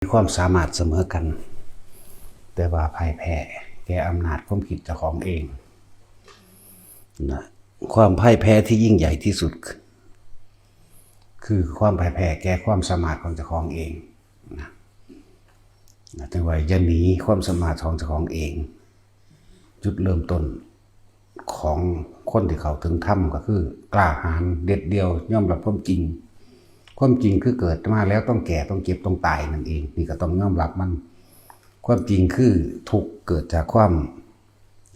ມີຄວາມສາມາດສະເໝີກັນ, ແຕ່ວ່າພ່າຍແພ້ແກ່ອຳນາດຄວາມຄິດເຈົ້າຂອງເອງນະ. ຄວາມພ່າຍແພ້ທີ່ຍິ່ງໃຫຍ່ທີ່ສຸດ ຄືຄວາມພ່າຍແພ້ແກ່ຄວາມສາມາດຂອງເຈົ້າຂອງເອງນະ. ນະ ຖືວ່າຢ່າໜີຄວາມສາມາດຂອງເຈົ້າຂອງເອງ. ຈຸດເລີ່ມຕົ້ນຂອງຄົນທີ່ເຂົ້າເຖິງທຳກໍຄືກ້າຫານເດັດດ່ຽວຍອມຮັບຄວາມຈິງ. ຄວາມຈິງຄືເກີດມາແລ້ວຕ້ອງແກ່ ຕ້ອງເຈັບ ຕ້ອງຕາຍນັ້ນເອງ. ນີ້ກໍຕ້ອງຍອມຮັບມັນ. ຄວາມຈິງຄືທຸກເກີດຈາກຄວາມ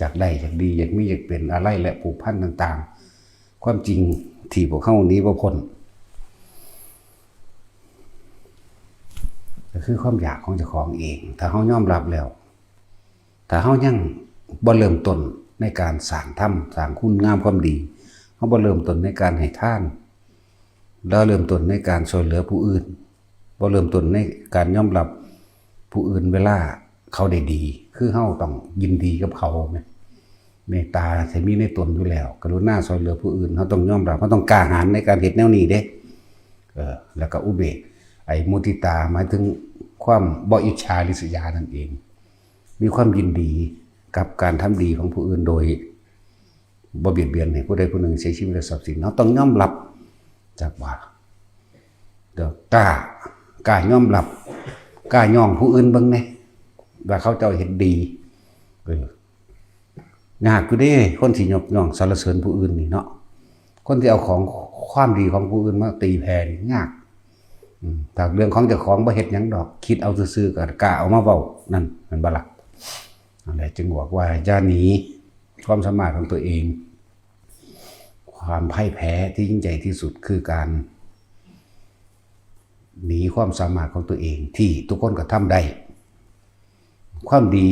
ຢາກໄດ້ ຢາກດີ ຢາກມີ ຢາກເປັນອາໄລ ແລະ ຜູກພັນຕ່າງໆ. ຄວາມຈິງທີ່ພວກເຮົາໜີບໍ່ພົ້ນ ກໍຄືຄວາມຢາກຂອງເຈົ້າຂອງເອງ. ຖ້າເຮົາຍອມຮັບແລ້ວ ຖ້າເຮົາຍັງບໍ່ເລີ່ມຕົ້ນໃນການສ້າງທຳ ສ້າງຄຸນງາມຄວາມດີ, ເຮົາບໍ່ເລີ່ມຕົ້ນໃນການໃຫ້ທານ ແລ້ວເລີ່ມຕົ້ນໃນການຊ່ວຍເຫຼືອຜູ້ອື່ນ, ບໍ່ເລີ່ມຕົ້ນໃນການຍອມຮັບຜູ້ອື່ນເວລາເຂົາໄດ້ດີ, ຄືເຮົາຕ້ອງຍິນດີກັບເຂົາແມະ, ເມດຕາທີ່ມີໃນຕົນຢູ່ແລ້ວ, ກະລຸນາຊ່ວຍເຫຼືອຜູ້ອື່ນ, ເຮົາຕ້ອງຍອມຮັບ, ເຮົາຕ້ອງກ້າຫານໃນການເຮັດແນວນີ້ເດ້. ເອີ ແລ້ວກະອຸເບກ ໄອ້ມຸທິຕາ ໝາຍເຖິງຄວາມບໍ່ອິດສາລິດສະຢານັ້ນເອງ. ມີຄວາມຍິນດີກັບການທຳດີຂອງຜູ້ອື່ນໂດຍບໍ່ບຽດບຽນໃຫ້ຜູ້ໃດຜູ້ໜຶ່ງເສຍຊີວິດ ແລະ ຊັບສິນ. ເຮົາຕ້ອງຍອມຮັບ ຈັກວ່າ ກໍກ້າ ກ້າຍອມຮັບ ກ້າຍ້ອງຜູ້ອື່ນເບິ່ງແດ່ ວ່າເຂົາເຈົ້າເຮັດດີ. ເອີ ຍາກຢູ່ເດ້ ຄົນທີ່ຍົກຍ້ອງສັນລະເສີນຜູ້ອື່ນນີ້ເນາະ, ຄົນທີ່ເອົາຂອງຄວາມດີຂອງຜູ້ອື່ນມາຕີແຜ່ນີ້ຍາກ. ອືມ ຖ້າເລື່ອງຂອງເຈົ້າຂອງບໍ່ເຮັດຫຍັງດອກ ຄິດເອົາຊື່ໆ ກໍກ້າເອົາມາເວົ້າ ນັ້ນແມ່ນບໍ່ລະ? ນັ້ນແຫຼະ ຈຶ່ງບອກວ່າຢ່າໜີຄວາມສາມາດຂອງຕົວເອງ. ຄວາມພ່າຍແພ້ທີ່ຍິ່ງໃຫຍ່ທີ່ສຸດຄືການໜີຄວາມສາມາດຂອງຕົວເອງທີ່ທຸກຄົນກໍທຳໄດ້. ຄວາມດີ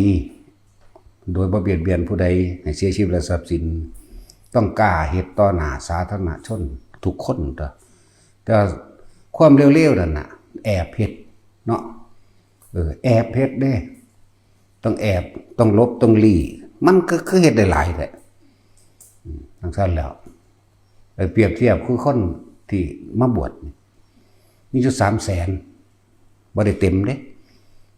ໂດຍບໍ່ບຽດບຽນຜູ້ໃດໃຫ້ເສຍຊີວິດ ແລະ ຊັບສິນ ຕ້ອງກ້າເຮັດຕໍ່ໜ້າສາທາລະນະຊົນທຸກຄົນຕົວະ. ແຕ່ວ່າຄວາມເລວໆນັ້ນນະ ແອບເຮັດເນາະ, ເອີ ແອບເຮັດເດ້ ຕ້ອງແອບ ຕ້ອງຫຼົບ ຕ້ອງຫຼີ້ ມັນກໍຄືເຮັດໄດ້ຫຼາຍແທ້. ອືມ ຈັ່ງຊັ້ນແລ້ວ ໄປປຽບທຽບຄືຄົນທີ່ມາບວດນີ້ ມີຢູ່ສາມແສນ ບໍ່ໄດ້ເຕັມເດ້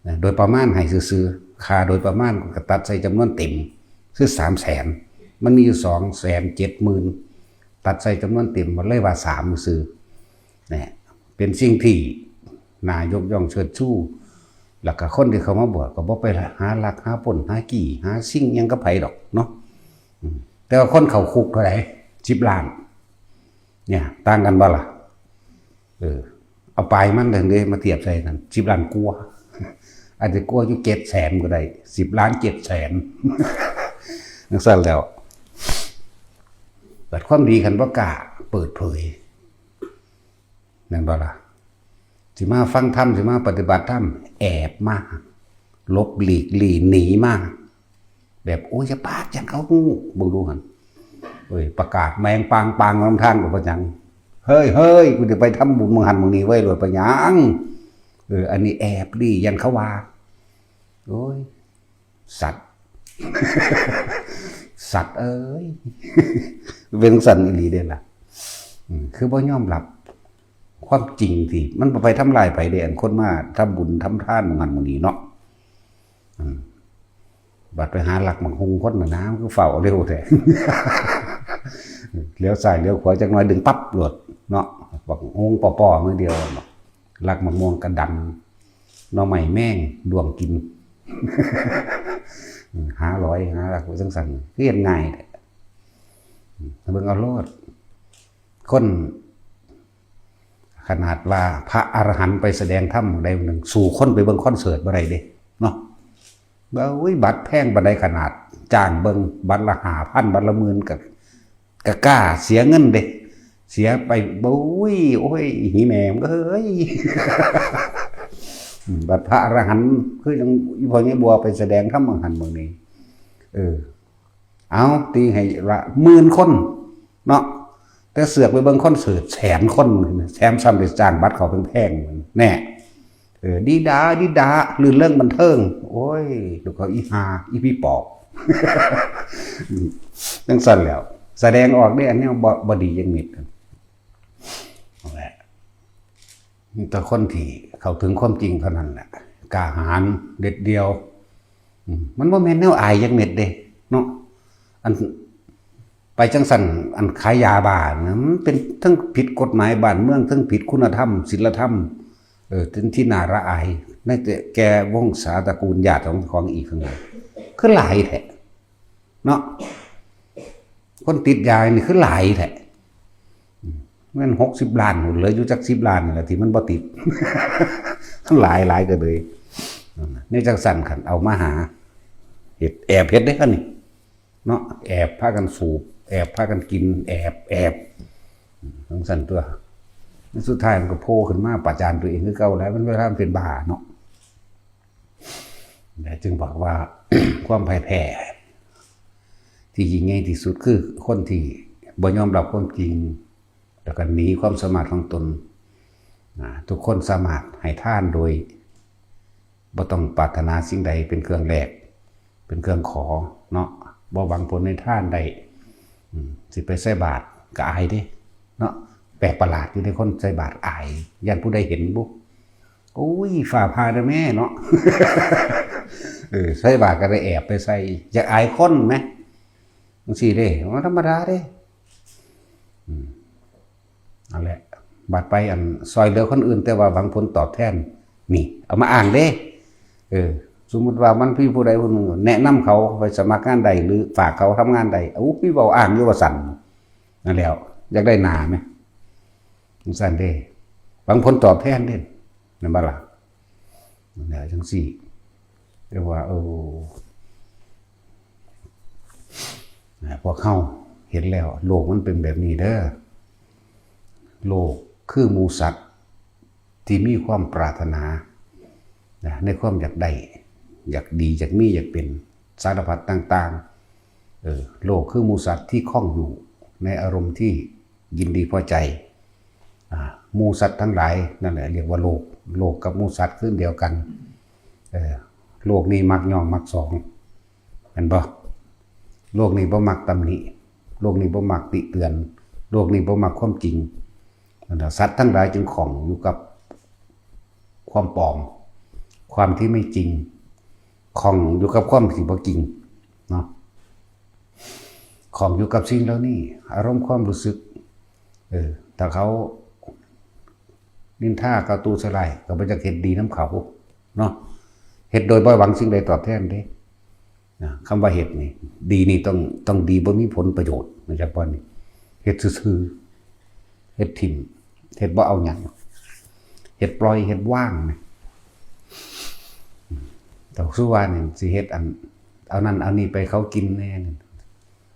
ນະ ໂດຍປະມານໃຫ້ຊື່ໆ, ຄ່າໂດຍປະມານກໍຕັດໃສ່ຈຳນວນເຕັມ ຄືສາມແສນ ມັນມີຢູ່ສອງແສນເຈັດໝື່ນ ຕັດໃສ່ຈຳນວນເຕັມ ມັນເລີຍວ່າສາມຊື່ໆ ນະ ເປັນສິ່ງທີ່ໜ້າຍົກຍ້ອງເຊີດຊູ. ແລ້ວກໍຄົນທີ່ເຂົ້າມາບວດກໍບໍ່ໄປຫາລັກ ຫາປຸ້ນ ຫາຈີ້ ຫາຊິງຫຍັງກັບໃຜດອກເນາະ. ອືມ ແຕ່ວ່າຄົນເຂົ້າຄຸກເທົ່າໃດ? ສິບລ້ານ ເນຍ ຕ່າງກັນບໍ່ລະ? ເອີ ເອົາປາຍມັນເດີ ມາທຽບໃສ່ນັ້ນ ສິບລ້ານກວ່າ ອາດຈະກວ່າຢູ່ເຈັດແສນກໍໄດ້ ສິບລ້ານເຈັດແສນ ຈັ່ງຊັ້ນແລ້ວ. ບັດຄວາມດີຄັນບໍ່ກ້າເປີດເຜີຍ ແມ່ນບໍ່ລະ? ຊິມາຟັງທຳ ຊິມາປະຕິບັດທຳ ແອບມາ ຫຼົບຫຼີກລີ້ໜີມາ ແບບ ໂອ້ຍ ຢ່າປາກ ຢ້ານເຂົາຮູ້ ເບິ່ງດູຫັ້ນ ໂອ້ຍ ປະກາດແມງປາງໆນຳທາງກໍບໍ່ຫຍັງ ເຮີ້ຍໆ ກູຈະໄປທຳບຸນໝ່ອງຫັ້ນໝ່ອງນີ້ເວີ້ຍ ໂລດໄປຫຍັງ? ເອີ ອັນນີ້ແອບລີ້ ຢ້ານເຂົາວ່າ ໂອ້ຍ ສັດ ສັດເອີຍ ເປັນຈັ່ງຊັ້ນອີ່ຫຼີເດ້ລະ. ອືມ ຄືບໍ່ຍອມຮັບຄວາມຈິງທີ່ມັນບໍ່ໄປທຳລາຍໃຜເດ້ ອັນຄົນມາທຳບຸນທຳທານໝ່ອງຫັ້ນໝ່ອງນີ້ເນາະ. ອືມ ບັດໄປຫາລັກໝາກຫຸ່ງຄົນນະນາ ມັນຄືຟ້າວເລັວແທ້ ຫຼຽວຊ້າຍຫຼຽວຂວາຈັກໜ້ອຍດຶງປັບໂລດເນາະ ບັກຫຸ່ງປໍ້ໆ ມື້ດຽວເນາະ. ລັກໝາກມ່ວງກະດັນ ໜໍ່ໄມ້ແມງດ້ວງກິນ ຫາຫຼອຍຫາລັກໄວ້ຈັ່ງຊັ້ນ ຄືເຮັດງ່າຍແທ້. ເບິ່ງເອົາໂລດ ຄົນຂະໜາດວ່າພະອະລະຫັນໄປສະແດງທຳໃດໜຶ່ງ ສູ້ຄົນໄປເບິ່ງຄອນເສີດບໍ່ໄດ້ເດ້ເນາະ. ວ່າ ໂອ້ຍ ບັດແພງປານໃດຂະໜາດ ຈ້າງເບິ່ງບັດລະຫ້າພັນ ບັດລະໝື່ນ ກະ ກະກ້າເສຍເງິນເດ້ ເສຍໄປ ໂອ້ຍ ໂອ້ຍ ອີ່ແມ່ເອີຍ. ອືມ ບັດພະອະລະຫັນ ຄືຈັ່ງອີ່ພໍ່ໃຫຍ່ບົວໄປສະແດງທຳໝ່ອງຫັ້ນໝ່ອງນີ້ ເອີ ເອົາ ຕີໃຫ້ວ່າໝື່ນຄົນເນາະ ແຕ່ເສືອກໄປເບິ່ງຄອນເສີດແສນຄົນ ແຖມຊ້ຳໄດ້ຈ້າງບັດເຂົ້າແພງໆ ແນ່. ເອີ ດີດາ ດີດາ ລື່ນເລີງບັນເທີງ ໂອ້ຍ ລູກເຂົາອີຫ່າ ອີຜີປອບ ຈັ່ງຊັ້ນແຫຼ້ວ ສະແດງອອກເດ້ ອັນແນວບໍ່ ບໍ່ດີຈັກເມັດ ນັ້ນແຫຼະ. ມີແຕ່ຄົນທີ່ເຂົ້າເຖິງຄວາມຈິງເທົ່ານັ້ນແຫຼະ ກ້າຫານເດັດດ່ຽວ. ອືມ ມັນບໍ່ແມ່ນແນວອາຍຈັກເມັດເດ້ເນາະ. ອັນ ໄປຈັ່ງຊັ້ນ ອັນຂາຍຢາບ້ານະ ມັນເປັນເທິງຜິດກົດໝາຍບ້ານເມືອງ ເທິງຜິດຄຸນນະທຳ ສິນລະທຳ ເອີ ເປັນທີ່ໜ້າລະອາຍ ໃນແຕ່ແກ່ວົງສາຕະກູນຍາດຂອງເຈົ້າຂອງອີກ ຄືຫຼາຍແທ້ເນາະ. ຄົນຕິດຢານີ້ຄືຫຼາຍແທ້ ອືມ ແມ່ນຫົກສິບລ້ານພຸ້ນ ເຫຼືອຢູ່ຈັກສິບລ້ານນີ້ລະທີ່ມັນບໍ່ຕິດ ຫຼາຍໆ ກໍເລີຍ. ໃນຈັ່ງຊັ້ນ ຄັນເອົາມາຫາເຮັດ ແອບເຮັດເດ້ຄັນນີ້ ເນາະ ແອບພາກັນສູບ ແອບພາກັນກິນ ແອບ ແອບ ຈັ່ງຊັ້ນຕົວະ. ໃນສຸດທ້າຍມັນກໍໂຜ່ຂຶ້ນມາປະຈານຕົວເອງຄືເກົ່າແຫຼະ ມັນເວລາມັນເປັນບ້າເນາະ. ແລະຈຶ່ງບອກວ່າ ຄວາມພ່າຍແພ້ທີ່ຍິ່ງໃຫຍ່ທີ່ສຸດ ຄືຄົນທີ່ບໍ່ຍອມຮັບຄວາມຈິງ ແລ້ວກໍໜີຄວາມສາມາດຂອງຕົນ. ອາ ທຸກຄົນສາມາດໃຫ້ທານໂດຍ ບໍ່ຕ້ອງປາດຖະໜາສິ່ງໃດເປັນເຄື່ອງແລກ ເປັນເຄື່ອງຂໍເນາະ ບໍ່ຫວັງຜົນໃນທານໄດ້. ອືມ ຊິໄປໃສ່ບາດກໍອາຍເດ້ເນາະ. ແປກປະຫຼາດຢູ່ເດ້ ຄົນໃສ່ບາດອາຍ ຢ້ານຜູ້ໃດເຫັນບຸ. ໂອ້ຍ ຟ້າຜ່າເດີແມ່ເນາະ. ເອີ ໃສ່ບາດກໍໄດ້ແອບໄປໃສ່ ຢາກອາຍຄົນແມ ຈັ່ງຊີ້ເດ້ ມັນທຳມະດາເດ້. ອືມ ນັ້ນແຫຼະ ບາດໄປອັນຊ່ອຍເຫຼືອຄົນອື່ນ ແຕ່ວ່າຫວັງຜົນຕອບແທນ ນີ້ ເອົາມາອ້າງເດ້. ເອີ ສົມມຸດວ່າມັນມີຜູ້ໃດຜູ້ໜຶ່ງແນະນຳເຂົາໄປສະໝັກງານໃດ ຫຼື ຝາກເຂົາທຳງານໃດ ໂອ້ຍ ເວົ້າອ້າງຢູ່ວ່າຊັ້ນ. ນັ້ນແຫຼ້ວ ຢາກໄດ້ໜ້າແມ ຈັ່ງຊັ້ນເດ້ ຫວັງຜົນຕອບແທນເດ້ ແມ່ນບໍ່ລະ? ນັ້ນແຫຼະ ຈັ່ງຊີ້ ແຕ່ວ່າ ເອີ ພວກເຮົາເຫັນແລ້ວ ໂລກມັນເປັນແບບນີ້ເດີ. ໂລກຄືໝູສັດທີ່ມີຄວາມປາດຖະໜານະ ໃນຄວາມຢາກໄດ້ ຢາກດີ ຢາກມີ ຢາກເປັນ ສາລະພັດຕ່າງໆ. ເອີ ໂລກຄືໝູສັດທີ່ຄົງຢູ່ໃນອາລົມທີ່ຍິນດີພໍໃຈ. ອາ ໝູສັດທັງຫຼາຍນັ້ນແຫຼະ ລຽກວ່າໂລກ. ໂລກກັບໝູສັດຄືອັນດຽວກັນ. ເອີ ໂລກນີ້ມັກຍ້ອງມັກສອງ ແມ່ນບໍ່? ໂລກນີ້ບໍ່ມັກຕຳໜິ ໂລກນີ້ບໍ່ມັກຕິເຕືອນ ໂລກນີ້ບໍ່ມັກຄວາມຈິງ. ນັ້ນລະ ສັດທັງຫຼາຍຈຶ່ງຂ້ອງຢູ່ກັບຄວາມປອມ ຄວາມທີ່ໄມ່ຈິງ ຂ້ອງຢູ່ກັບຄວາມທີ່ບໍ່ຈິງເນາະ ຂ້ອງຢູ່ກັບສິ່ງເຫຼົ່ານີ້ ອາລົມຄວາມຮູ້ສຶກ. ເອີ ຖ້າເຂົານິນທາເຂົາຕູໃສ່ຮ້າຍ ກໍບໍ່ຢາກເຮັດດີນຳເຂົາເນາະ ເຮັດໂດຍບໍ່ຫວັງສິ່ງໃດຕອບແທນເດ້. ນະ ຄຳວ່າເຮັດນີ້ ດີນີ້ຕ້ອງ ຕ້ອງດີບໍ່ມີຜົນປະໂຫຍດ ຮູ້ຈັກບໍ່ນີ້? ເຮັດຊື່ໆ ເຮັດຖິ້ມ ເຮັດບໍ່ເອົາຫຍັງ ເຮັດປ່ອຍ ເຮັດວາງນະ. ແຕ່ຄືວ່ານີ້ ຊິເຮັດອັນ ເອົານັ້ນເອົານີ້ໄປເຂົາກິນແດ່.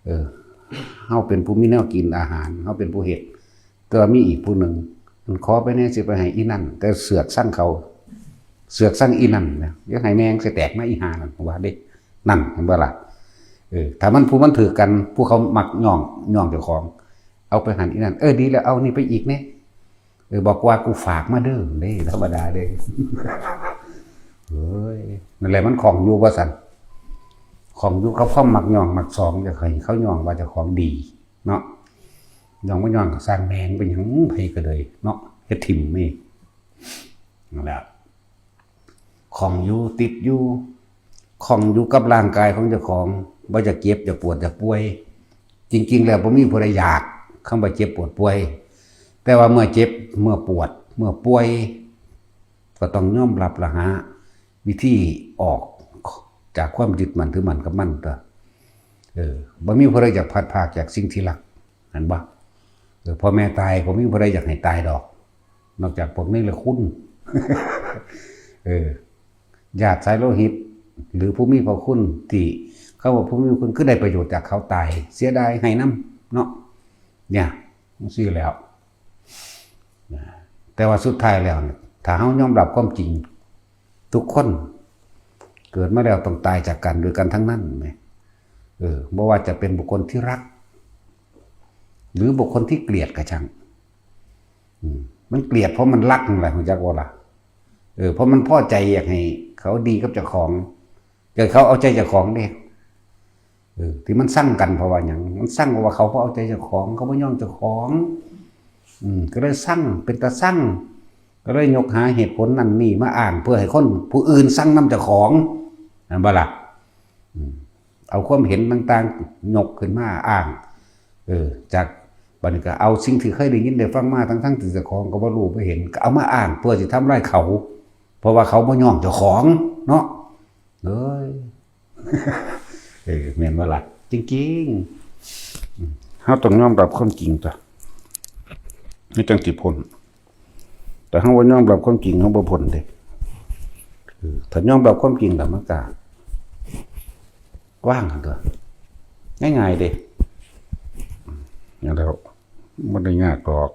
ເອີ ເຮົາເປັນຜູ້ມີແນວກິນອາຫານ ເຮົາເປັນຜູ້ເຮັດ ແຕ່ວ່າມີອີກຜູ້ໜຶ່ງ ມັນຂໍໄປແດ່ ຊິໄປໃຫ້ອີ່ນັ້ນ ແຕ່ເສືອກຊັງເຂົາ ເສືອກຊັງອີ່ນັ້ນນະ ຢາກໃຫ້ແມ່ງຊິແຕກນະ ອີ່ຫ່ານັ້ນ ວ່າເດ້. ນັ້ນ ເຫັນບໍ່ລະ? ເອີ ຖ້າມັນ ຜູ້ມັນຖືກກັນ ຜູ້ເຂົາມັກຍ້ອງ ຍ້ອງເຈົ້າຂອງ ເອົາໄປຫັ້ນອີ່ນັ້ນ ເອີ ດີແລ້ວ ເອົານີ້ໄປອີກແດ່. ເອີ ບອກວ່າກູຝາກມາເດີເດ້ ທຳມະດາເດ້. ເອີຍ ນັ້ນແຫຼະ ມັນຂ້ອງຢູ່ວ່າຊັ້ນ ຂ້ອງຢູ່ກັບຄວາມມັກຍ້ອງມັກສອງ ຢາກໃຫ້ເຂົາຍ້ອງວ່າເຈົ້າຂອງດີເນາະ. ຍ້ອງບໍ່ຍ້ອງກໍຊ່າງແມ່ງ ເປັນຫຍັງ ໃຜກໍເລີຍເນາະ ເຮັດຖິ້ມເອງ. ນັ້ນແຫຼະ ຂ້ອງຢູ່ ຕິດຢູ່ ຂ້ອງຢູ່ກັບຮ່າງກາຍຂອງເຈົ້າຂອງ ບໍ່ຢາກເຈັບ ຢາກປວດ ຢາກປ່ວຍ. ຈິງໆ ແລ້ວບໍ່ມີຜູ້ໃດຢາກຄຳວ່າເຈັບປວດປ່ວຍ ແຕ່ວ່າເມື່ອເຈັບ ເມື່ອປວດ ເມື່ອປ່ວຍ ກໍຕ້ອງຍອມຮັບ ແລະ ຫາວິທີອອກຈາກຄວາມຍຶດໝັ້ນຖືໝັ້ນກັບມັນຕົວະ. ເອີ ບໍ່ມີຜູ້ໃດຢາກພັດພາກຈາກສິ່ງທີ່ຮັກ ແມ່ນບໍ່? ເອີ ພໍ່ແມ່ຕາຍ ບໍ່ມີຜູ້ໃດຢາກໃຫ້ຕາຍດອກ ນອກຈາກພວກເນລະຄຸນ ເອີ ຍາດສາຍໂລຫິດ ຫຼື ຜູ້ມີພະຄຸນ ທີ່ເຂົາວ່າຜູ້ມີພະຄຸນ ຄືໄດ້ປະໂຫຍດຈາກເຂົາຕາຍ ເສຍດາຍໃຫ້ນຳເນາະ. ເນຍ ຈັ່ງຊີ້ແລ້ວ ແຕ່ວ່າສຸດທ້າຍແລ້ວ ຖ້າເຮົາຍອມຮັບຄວາມຈິງ ທຸກຄົນເກີດມາແລ້ວຕ້ອງຕາຍຈາກກັນດ້ວຍກັນທັງນັ້ນແມ. ເອີ ບໍ່ວ່າຈະເປັນບຸກຄົນທີ່ຮັກ ຫຼື ບຸກຄົນທີ່ເກລີຍດກໍຊ່າງ ອືມ ມັນເກລີຍດເພາະມັນຮັກນັ້ນແຫຼະ ຮູ້ຈັກບໍ່ລະ? ເອີ ເພາະມັນພໍໃຈຢາກໃຫ້ເຂົາດີກັບເຈົ້າຂອງ ຢາກໃຫ້ເຂົາເອົາໃຈເຈົ້າຂອງເດ້. ເອີ ທີ່ມັນຊັງກັນເພາະວ່າຫຍັງ? ມັນຊັງເພາະວ່າເຂົາບໍ່ເອົາໃຈເຈົ້າຂອງ ເຂົາບໍ່ຍ້ອງເຈົ້າຂອງ ອືມ ກໍເລີຍຊັງ ເປັນຕາຊັງ. ກໍເລີຍຍົກຫາເຫດຜົນນັ້ນນີ້ມາອ້າງ ເພື່ອໃຫ້ຄົນຜູ້ອື່ນຊັງນຳເຈົ້າຂອງ ແມ່ນບໍ່ລະ? ອືມ ເອົາຄວາມເຫັນຕ່າງໆຍົກຂຶ້ນມາອ້າງ ເອີ ຈາກ ບັດນີ້ກໍເອົາສິ່ງທີ່ເຄີຍໄດ້ຍິນໄດ້ຟັງມາ ທັງໆທີ່ເຈົ້າຂອງກໍບໍ່ຮູ້ບໍ່ເຫັນ ກໍເອົາມາອ້າງເພື່ອຊິທຳລາຍເຂົາ ເພາະວ່າເຂົາບໍ່ຍອມເຈົ້າຂອງເນາະ. ເອີຍ ເອີ ແມ່ນບໍ່ລະ? ຈິງໆ ອືມ ເຮົາຕ້ອງຍອມຮັບຄວາມຈິງຕົວະ ເຮົາຈັ່ງຊິພົ້ນ. ແຕ່ເຮົາບໍ່ຍອມຮັບຄວາມຈິງ ເຮົາບໍ່ພົ້ນເດ້. ເອີ ຖ້າຍອມຮັບຄວາມຈິງແລ້ວ ມັນກໍວາງຫັ້ນຕົວະ ງ່າຍໆເດ້. ອືມ ນັ້ນແຫຼະ ບໍ່ໄດ້ຍາກດອກ.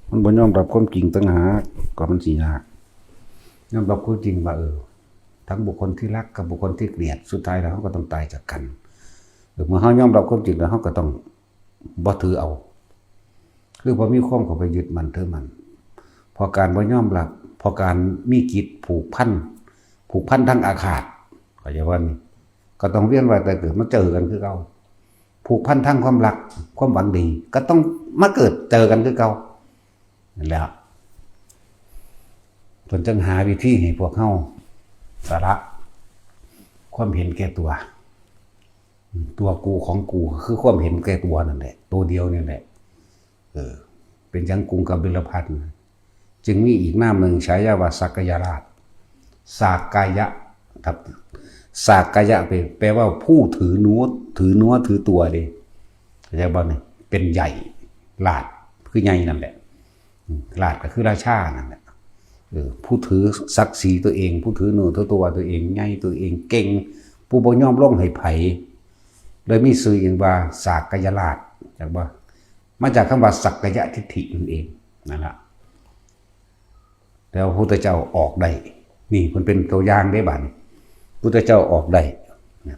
ມັນບໍ່ຍອມຮັບຄວາມຈິງຕ່າງຫາກ ກໍມັນຊິຍາກ. ຍອມຮັບຄວາມຈິງວ່າ ເອີ ທັງບຸກຄົນທີ່ຮັກກັບບຸກຄົນທີ່ເກລີຍດ ສຸດທ້າຍແລ້ວເຮົາກໍຕ້ອງຕາຍຈາກກັນ. ເອີ ເມື່ອເຮົາຍອມຮັບຄວາມຈິງແລ້ວ ເຮົາກໍຕ້ອງບໍ່ຖືເອົາ ຄືບໍ່ມີຄວາມເຂົ້າໄປຍຶດໝັ້ນຖືໝັ້ນ. ເພາະການບໍ່ຍອມຮັບ ເພາະການມີຈິດຜູກພັນ ຜູກພັນທາງອາຄາດ ເຂົ້າໃຈບໍ່ນີ້? ກໍຕ້ອງວຽນວ່າຍຕາຍເກີດມາເຈີກັນຄືເກົ່າ. ຜູກພັນທາງຄວາມຮັກ ຄວາມຫວັງດີ ກໍຕ້ອງມາເກີດເຈີກັນຄືເກົ່າ. ນັ້ນແຫຼະ ເພິ່ນຈຶ່ງຫາວິທີໃຫ້ພວກເຮົາສະຫຼະຄວາມເຫັນແກ່ຕົວ. ຕົວກູຂອງກູ ກໍຄືຄວາມເຫັນແກ່ຕົວນັ້ນແຫຼະ ໂຕດຽວນີ້ແຫຼະ. ເອີ ເປັນຫຍັງກຸງກະບິລະພັດຈຶ່ງມີອີກນາມໜຶ່ງ ສາຍາວ່າສັກກະຍະລາດ? ສາກກະຍະ ສາກກະຍະ ແປ ແປວ່າຜູ້ຖືນົວ ຖືນົວຖືຕົວເດ້ ເຂົ້າໃຈບໍ່ນີ້? ເປັນໃຫຍ່ ລາດ ຄືໃຫຍ່ນັ້ນແຫຼະ. ອືມ ລາດກໍຄືລາຊານັ້ນແຫຼະ. ເອີ ຜູ້ຖືສັກສີຕົວເອງ ຜູ້ຖືໜູຖືຕົວຕົວເອງ ໃຫຍ່ຕົວເອງ ເກັ່ງ ຜູ້ບໍ່ຍອມລົງໃຫ້ໃຜ ເລີຍມີຊື່ອີງວ່າສາກກະຍະລາດ ຈັກບໍ່? ມາຈາກຄຳວ່າສັກກະຍະທິດຖິນັ້ນເອງ ນັ້ນລະ. ແຕ່ວ່າພະພຸດທະເຈົ້າອອກໄດ້ ນີ້ເພິ່ນເປັນຕົວຢ່າງເດ້. ບາດນີ້ ພຸດທະເຈົ້າອອກໄດ້ນະ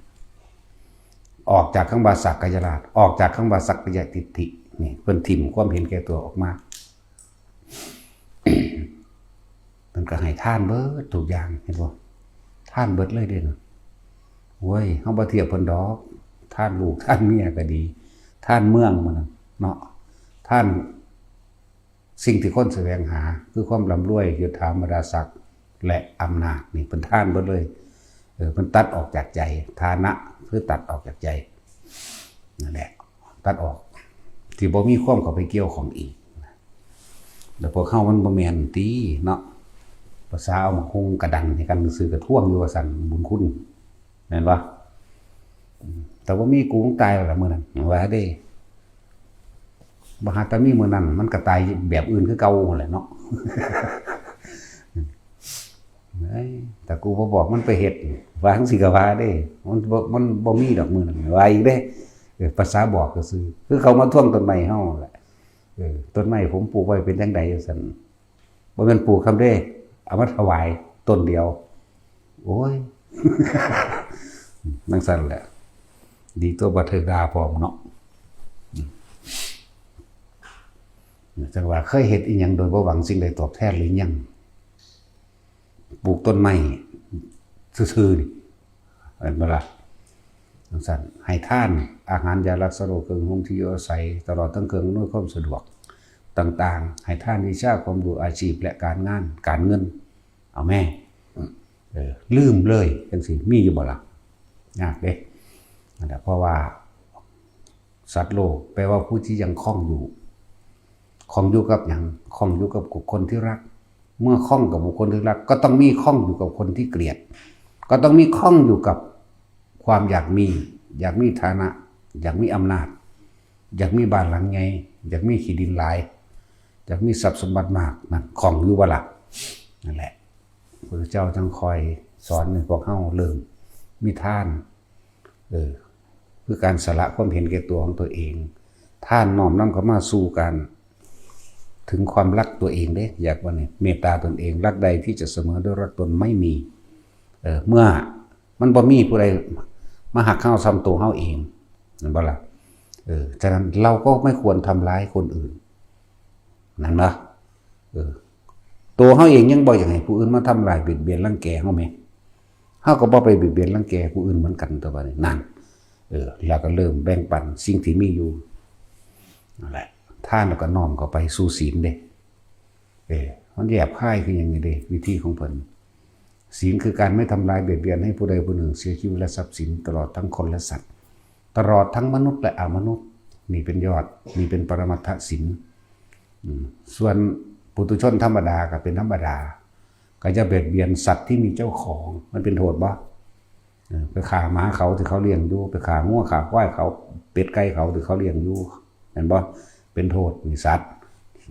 ອອກຈາກຄຳວ່າສັກກະຍະລາດ ອອກຈາກຄຳວ່າສັກກະຍະທິດຖິ ນີ້ເພິ່ນຖິ້ມຄວາມເຫັນແກ່ຕົວອອກມາ. ເພິ່ນກໍໃຫ້ທານເບິດທຸກຢ່າງ ເຫັນບໍ່? ທານເບິດເລີຍເດ້ນະ. ໂອ້ຍ ເຮົາບໍ່ທຽບເພິ່ນດອກ ທານລູກທານເມຍກໍດີ ທານເມືອງໝູ່ນັ້ນເນາະ ທານສິ່ງທີ່ຄົນສະແຫວງຫາ ຄືຄວາມລ່ຳລວຍ ຍົດຖາ ບັນດາສັກ ແລະ ອຳນາດ ນີ້ເພິ່ນທານເບິດເລີຍ. ເອີ ເພິ່ນຕັດອອກຈາກໃຈ ຖານະຄືຕັດອອກຈາກໃຈ ນັ້ນແຫຼະ ຕັດອອກ ທີ່ບໍ່ມີຄວາມເຂົ້າໄປກ່ຽວຂ້ອງອີກ. ແລ້ວພວກເຮົາມັນບໍ່ແມ່ນຕິເນາະ ພາສາເອົາໝາກຫຸ່ງກະດັນໃຫ້ກັນຊື່ໆ ກະທວງຢູ່ວ່າຊັ້ນ ບຸນຄຸນ ແມ່ນບໍ່? ອືມ ຖ້າບໍ່ມີກູຕາຍແລ້ວລະມື້ນັ້ນ ວ່າເດ້ ບໍ່ຫາແຕ່ມີມື້ນັ້ນ ມັນກະຕາຍແບບອື່ນຄືເກົ່າຫັ້ນແຫຼະເນາະ. ເອີຍ ຖ້າກູບໍ່ບອກມັນໄປເຮັດ ວ່າຈັ່ງຊີ້ກໍວ່າເດ້ ມັນບໍ່ ມັນບໍ່ມີດອກມື້ນັ້ນ ວ່າອີກເດ້. ເອີ ພາສາບອກຊື່ໆ ຄືເຂົາມາທວງຕົ້ນໄມ້ເຮົາແຫຼະ. ເອີ ຕົ້ນໄມ້ຜົມປູກໄວ້ເປັນຈັ່ງໃດ? ວ່າຊັ້ນ ບໍ່ແມ່ນປູກຄຳເດ້ ເອົາມາຖວາຍຕົ້ນດຽວ. ໂອ້ຍ ຈັ່ງຊັ້ນແຫຼະ ດີຕົວະບໍ່ຖືກດ່າພ້ອມເນາະ. ອືມ ຈັ່ງວ່າເຄີຍເຮັດອີ່ຫຍັງໂດຍບໍ່ຫວັງສິ່ງໃດຕອບແທນຫຼືຍັງ? ປູກຕົ້ນໄມ້ຊື່ໆນີ້ ແມ່ນບໍ່ລະ? ຈັ່ງຊັ້ນ ໃຫ້ທານອາຫານ ຢາລັກສະໂລກ ເຄື່ອງຫຸ່ມທີ່ຢູ່ອາໄສ ຕະຫຼອດທັງເຄື່ອງອຳນວຍຄວາມສະດວກຕ່າງໆ ໃຫ້ທານວິຊາຄວາມຮູ້ ອາຊີບ ແລະ ການງານການເງິນ ເອົາແມ້ ເອີ ລືມເລີຍ ຈັ່ງຊີ້ມີຢູ່ບໍ່ລະ? ຍາກເດ້. ນັ້ນແຫຼະ ເພາະວ່າ ສັດໂລກ ແປວ່າຜູ້ທີ່ຍັງຂ້ອງຢູ່ ຂ້ອງຢູ່ກັບຫຍັງ? ຂ້ອງຢູ່ກັບ ກັບຄົນທີ່ຮັກ. ເມື່ອຂ້ອງກັບບຸກຄົນທີ່ຮັກ ກໍຕ້ອງມີຂ້ອງຢູ່ກັບຄົນທີ່ເກລີຍດ ກໍຕ້ອງມີຂ້ອງຢູ່ກັບຄວາມຢາກມີ ຢາກມີຖານະ ຢາກມີອຳນາດ ຢາກມີບ້ານຫຼັງໃຫຍ່ ຢາກມີທີ່ດິນຫຼາຍ ຢາກມີຊັບສົມບັດມາກ ນັ້ນຂ້ອງຢູ່ບໍ່ລະ? ນັ້ນແຫຼະ ພະພຸດທະເຈົ້າຈຶ່ງຄອຍສອນໃຫ້ພວກເຮົາເລີ່ມມີທານ ເອີ ຄືການສະຫຼະຄວາມເຫັນແກ່ຕົວຂອງຕົວເອງ. ທານນ້ອມນຳເຂົ້າມາສູ່ການເຖິງຄວາມລັກຕົວເອງເດ້ ຢາກວ່ານີ້ ເມດຕາຕົນເອງ ລັກໃດທີ່ຈະສະເໝີດ້ວຍລັກຕົນໄມ່ມີ. ເອີ ເມື່ອມັນບໍ່ມີຜູ້ໃດມາຮັກເຮົາສ່ຳຕົວເຮົາເອງ ແມ່ນບໍ່ລະ? ເອີ ສະນັ້ນເຮົາກໍໄມ່ຄວນທຳລາຍຄົນອື່ນ ແມ່ນບໍ່? ເອີ ໂຕເຮົາເອງຍັງບໍ່ຢາກໃຫ້ຜູ້ອື່ນມາທຳລາຍ ບຽດບຽນ ລັງແກເຮົາແມ ເຮົາກໍບໍ່ໄປບຽດບຽນລັງແກຜູ້ອື່ນເໝືອນກັນຕົວະບາດນີ້ ນັ້ນ ເອີ ແລ້ວກໍເລີ່ມແບ່ງປັນສິ່ງທີ່ມີຢູ່ ນັ້ນແຫຼະ ທານແລ້ວກໍນ້ອມເຂົ້າໄປສູ່ສິນເດ້. ເອີ ມັນແຍບຄາຍຄືຫຍັງນີ້ເດ້ ວິທີຂອງເພິ່ນ. ສິນຄືການໄມ່ທຳລາຍບຽດບຽນໃຫ້ຜູ້ໃດຜູ້ໜຶ່ງເສຍຊີວິດ ແລະ ຊັບສິນ ຕະຫຼອດທັງຄົນ ແລະ ສັດ ຕະຫຼອດທັງມະນຸດ ແລະ ອະມະນຸດ. ນີ້ເປັນຍອດ ນີ້ເປັນປະລະມັດທະສິນ. ອືມ ສ່ວນປຸຖຸຊົນທຳມະດາກໍເປັນທຳມະດາ ກໍຢ່າບຽດບຽນສັດທີ່ມີເຈົ້າຂອງ. ມັນເປັນໂທດບໍ່? ເອີ ໄປຂ້າໝາເຂົາທີ່ເຂົາລ້ຽງຢູ່ ໄປຂ້າງົວຂ້າຄວາຍເຂົາ ເປັດໄກ່ເຂົາທີ່ເຂົາລ້ຽງຢູ່ ແມ່ນບໍ່? ເປັນໂທດ. ນີ້ສັດ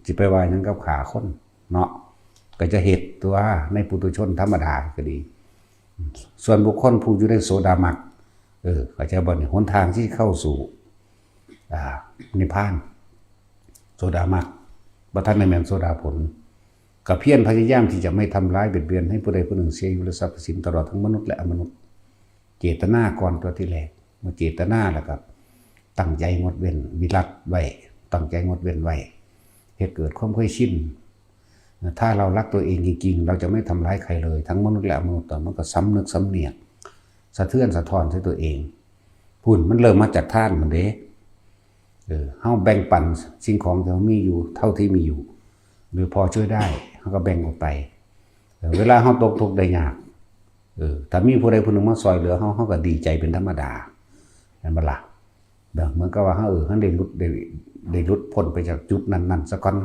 ຊິໄປວ່າຫຍັງກັບຂ້າຄົນເນາະ? ກໍຈະເຮັດຕົວໃນປຸຖຸຊົນທຳມະດາກໍດີ. ສ່ວນບຸກຄົນຜູ້ຢູ່ໃນໂສດາມັກ ເອີ ເຂົ້າໃຈບໍ່ນີ້? ຫົນທາງທີ່ເຂົ້າສູ່ ອ່າ ນິບພານ ໂສດາມັກ ບໍ່ທັນໄດ້ແມ່ນໂສດາຜົນ ກໍພຽນພະຍາຍາມທີ່ຈະໄມ່ທຳລາຍບຽດບຽນໃຫ້ຜູ້ໃດຜູ້ໜຶ່ງເສຍຊີວິດ ແລະ ຊັບສິນ ຕະຫຼອດທັງມະນຸດ ແລະ ອະມະນຸດ. ເຈດຕະນາກ່ອນຕົວະ ທີແລກ ເມື່ອເຈດຕະນາແລ້ວກໍຕັ້ງໃຈງົດເວັ້ນ ວິລັດໄວ້ ຕັ້ງໃຈງົດເວັ້ນໄວ້ ເຮັດເກີດຄວາມເຄີຍຊິນ. ຖ້າເຮົາລັກຕົວເອງຈິງໆ ເຮົາຈະໄມ່ທຳລາຍໃຄເລີຍ ທັງມະນຸດ ແລະ ອະມະນຸດ. ມັນກໍສຳນຶກສຳນຽກ ສະເທືອນສະທ້ອນໃສ່ຕົວເອງ. ພຸ້ນ ມັນເລີ່ມມາຈາກທານພຸ້ນເດ້. ເອີ ເຮົາແບ່ງປັນສິ່ງຂອງທີ່ເຮົາມີຢູ່ເທົ່າທີ່ມີຢູ່ ຫຼືພໍຊ່ວຍໄດ້ ເຮົາກໍແບ່ງອອກໄປ. ເອີ ເວລາເຮົາຕົກທຸກໄດ້ຍາກ ເອີ ຖ້າມີຜູ້ໃດຜູ້ໜຶ່ງມາຊ່ອຍເຫຼືອເຮົາ ເຮົາກໍດີໃຈເປັນທຳມະດາ ແມ່ນບໍ່ລະ? ເນາະ ເໝືອນກັບວ່າເຮົາ ເອີ ເຮົາໄດ້ຫຼຸດ ໄດ້ ໄດ້ຫຼຸດພົ້ນໄປຈາກຈຸດນັ້ນໆ ຊະກ່ອນ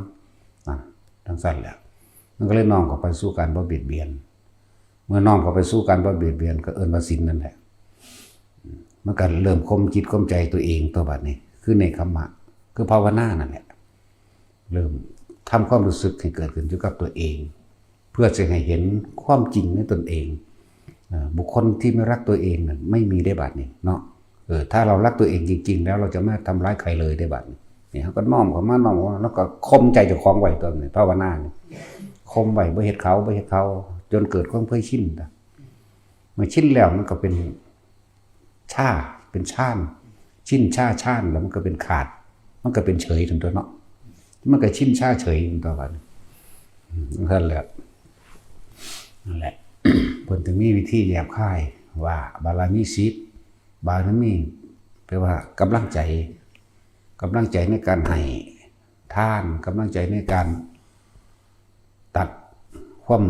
ນັ້ນ ຈັ່ງຊັ້ນແຫຼະ. ມັນກໍເລີຍນ້ອມເຂົ້າໄປສູ່ການບໍ່ບຽດບຽນ. ເມື່ອນ້ອມເຂົ້າໄປສູ່ການບໍ່ບຽດບຽນ ກໍເອີ້ນວ່າສິນນັ້ນແຫຼະ. ມັນກໍເລີ່ມຂົ່ມຈິດຂົ່ມໃຈຕົວເອງຕົວະ ບາດນີ້ ຄືເນກຂະມະ ຄືພາວະນານັ້ນແຫຼະ. ເລີ່ມທຳຄວາມຮູ້ສຶກໃຫ້ເກີດຂຶ້ນຢູ່ກັບຕົວເອງ ເພື່ອຈະໃຫ້ເຫັນຄວາມຈິງໃນຕົນເອງ. ເອີ ບຸກຄົນທີ່ໄມ່ລັກຕົວເອງນັ້ນ ໄມ່ມີເດ້ບາດນີ້ເນາະ. ເອີ ຖ້າເຮົາລັກຕົວເອງຈິງໆ ແລ້ວ ເຮົາຈະໄມ່ທຳລາຍໃຄເລີຍເດ້ບາດນີ້. ນີ້ ເຮົາກໍນ້ອມເຂົ້າມາ ນ້ອມເຂົ້າມາ ແລ້ວກໍຂົ່ມໃຈເຈົ້າຂອງໄວ້ຕົວະ ນີ້ ພາວະນານີ້ ຂົ່ມໄວ້ ບໍ່ເຮັດເຂົາ ບໍ່ເຮັດເຂົາ ຈົນເກີດຄວາມເຄີຍຊິນ. ເມື່ອຊິນແລ້ວ ມັນກໍເປັນ ຊາ ເປັນຊານ ຊິນຊາຊານ ແລ້ວມັນກໍເປັນຂາດ ມັນກໍເປັນເສີຍຫັ້ນຕົວະເນາະ. ມັນກໍຊິນຊາເສີຍຫັ້ນຕົວະ ບາດນີ້. ອືມ ນັ້ນແຫຼະ ນັ້ນແຫຼະ ເພິ່ນຈຶ່ງມີວິທີແຍບຄາຍວ່າ ບາລະມີສິບ ບາລະມີ ແປວ່າກຳລັງໃຈ ກຳລັງໃຈໃນການໃຫ້ທານ ກຳລັງໃຈໃນການ ຕັດຄວາມ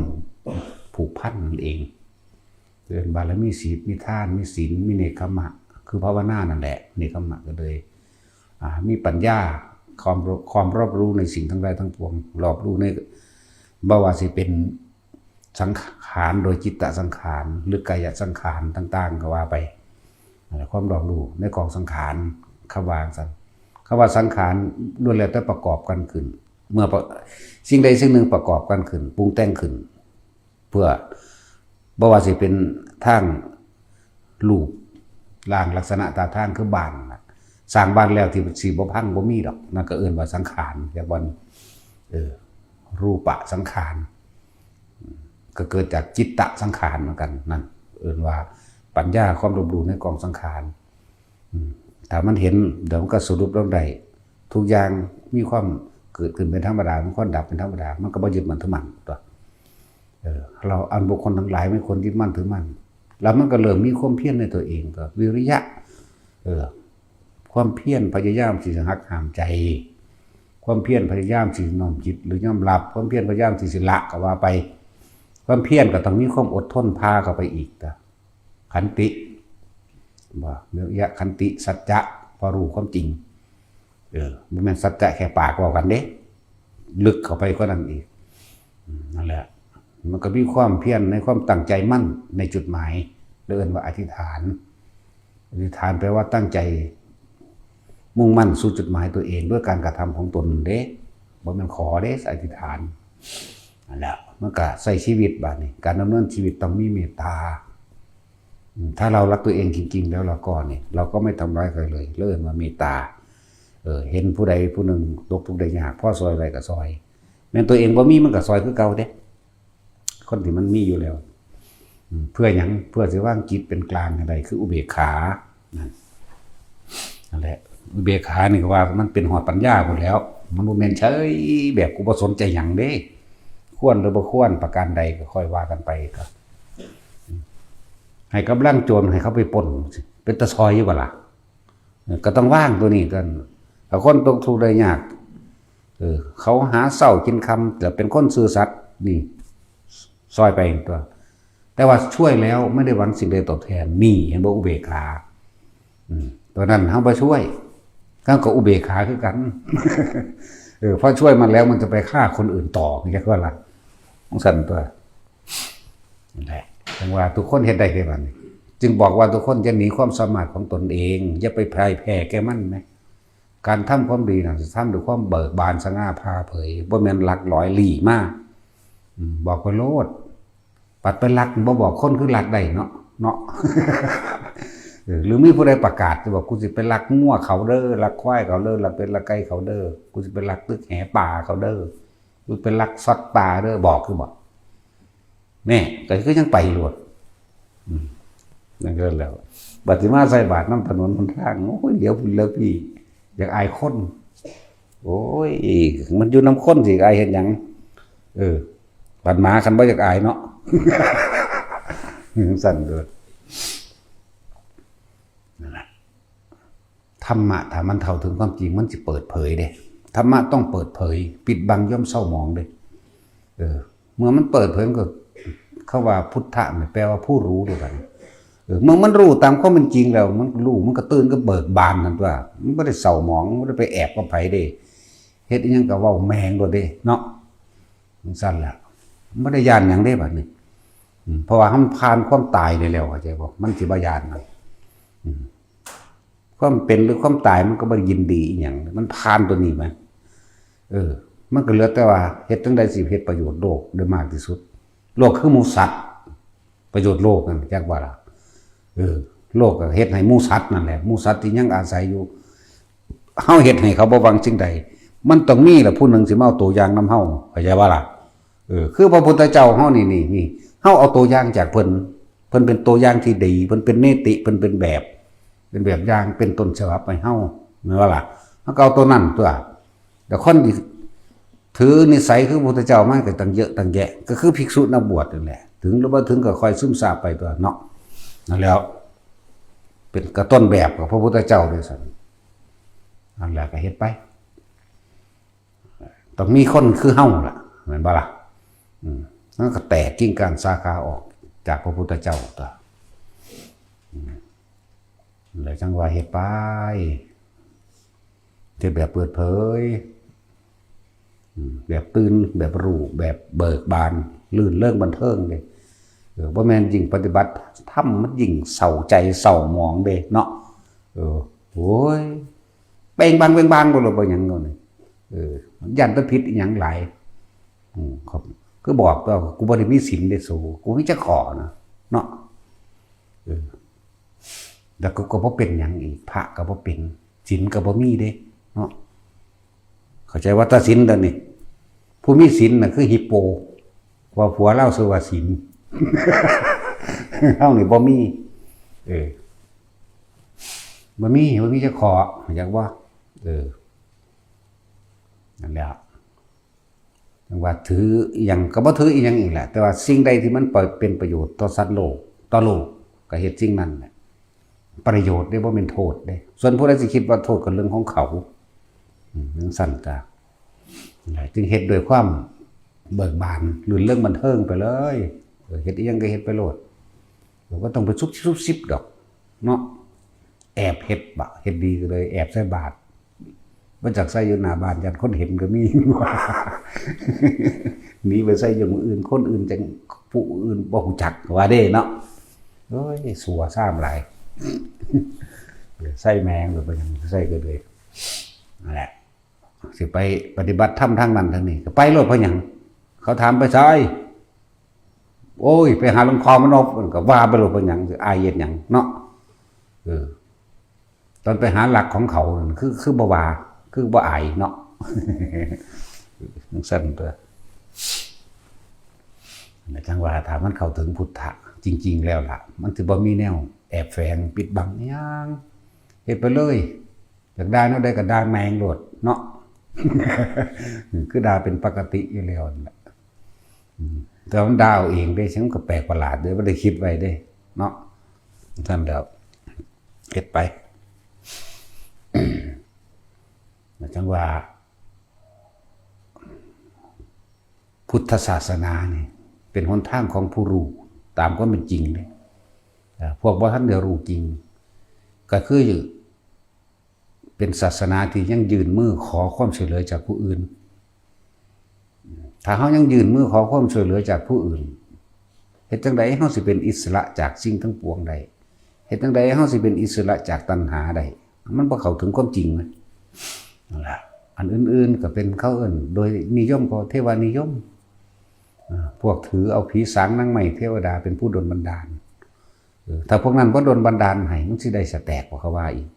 ຜູກພັນນັ້ນເອງ. ເອີ້ນບາລະມີສິບ ມີທານ ມີສິນ ມີເນກຂະມະ ຄືພາວະນານັ້ນແຫຼະ. ເນກຂະມະກໍເລີຍ ອ່າ ມີປັນຍາ ຄວາມ ຄວາມຮອບຮູ້ໃນສິ່ງທັງຫຼາຍທັງປວງ ຮອບຮູ້ໃນ ບໍ່ວ່າຊິເປັນສັງຂານໂດຍຈິດຕະສັງຂານ ຫຼື ກາຍະສັງຂານຕ່າງໆ ກໍວ່າໄປ. ຄວາມຮອບຮູ້ໃນກອງສັງຂານ ຄຳວ່າຈັ່ງຊັ້ນ ຄຳວ່າສັງຂານລ້ວນແລ້ວແຕ່ປະກອບກັນຂຶ້ນ ເມື່ອປະ ສິ່ງໃດສິ່ງໜຶ່ງປະກອບກັນຂຶ້ນ ປຸງແຕ່ງຂຶ້ນ ເພື່ອ ບໍ່ວ່າຊິເປັນທາງຮູບຮ່າງລັກສະນະທ່າທາງ ຄືບ້ານນະ ສ້າງບ້ານແລ້ວທີ່ຊິບໍ່ພັງບໍ່ມີດອກ ນັ້ນກໍເອີ້ນວ່າສັງຂານ. ຢ່າບ່ອນ ເອີ ຮູປະສັງຂານ ກໍເກີດຈາກຈິດຕະສັງຂານເໝືອນກັນ ນັ້ນເອີ້ນວ່າປັນຍາ ຄວາມຮອບຮູ້ໃນກອງສັງຂານ. ອືມ ຖ້າມັນເຫັນ ດຽວມັນກໍສະຫຼຸບລົງໄດ້ ທຸກຢ່າງມີຄວາມເກີດຂຶ້ນເປັນທຳມະດາ ມີຄວາມດັບເປັນທຳມະດາ ມັນກໍບໍ່ຍຶດໝັ້ນຖືໝັ້ນຕົວະ. ເອີ ເຮົາ ອັນບຸກຄົນທັງຫຼາຍມີຄົນຍຶດໝັ້ນຖືໝັ້ນ ແລ້ວມັນກໍເລີ່ມມີຄວາມພຽນໃນຕົວເອງ ກໍວິລິຍະ ເອີ ຄວາມພຽນພະຍາຍາມທີ່ຈະຫັກຫ້າມໃຈ ຄວາມພຽນພະຍາຍາມທີ່ນ້ອມຈິດ ຫຼື ຍອມຮັບ ຄວາມພຽນພະຍາຍາມທີ່ຊິລະ ກໍວ່າໄປ. ຄວາມພຽນກໍຕ້ອງມີຄວາມອົດທົນພາເຂົ້າໄປອີກ ຂັນຕິ ບໍ່ ວິລິຍະ ຂັນຕິ ສັດຈະ ເພາະຮູ້ຄວາມຈິງ. ເອີ ບໍ່ແມ່ນສັດຈະແຄ່ປາກເວົ້າກັນເດ້ ລຶກເຂົ້າໄປກວ່ານັ້ນອີກ. ອືມ ນັ້ນແຫຼະ ມັນກໍມີຄວາມພຽນໃນຄວາມຕັ້ງໃຈໝັ້ນໃນຈຸດໝາຍ ແລະ ເອີ້ນວ່າອະທິຖານ. ອະທິຖານແປວ່າຕັ້ງໃຈມຸ່ງໝັ້ນສູ່ຈຸດໝາຍຕົວເອງດ້ວຍການກະທຳຂອງຕົນເດ້ ບໍ່ແມ່ນຂໍເດ້ ອະທິຖານ. ນັ້ນແຫຼະ ມັນກະໃຊ້ຊີວິດບາດນີ້ ການດຳເນີນຊີວິດຕ້ອງມີເມດຕາ. ອືມ ຖ້າເຮົາລັກຕົວເອງຈິງໆ ແລ້ວ ແລ້ວກໍນີ້ ເຮົາກໍໄມ່ທຳລາຍໃຄເລີຍ ເອີ້ນວ່າເມດຕາ. ເອີ ເຫັນຜູ້ໃດຜູ້ໜຶ່ງຕົກທຸກໄດ້ຍາກ ພໍຊ່ອຍໄດ້ກໍຊ່ອຍ ແມ່ນຕົວເອງບໍ່ມີມັນກໍຊ່ອຍຄືເກົ່າເດ້ ຄົນທີ່ມັນມີຢູ່ແລ້ວ. ອືມ ເພື່ອຫຍັງ? ເພື່ອຊິວາງຈິດເປັນກາງໃຫ້ໄດ້ ຄືອຸເບກຂາ ນັ້ນ ນັ້ນແຫຼະ ອຸເບກຂານີ້ກໍວ່າມັນເປັນຮອດປັນຍາພຸ້ນແລ້ວ ມັນບໍ່ແມ່ນເສີຍແບບກູບໍ່ສົນໃຈຫຍັງເດ້ ຄວນຫຼືບໍ່ຄວນປະການໃດກໍຄ່ອຍວ່າກັນໄປ. ກໍ ອືມ ໃຫ້ກຳລັງໂຈນໃຫ້ເຂົາໄປປຸ້ນ ເປັນຕາຊ່ອຍຢູ່ບໍ່ລະ? ເອີ ກໍຕ້ອງວາງຕົວນີ້ກ່ອນ ຖ້າຄົນຕົກທຸກໄດ້ຍາກ ເອີ ເຂົາຫາເຊົ້າກິນຄ່ຳ ແຕ່ເປັນຄົນຊື່ສັດ ນີ້ ຊ່ອຍໄປຕົວະ ແຕ່ວ່າຊ່ວຍແລ້ວໄມ່ໄດ້ຫວັງສິ່ງໃດຕອບແທນ ນີ້ ເຫັນບໍ່? ອຸເບກຂາ ອືມ ຕົວນັ້ນເຮົາບໍ່ຊ່ວຍ ເຮົາກໍອຸເບກຂາຄືກັນ ເອີ ພໍຊ່ວຍມັນແລ້ວ ມັນຈະໄປຂ້າຄົນອື່ນຕໍ່ ເຫັນບໍ່ລະ? ຈັ່ງຊັ້ນຕົວະ ນັ້ນແຫຼະ ຈັ່ງວ່າທຸກຄົນເຮັດໄດ້ຄືກັນ ຈຶ່ງບອກວ່າທຸກຄົນຢ່າໜີຄວາມສາມາດຂອງຕົນເອງ ຢ່າໄປພ່າຍແພ້ແກ່ມັນນະ. ການທຳຄວາມດີນັ້ນ ຈະທຳດ້ວຍຄວາມເບີກບານ ສະຫງ່າຜ່າເຜີຍ ບໍ່ແມ່ນລັກລອຍລີ້ມາ ອືມ ບອກໄປໂລດ. ບັດໄປລັກ ບໍ່ບອກຄົນ ຄືລັກໄດ້ເນາະ ເນາະ ເອີ ຫຼືມີຜູ້ໃດປະກາດ ຈະບອກ ກູຊິໄປລັກງົວເຂົາເດີ ລັກຄວາຍເຂົາເດີ ລັກເປັດລັກໄກ່ເຂົາເດີ ກູຊິໄປລັກຕຶກແຫປາເຂົາເດີ ກູໄປລັກຊັອດປາເດີ ບອກຄືບໍ່? ແນ່ ກໍຄືຍັງໄປໂລດ ອືມ ນັ້ນກໍແລ້ວ ບັດຊິມາໃສ່ບາດນຳຖະໜົນຫົນທາງ ໂອ້ຍ ຫຼຽວພຸ້ນຫຼຽວພີ້ ຢາກອາຍຄົນ ໂອ້ຍ ມັນຢູ່ນຳຄົນຊິອາຍເຮັດຫຍັງ? ເອີ ບັດໝາຄັນບໍ່ຢາກອາຍເນາະ ຈັ່ງຊັ້ນເດີ ນັ້ນແຫຼະ. ທຳມະ ຖ້າມັນເຂົ້າເຖິງຄວາມຈິງ ມັນຊິເປີດເຜີຍເດ້. ທຳມະຕ້ອງເປີດເຜີຍ, ປິດບັງຍ່ອມເສົ້າໝອງເດ້. ເອີ ເມື່ອມັນເປີດເຜີຍ ມັນກໍ ເຂົາວ່າພຸດທະນີ້ແປວ່າຜູ້ຮູ້ເດ້ບັດນີ້. ເອີ ເມື່ອມັນຮູ້ຕາມຄວາມເປັນຈິງແລ້ວ ມັນກໍຮູ້ ມັນກໍຕື່ນ ກໍເບີກບານຫັ້ນຕົວະ. ມັນບໍ່ໄດ້ເສົ້າໝອງ, ມັນບໍ່ໄດ້ໄປແອບກັບໃຜເດ້. ເຮັດອີ່ຫຍັງກໍເວົ້າແມ່ງໂລດເດ້ເນາະ. ຈັ່ງຊັ້ນແຫຼະ ມັນບໍ່ໄດ້ຢ້ານຫຍັງເດ້ບັດນີ້. ອືມ ເພາະວ່າມັນຜ່ານຄວາມຕາຍໄດ້ແລ້ວ ເຂົ້າໃຈບໍ່? ມັນຊິບໍ່ຢ້ານນະ. ອືມ ຄວາມເປັນ ຫຼື ຄວາມຕາຍ ມັນກໍບໍ່ໄດ້ຍິນດີອີ່ຫຍັງ ມັນຜ່ານຕົວນີ້ມາ. ເອີ ມັນກໍເຫຼືອແຕ່ວ່າເຮັດຈັ່ງໃດຊິເຮັດປະໂຫຍດໂລກໄດ້ມາກທີ່ສຸດ. ໂລກຄືໝູສັດ ປະໂຫຍດໂລກນັ້ນ ຈັກວ່າລະ. ເອີ ໂລກກໍເຮັດໃຫ້ໝູສັດນັ້ນແຫຼະ ໝູສັດທີ່ຍັງອາໄສຢູ່ ເຮົາເຮັດໃຫ້ເຂົາບໍ່ຫວັງສິ່ງໃດ ມັນຕ້ອງມີລະຜູ້ໜຶ່ງຊິມາເອົາຕົວຢ່າງນຳເຮົາ ເຂົ້າໃຈບໍ່ລະ? ເອີ ຄືພະພຸດທະເຈົ້າເຮົານີ້ ນີ້ ນີ້ ເຮົາເອົາຕົວຢ່າງຈາກເພິ່ນ ເພິ່ນເປັນຕົວຢ່າງທີ່ດີ ເພິ່ນເປັນນິຕິ ເພິ່ນເປັນແບບ ເປັນແບບຢ່າງ ເປັນຕົ້ນສະບັບໃຫ້ເຮົາ ແມ່ນບໍ່ລະ? ເຮົາກໍເອົາຕົວນັ້ນຕົວະ. ແຕ່ຄົນທີ່ຖືນິໄສຄືພະພຸດທະເຈົ້າມາກໍຕັ້ງເຍອະຕັ້ງແຍະ ກໍຄືພິກສຸນັກບວດນັ້ນແຫຼະ ເຖິງຫຼືບໍ່ເຖິງກໍຄ່ອຍຊຶມຊາບໄປຕົວະເນາະ. ນັ້ນແຫຼະ ເປັນກະຕົ້ນແບບຂອງພະພຸດທະເຈົ້າດ້ວຍຊັ້ນ. ນັ້ນແຫຼະ ກໍເຮັດໄປ ຕ້ອງມີຄົນຄືເຮົາລະ ແມ່ນບໍ່ລະ? ອືມ ມັນກໍແຕກກິ່ງກ້ານສາຂາອອກຈາກພະພຸດທະເຈົ້າຕົວະ. ອືມ ແລ້ວຈັ່ງວ່າເຮັດໄປ ເຮັດແບບເປີດເຜີຍ ອືມ ແບບຕື່ນ ແບບຮູ້ ແບບເບີກບານ ລື່ນເລີງບັນເທີງເດ້. ເອີ ບໍ່ແມ່ນຍິ່ງປະຕິບັດທຳ ມັນຍິ່ງເສົ້າໃຈເສົ້າໝອງເດ້ເນາະ. ເອີ ໂອ້ຍ ເປັງບັງເປັງບັງບໍ່ຮູ້ວ່າຫຍັງເນາະນີ້. ເອີ ຢ້ານແຕ່ຜິດອີ່ຫຍັງຫຼາຍ. ອືມ ຄືບອກຕົວະ ກູບໍ່ໄດ້ມີສິນເດ້ສູ ກູມີຈັກຂໍ້ນະ ເນາະ. ເອີ ແລ້ວກູກໍບໍ່ເປັນຫຍັງອີກ ພະກໍບໍ່ເປັນ ສິນກໍບໍ່ມີເດ້ເນາະ. ເຂົ້າໃຈວ່າຕາສິນຕົວນີ້ ຜູ້ມີສິນນະຄືຮິບໂປ ເພາະວ່າຜົວລາວຊື່ວ່າສິນ ເຮົານີ້ບໍ່ມີ. ເອີ ບໍ່ມີ ບໍ່ມີຈັກຂໍ້ ຮູ້ຈັກບໍ່? ເອີ ນັ້ນແຫຼະ ຈັ່ງວ່າຖືອີ່ຫຍັງກໍບໍ່ຖືອີ່ຫຍັງອີກແຫຼະ ແຕ່ວ່າສິ່ງໃດທີ່ມັນເປັນປະໂຫຍດຕໍ່ສັດໂລກ ຕໍ່ໂລກ ກໍເຮັດສິ່ງນັ້ນແຫຼະ. ປະໂຫຍດເດ້ ບໍ່ແມ່ນໂທດເດ້. ສ່ວນຜູ້ໃດຊິຄິດວ່າໂທດກໍເລື່ອງຂອງເຂົາ. ອືມ ຈັ່ງຊັ້ນກະ ຈຶ່ງເຮັດດ້ວຍຄວາມເບີກບານ ລື່ນເລີງບັນເທີງໄປເລີຍ. ເອີ ເຮັດອີ່ຫຍັງກໍເຮັດໄປໂລດ ບໍ່ຕ້ອງໄປຊຸບຊິບຊຸບຊິບດອກເນາະ. ແອບເຮັດບາດ ເຮັດດີກໍເລີຍແອບໃສ່ບາດ ບໍ່ຈັກໃສ່ຢູ່ໜ້າບ້ານ ຢ້ານຄົນເຫັນກໍມີ. ໜີໄປໃສ່ຢູ່ໝ່ອງອື່ນ ຄົນອື່ນຈັ່ງ ຜູ້ອື່ນບໍ່ຮູ້ຈັກວ່າເດ້ເນາະ. ໂອ້ຍ ຊົ່ວຊ້ຳຫຼາຍ ໃສ່ແມ່ງ ຫຼືບໍ່ຫຍັງໃສ່ກໍເລີຍ. ນັ້ນແຫຼະ ຊິໄປປະຕິບັດທຳທາງນັ້ນທາງນີ້ ກໍໄປໂລດ. ເພາະຫຍັງ? ເຂົາຖາມໄປໃສ? ໂອ້ຍ ໄປຫາຫຼວງພໍ່ມະນົບ ກໍວ່າໄປໂລດ. ເພາະຫຍັງ? ອາຍເຮັດຫຍັງເນາະ? ເອີ ຕອນໄປຫາລັກຂອງເຂົານັ້ນ ຄື ຄືບໍ່ວ່າ ຄືບໍ່ອາຍເນາະ. ຈັ່ງຊັ້ນຕົວະ. ຈັ່ງວ່າຖ້າມັນເຂົ້າເຖິງພຸດທະຈິງໆແລ້ວລະ ມັນຊິບໍ່ມີແນວແອບແຝງປິດບັງອີ່ຫຍັງ. ເຮັດໄປເລີຍ. ຢາກດ່າແນວໃດກໍດ່າແມ່ງໂລດເນາະ ຄືດ່າເປັນປົກກະຕິຢູ່ແລ້ວນັ້ນແຫຼະ. ອືມ ແຕ່ວ່າມັນດ່າເອົາເອງເດ້ ມັນກໍແປກປະຫຼາດເດ້ ບໍ່ໄດ້ຄິດໄວ້ເດ້ເນາະ. ຊັ້ນແລ້ວ ເຮັດໄປ ຈັ່ງວ່າ ພຸດທະສາສະໜານີ້ເປັນຫົນທາງຂອງຜູ້ຮູ້ຕາມຄວາມເປັນຈິງເດ້. ເອີ ພວກບໍ່ທັນໄດ້ຮູ້ຈິງ ກໍຄືເປັນສາສະໜາທີ່ຍັງຍື່ນມືຂໍຄວາມຊ່ວຍເຫຼືອຈາກຜູ້ອື່ນ. ຖ້າເຮົາຍັງຍື່ນມືຂໍຄວາມຊ່ວຍເຫຼືອຈາກຜູ້ອື່ນ, ເຮັດຈັ່ງໃດເຮົາຊິເປັນອິດສະຫຼະຈາກສິ່ງທັງປວງໄດ້? ເຮັດຈັ່ງໃດເຮົາຊິເປັນອິດສະຫຼະຈາກຕັນຫາໄດ້? ມັນບໍ່ເຂົ້າເຖິງຄວາມຈິງນະ. ນັ້ນລະ ອັນອື່ນໆກໍເປັນ ເຂົາເອີ້ນໂດຍນິຍົມກໍເທວະນິຍົມ. ອາ ພວກຖືເອົາຜີສາງນາງໄມ້ເທວະດາເປັນຜູ້ດົນບັນດານ. ເອີ ຖ້າພວກນັ້ນບໍ່ດົນບັນດານໃຫ້ ມັນຊິໄດ້ສະແຕກບໍ່ ເຂົາວ່າອີກ.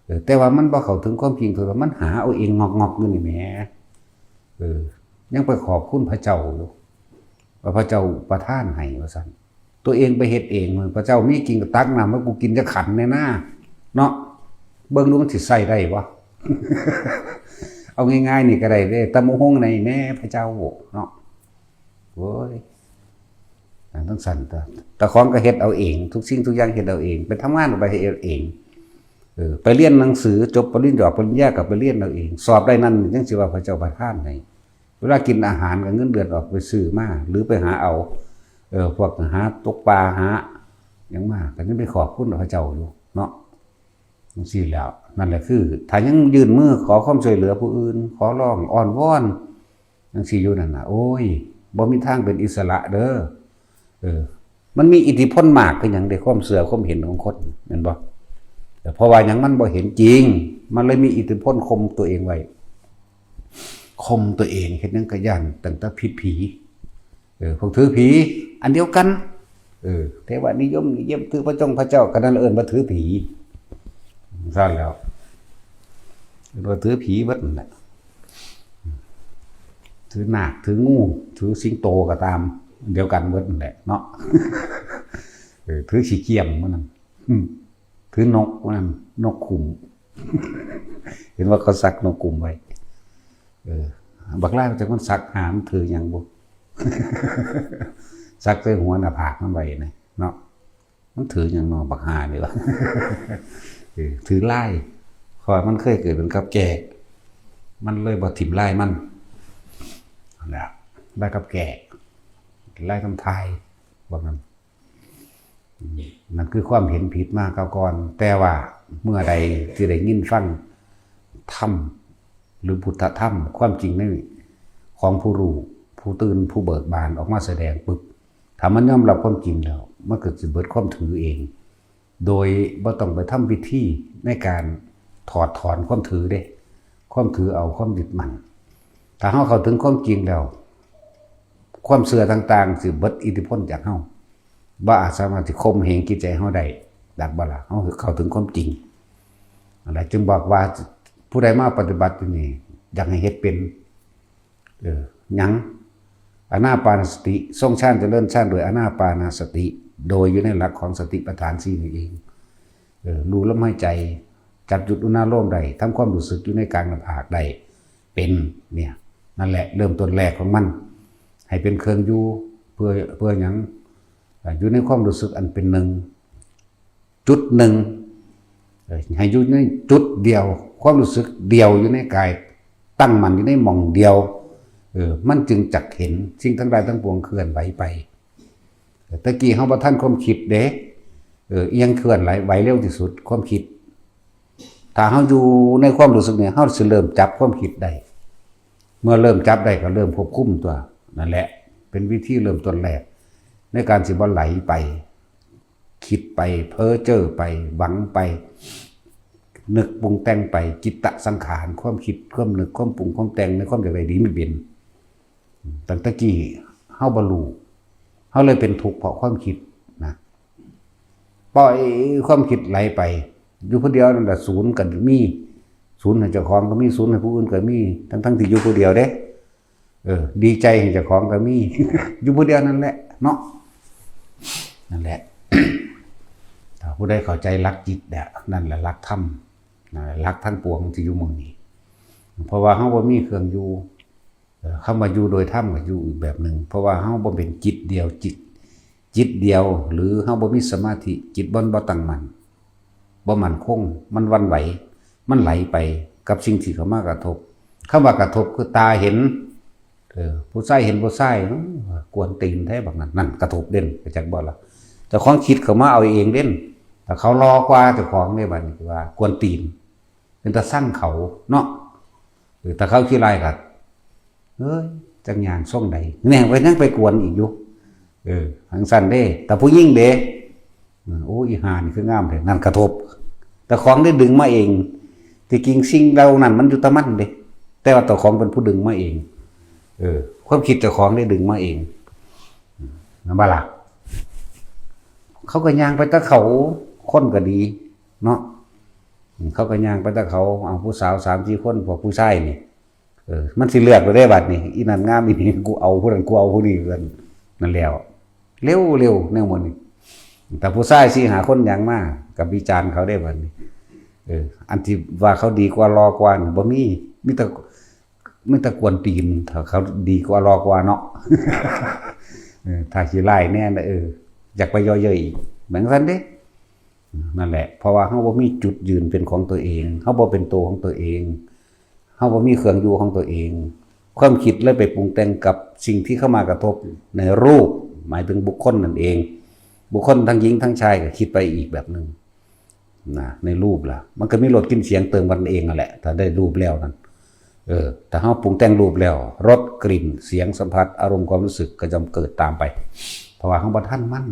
ເອີ ແຕ່ວ່າມັນບໍ່ເຂົ້າເຖິງຄວາມຈິງ ເພາະວ່າມັນຫາເອົາເອງງອກໆຢູ່ນີ້ແໝ. ເອີ ຍັງໄປຂອບຄຸນພະເຈົ້າຢູ່ ວ່າພະເຈົ້າປະທານໃຫ້ວ່າຊັ້ນ. ຕົວເອງໄປເຮັດເອງ ພະເຈົ້າມີກິນກໍຕັກນ້ຳໃຫ້ກູກິນຈັກຂັນແດ່ນາ ເນາະ. ເບິ່ງດູມັນຊິໃຊ້ໄດ້ບໍ່? ເອົາງ່າຍໆນີ້ກໍໄດ້ເດ້ ຕຳບັກຫຸ່ງໃນແດ່ພະເຈົ້າເນາະ. ໂອ້ຍ ຈັ່ງຊັ້ນ ຕາ ຕາຂອງກໍເຮັດເອົາເອງ ທຸກສິ່ງທຸກຢ່າງເຮັດເອົາເອງ ໄປທຳງານກໍໄປເຮັດເອງ. ເອີ ໄປຮຽນໜັງສື ຈົບປະລິນຍາ ປະລິນຍາກໍໄປຮຽນເອົາເອງ ສອບໄດ້ນັ້ນ ຍັງຊິວ່າພະເຈົ້າປະທານໃຫ້. ເວລາກິນອາຫານກໍເງິນເດືອນອອກໄປຊື້ມາ ຫຼືໄປຫາເອົາ ເອີ ພວກຫາຕົກປາ ຫາຫຍັງມາ ກໍຍັງໄປຂອບຄຸນພະເຈົ້າຢູ່ເນາະ. ຈັ່ງຊີ້ແລ້ວ ນັ້ນແຫຼະ ຄືຖ້າຍັງຍື່ນມືຂໍຄວາມຊ່ວຍເຫຼືອຜູ້ອື່ນ ຂໍຮ້ອງອ້ອນວອນ ຈັ່ງຊີ້ຢູ່ນັ້ນນະ ໂອ້ຍ ບໍ່ມີທາງເປັນອິດສະຫຼະເດີ. ເອີ ມັນມີອິດທິພົນມາກຄືຫຍັງເດ້ ຄວາມເຊື່ອຄວາມເຫັນຂອງຄົນ ແມ່ນບໍ່? ເອີ ເພາະວ່າຫຍັງ? ມັນບໍ່ເຫັນຈິງ ມັນເລີຍມີອິດທິພົນຂົ່ມຕົວເອງໄວ້ ຂົ່ມຕົວເອງ ເຮັດຫຍັງກໍຢ້ານ ຕັ້ງແຕ່ຜິດຜີ. ເອີ ພວກຖືຜີອັນດຽວກັນ ເອີ ເທວະນິຍົມນິຍົມ ຖືພະຈົງພະເຈົ້າ ກໍນັ້ນເອີ້ນວ່າຖືຜີ. ຊັ້ນແລ້ວ ເອີ້ນວ່າຖືຜີເບິດນັ້ນແຫຼະ ຖືນາກ ຖືງູ ຖືສິງໂຕກໍຕາມ ອັນດຽວກັນເບິດນັ້ນແຫຼະເນາະ. ເອີ ຖືຂີ້ກ້ຽມມື້ນັ້ນ ອືມ ຖືນົກມື້ນັ້ນ ນົກຂຸ້ມ ເຫັນວ່າເຂົາສັກນົກຂຸ້ມໄວ້. ເອີ ບັກຫຼ້າຈັກມັນສັກຫາ ມັນຖືຫຍັງບຸ ສັກໃສ່ຫົວໜ້າຜາກມັນໄວ້ນະເນາະ. ມັນຖືຫຍັງນໍບັກຫ່ານີ້ວະ? ເອີ ຖືລາຍ ເພາະວ່າມັນເຄີຍເກີດເປັນກັບແກ້ ມັນເລີຍບໍ່ຖິ້ມລາຍມັນ. ນັ້ນແຫຼະ ລາຍກັບແກ້ ລາຍທຳທາຍ ພວກນັ້ນ. ນັ້ນຄືຄວາມເຫັນຜິດມາກ່ອນ ແຕ່ວ່າເມື່ອໃດທີ່ໄດ້ຍິນຟັງທຳ ຫຼື ພຸດທະທຳ ຄວາມຈິງໃນ ຂອງຜູ້ຮູ້ ຜູ້ຕື່ນ ຜູ້ເບີກບານອອກມາສະແດງປຶບ ຖ້າມັນຍອມຮັບຄວາມຈິງແລ້ວ ມັນກໍຊິເບິດຄວາມຖືເອງ ໂດຍບໍ່ຕ້ອງໄປທຳພິທີໃນການຖອດຖອນຄວາມຖືເດ້ ຄວາມຖືເອົາ ຄວາມຍຶດໝັ້ນ. ຖ້າເຮົາເຂົ້າເຖິງຄວາມຈິງແລ້ວ ຄວາມເຊື່ອຕ່າງໆຊິເບິດອິດທິພົນຈາກເຮົາ ບໍ່ອາດສາມາດຊິຂົ່ມເຫງຈິດໃຈເຮົາໄດ້ ດັກບໍ່ລະ? ເຮົາເຂົ້າເຖິງຄວາມຈິງ. ນັ້ນແຫຼະ ຈຶ່ງບອກວ່າ ຜູ້ໃດມາປະຕິບັດຢູ່ນີ້ ຢາກໃຫ້ເຮັດເປັນ ເອີ ຫຍັງ? ອານາປານສະຕິ ຊົງຊານ ຈະເລີນຊານໂດຍອານາປານສະຕິ ໂດຍຢູ່ໃນຫຼັກຂອງສະຕິປະທານສີ່ນີ້ເອງ. ເອີ ຮູ້ລົມຫາຍໃຈ ຈັບຈຸດອຸນາໂລມໄດ້ ທຳຄວາມຮູ້ສຶກຢູ່ໃນກາງໜ້າຜາກໄດ້ ເປັນ ເນີ້ຍ ນັ້ນແຫຼະ ເລີ່ມຕົ້ນແລກຂອງມັນ ໃຫ້ເປັນເຄື່ອງຢູ່ ເພື່ອ ເພື່ອຫຍັງ? ເອີ ຢູ່ໃນຄວາມຮູ້ສຶກອັນເປັນໜຶ່ງ ຈຸດໜຶ່ງ ເອີ ໃຫ້ຢູ່ໃນຈຸດດຽວ ຄວາມຮູ້ສຶກດຽວຢູ່ໃນກາຍ ຕັ້ງໝັ້ນຢູ່ໃນໝ່ອງດຽວ ເອີ ມັນຈຶ່ງຈັກເຫັນສິ່ງທັງຫຼາຍທັງປວງເຄື່ອນໄຫວໄປ. ແຕ່ກີ້ເຮົາບໍ່ທັນຄວາມຄິດເດ້ ເອີ ອີ່ຫຍັງເຄື່ອນໄຫວ ໄຫວເລັວທີ່ສຸດ? ຄວາມຄິດ. ຖ້າເຮົາຢູ່ໃນຄວາມຮູ້ສຶກນີ້ ເຮົາຊິເລີ່ມຈັບຄວາມຄິດໄດ້ ເມື່ອເລີ່ມຈັບໄດ້ກໍເລີ່ມຄວບຄຸມຕົວ ນັ້ນແຫຼະ ເປັນວິທີເລີ່ມຕົ້ນແລກໃນການຊິບໍ່ໄຫຼໄປ ຄິດໄປ ເພ້ອເຈີ້ໄປ ຫວັງໄປ ນຶກປຸງແຕ່ງໄປ ຈິດຕະສັງຂານ ຄວາມຄິດ ຄວາມນຶກ ຄວາມປຸງ ຄວາມແຕ່ງ ໃນຄວາມຢາກໄດ້ດີມີເປັນ. ຕັ້ງແຕ່ກີ້ເຮົາບໍ່ຮູ້ ເຮົາເລີຍເປັນທຸກເພາະຄວາມຄິດນະ. ປ່ອຍຄວາມຄິດໄຫຼໄປ ຢູ່ຜູ້ດຽວນັ້ນລະ ສູນກໍມີ ສູນໃຫ້ເຈົ້າຂອງກໍມີ ສູນໃຫ້ຜູ້ອື່ນກໍມີ ທັງໆທີ່ຢູ່ຜູ້ດຽວເດ້. ເອີ ດີໃຈໃຫ້ເຈົ້າຂອງກໍມີ ຢູ່ຜູ້ດຽວນັ້ນແຫຼະເນາະ. ນັ້ນແຫຼະ ຖ້າຜູ້ໃດເຂົ້າໃຈຫຼັກຈິດແລ້ວ ນັ້ນແຫຼະຫຼັກທຳ ນັ້ນແຫຼະຫຼັກທັງປວງທີ່ຢູ່ໝ່ອງນີ້ ເພາະວ່າເຮົາບໍ່ມີເຄື່ອງຢູ່. ເອີ ຄຳວ່າຢູ່ໂດຍທຳກໍຢູ່ອີກແບບໜຶ່ງ ເພາະວ່າເຮົາບໍ່ເປັນຈິດດຽວ ຈິດ ຈິດດຽວ ຫຼື ເຮົາບໍ່ມີສະມາທິ ຈິດມັນບໍ່ຕັ້ງໝັ້ນ ບໍ່ໝັ້ນຄົງ ມັນຫວັ່ນໄຫວ ມັນໄຫຼໄປກັບສິ່ງທີ່ເຂົ້າມາກະທົບ. ຄຳວ່າກະທົບຄືຕາເຫັນ ເອີ ຜູ້ຊາຍເຫັນຜູ້ຊາຍ ເອີ ກວນຕີນແທ້ບັກນັ້ນ ນັ້ນກະທົບເດ້ ເຈົ້າຈັກບໍ່ລະ? ເຈົ້າຂອງຄິດເຂົ້າມາເອົາເອງເດ້ ຖ້າເຂົາຫຼໍ່ກວ່າເຈົ້າຂອງເດ້ ບັດນີ້ວ່າກວນຕີນ ເປັນຕາຊັງເຂົາເນາະ. ເອີ ຖ້າເຂົາຂີ້ຮ້າຍກໍ ເອີຍ ຈັກຍ່າງຊົງໃດ ແນ່ ກໍຍັງໄປກວນອີກຢູ່. ເອີ ຈັ່ງຊັ້ນເດ້. ແຕ່ຜູ້ຍິງເດ້ ອືມ ໂອ້ ອີຫ່ານີ້ຄືງາມແທ້ ນັ້ນກະທົບ. ເຈົ້າຂອງໄດ້ດຶງມາເອງ. ທີ່ຈິງສິ່ງເຫຼົ່ານັ້ນມັນຢູ່ແຕ່ມັນເດ້ ແຕ່ວ່າເຈົ້າຂອງເປັນຜູ້ດຶງມາເອງ. ເອີ ຄວາມຄິດເຈົ້າຂອງໄດ້ດຶງມາເອງ. ອືມ ແມ່ນບໍ່ລະ? ເຂົາກໍຍ່າງໄປແຕ່ເຂົາ ຄົນກໍດີເນາະ. ອືມ ເຂົາກໍຍ່າງໄປແຕ່ເຂົາ ເອົາຜູ້ສາວສາມສີ່ຄົນ ພວກຜູ້ຊາຍນີ້ ເອີ ມັນຊິເລືອກແລ້ວເດ້ບັດນີ້ ອີນັ້ນງາມ ອີນີ້ ກູເອົາຜູ້ນັ້ນ ກູເອົາຜູ້ນີ້ ວ່າຊັ້ນ. ນັ້ນແຫຼ້ວ ເລັວໆ ແນວໝູ່ນີ້. ແຕ່ຜູ້ຊາຍສີ່ຫ້າຄົນຍ່າງມາ ກໍວິຈານເຂົາເດ້ບັດນີ້. ເອີ ອັນທີ່ວ່າເຂົາດີກວ່າ ຫຼໍ່ກວ່ານີ້ບໍ່ມີ ມີແຕ່ ມີແຕ່ກວນຕີນ ຖ້າເຂົາດີກວ່າ ຫຼໍ່ກວ່າເນາະ. ເອີ ຖ້າຂີ້ຮ້າຍແດ່ ເອີ ຢາກໄປເຍາະເຍີ້ຍອີກ ແມ່ນຈັ່ງຊັ້ນເດ້. ນັ້ນແຫຼະ ເພາະວ່າເຮົາບໍ່ມີຈຸດຢືນເປັນຂອງຕົວເອງ ເຮົາບໍ່ເປັນໂຕຂອງຕົວເອງ ເຮົາບໍ່ມີເຄື່ອງຢູ່ຂອງຕົວເອງ ຄວາມຄິດເລີຍໄປປຸງແຕ່ງກັບສິ່ງທີ່ເຂົ້າມາກະທົບໃນຮູບ ໝາຍເຖິງບຸກຄົນນັ້ນເອງ. ບຸກຄົນທັງຍິງທັງຊາຍກໍຄິດໄປອີກແບບໜຶ່ງນະ ໃນຮູບລະ ມັນກໍມີລົດກິ່ນສຽງເຕີມກັນເອງຫັ້ນແຫຼະ ຖ້າໄດ້ຮູບແລ້ວນັ້ນ. ເອີ ຖ້າເຮົາປຸງແຕ່ງຮູບແລ້ວ ລົດ ກິ່ນ ສຽງ ສຳຜັດ ອາລົມ ຄວາມຮູ້ສຶກ ກໍຍ່ອມເກີດຕາມໄປ ເພາະວ່າເຮົາບໍ່ທັນມັນ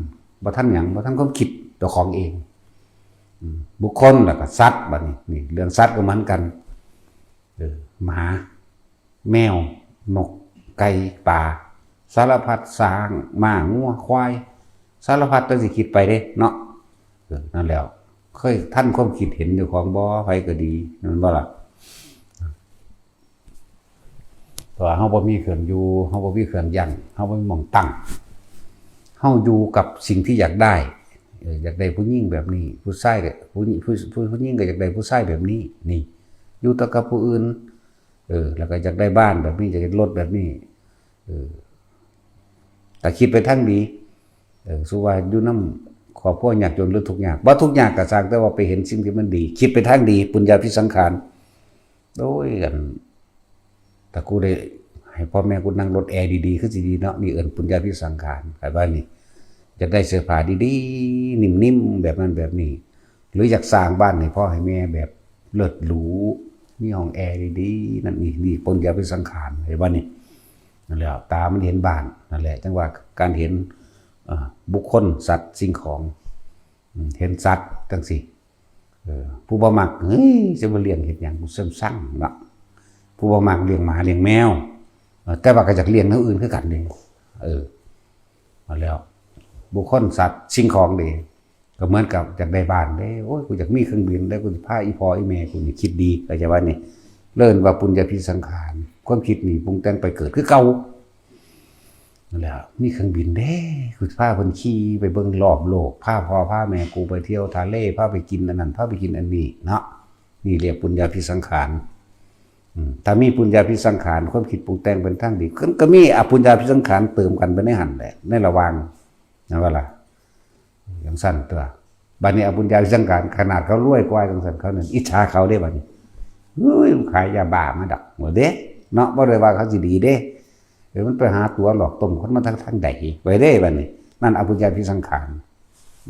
ບໍ່ທັນຫຍັງ ບໍ່ທັນຄວາມຄິດເຈົ້າຂອງເອງ. ອືມ ບຸກຄົນ ແລ້ວກໍສັດ ບັດນີ້ ນີ້ເລື່ອງສັດກໍເໝືອນກັນ ເອີ ໝາ ແມວ ນົກ ໄກ່ ປາ ສາລະພັດ ຊ້າງ ມ້າ ງົວ ຄວາຍ ສາລະພັດ ຈັ່ງຊິຄິດໄປເດ້ເນາະ. ເອີ ນັ້ນແຫຼ້ວ ເຄີຍທັນຄວາມຄິດເຫັນເຈົ້າຂອງບໍ່? ໃຜກໍດີ ແມ່ນບໍ່ລະ? ເພາະວ່າເຮົາບໍ່ມີເຄື່ອງຢູ່ ເຮົາບໍ່ມີເຄື່ອງຢັ້ງ ເຮົາບໍ່ມີໝ່ອງຕັ້ງ ເຮົາຢູ່ກັບສິ່ງທີ່ຢາກໄດ້. ເອີ ຢາກໄດ້ຜູ້ຍິງແບບນີ້ ຜູ້ຊາຍກໍ ຜູ້ຍິງ ຜູ້ ຜູ້ ຜູ້ຍິງກໍຢາກໄດ້ຜູ້ຊາຍແບບນີ້ ນີ້ ຢູ່ແຕ່ກັບຜູ້ອື່ນ. ເອີ ແລ້ວກໍຢາກໄດ້ບ້ານແບບນີ້ ຢາກໄດ້ລົດແບບນີ້. ເອີ ຖ້າຄິດໄປທາງດີ ເອີ ສົມມຸດວ່າຢູ່ນຳຄອບຄົວຍາກຈົນ ຫຼື ທຸກຍາກ ບໍ່ທຸກຍາກກໍຊ່າງ ແຕ່ວ່າໄປເຫັນສິ່ງທີ່ມັນດີ ຄິດໄປທາງດີ ປຸນຍາພິສັງຂານ. ໂອ້ຍ ອັນ ຖ້າກູໄດ້ໃຫ້ພໍ່ແມ່ກູນັ່ງລົດແອດີໆ ຄືຊິດີເນາະ ນີ້ເອີ້ນປຸນຍາພິສັງຂານ. ແບບວ່ານີ້ ຢາກໄດ້ເສື້ອຜ້າດີໆ ນິ້ມໆ ແບບນັ້ນແບບນີ້ ຫຼື ຢາກສ້າງບ້ານໃຫ້ພໍ່ໃຫ້ແມ່ແບບເລີດຫຼູ ມີຫ້ອງແອດີໆ ນັ້ນນີ້ ນີ້ປຸນຍາພິສັງຂານ ເຫັນບໍ່ນີ້? ນັ້ນແຫຼະ ຕາມັນເຫັນບ້ານ ນັ້ນແຫຼະ ຈັ່ງວ່າການເຫັນ ເອີ ບຸກຄົນ ສັດ ສິ່ງຂອງ ອືມ ເຫັນສັດຈັ່ງຊີ້ ເອີ ຜູ້ບໍ່ມັກ ເຮີ້ຍ ຈະມາລ້ຽງເຮັດຫຍັງ ກູຊັງເນາະ. ຜູ້ບໍ່ມັກລ້ຽງໝາລ້ຽງແມວ ເອີ ແຕ່ວ່າກໍຢາກລ້ຽງແນວອື່ນຄືກັນເດ້. ເອີ ເອົາແລ້ວ ບຸກຄົນ ສັດ ສິ່ງຂອງເດ້ ກໍເໝືອນກັບຢາກໄດ້ບ້ານເດ້ ໂອ້ຍ ກູຢາກມີເຄື່ອງບິນເດ້ ກູຊິພາອີ່ພໍ່ອີ່ແມ່ກູນີ້ຄິດດີ ເຂົ້າໃຈວ່ານີ້ ເອີ້ນວ່າປຸນຍາພິສັງຂານ. ຄວາມຄິດນີ້ປຸງແຕ່ງໄປເກີດຄືເກົ່າ. ນັ້ນແຫຼະ ມີເຄື່ອງບິນເດ້ ຄືພາເພິ່ນຂີ່ໄປເບິ່ງລອບໂລກ ພາພໍ່ພາແມ່ກູໄປທ່ຽວທະເລ ພາໄປກິນອັນນັ້ນ ພາໄປກິນອັນນີ້ເນາະ. ນີ້ລຽກປຸນຍາພິສັງຂານ. ອືມ ຖ້າມີປຸນຍາພິສັງຂານ ຄວາມຄິດປຸງແຕ່ງເປັນທາງດີ ກໍ ກໍມີອະປຸນຍາພິສັງຂານເຕີມກັນໄປໃນຫັ້ນແຫຼະ ໃນລະຫວ່າງ ແມ່ນບໍ່ລະ? ຈັ່ງຊັ້ນຕົວະ. ບັດນີ້ອະປຸນຍາພິສັງຂານ ຂະໜາດເຂົາລວຍກວ່າຈັ່ງຊັ້ນ ເຂົານັ້ນອິດສາເຂົາເດ້ບັດນີ້. ເຮີ້ຍ ມັນຂາຍຢາບ້າມາດອກ ວ່າເດ້ເນາະ ບໍ່ໄດ້ວ່າເຂົາຊິດີເດ້. ເອີ ມັນໄປຫາຕົວະຫຼອກຕົ້ມຄົນມາທາງ ທາງໃດໄປເດ້ບັດນີ້. ນັ້ນອະປຸນຍາພິສັງຂານ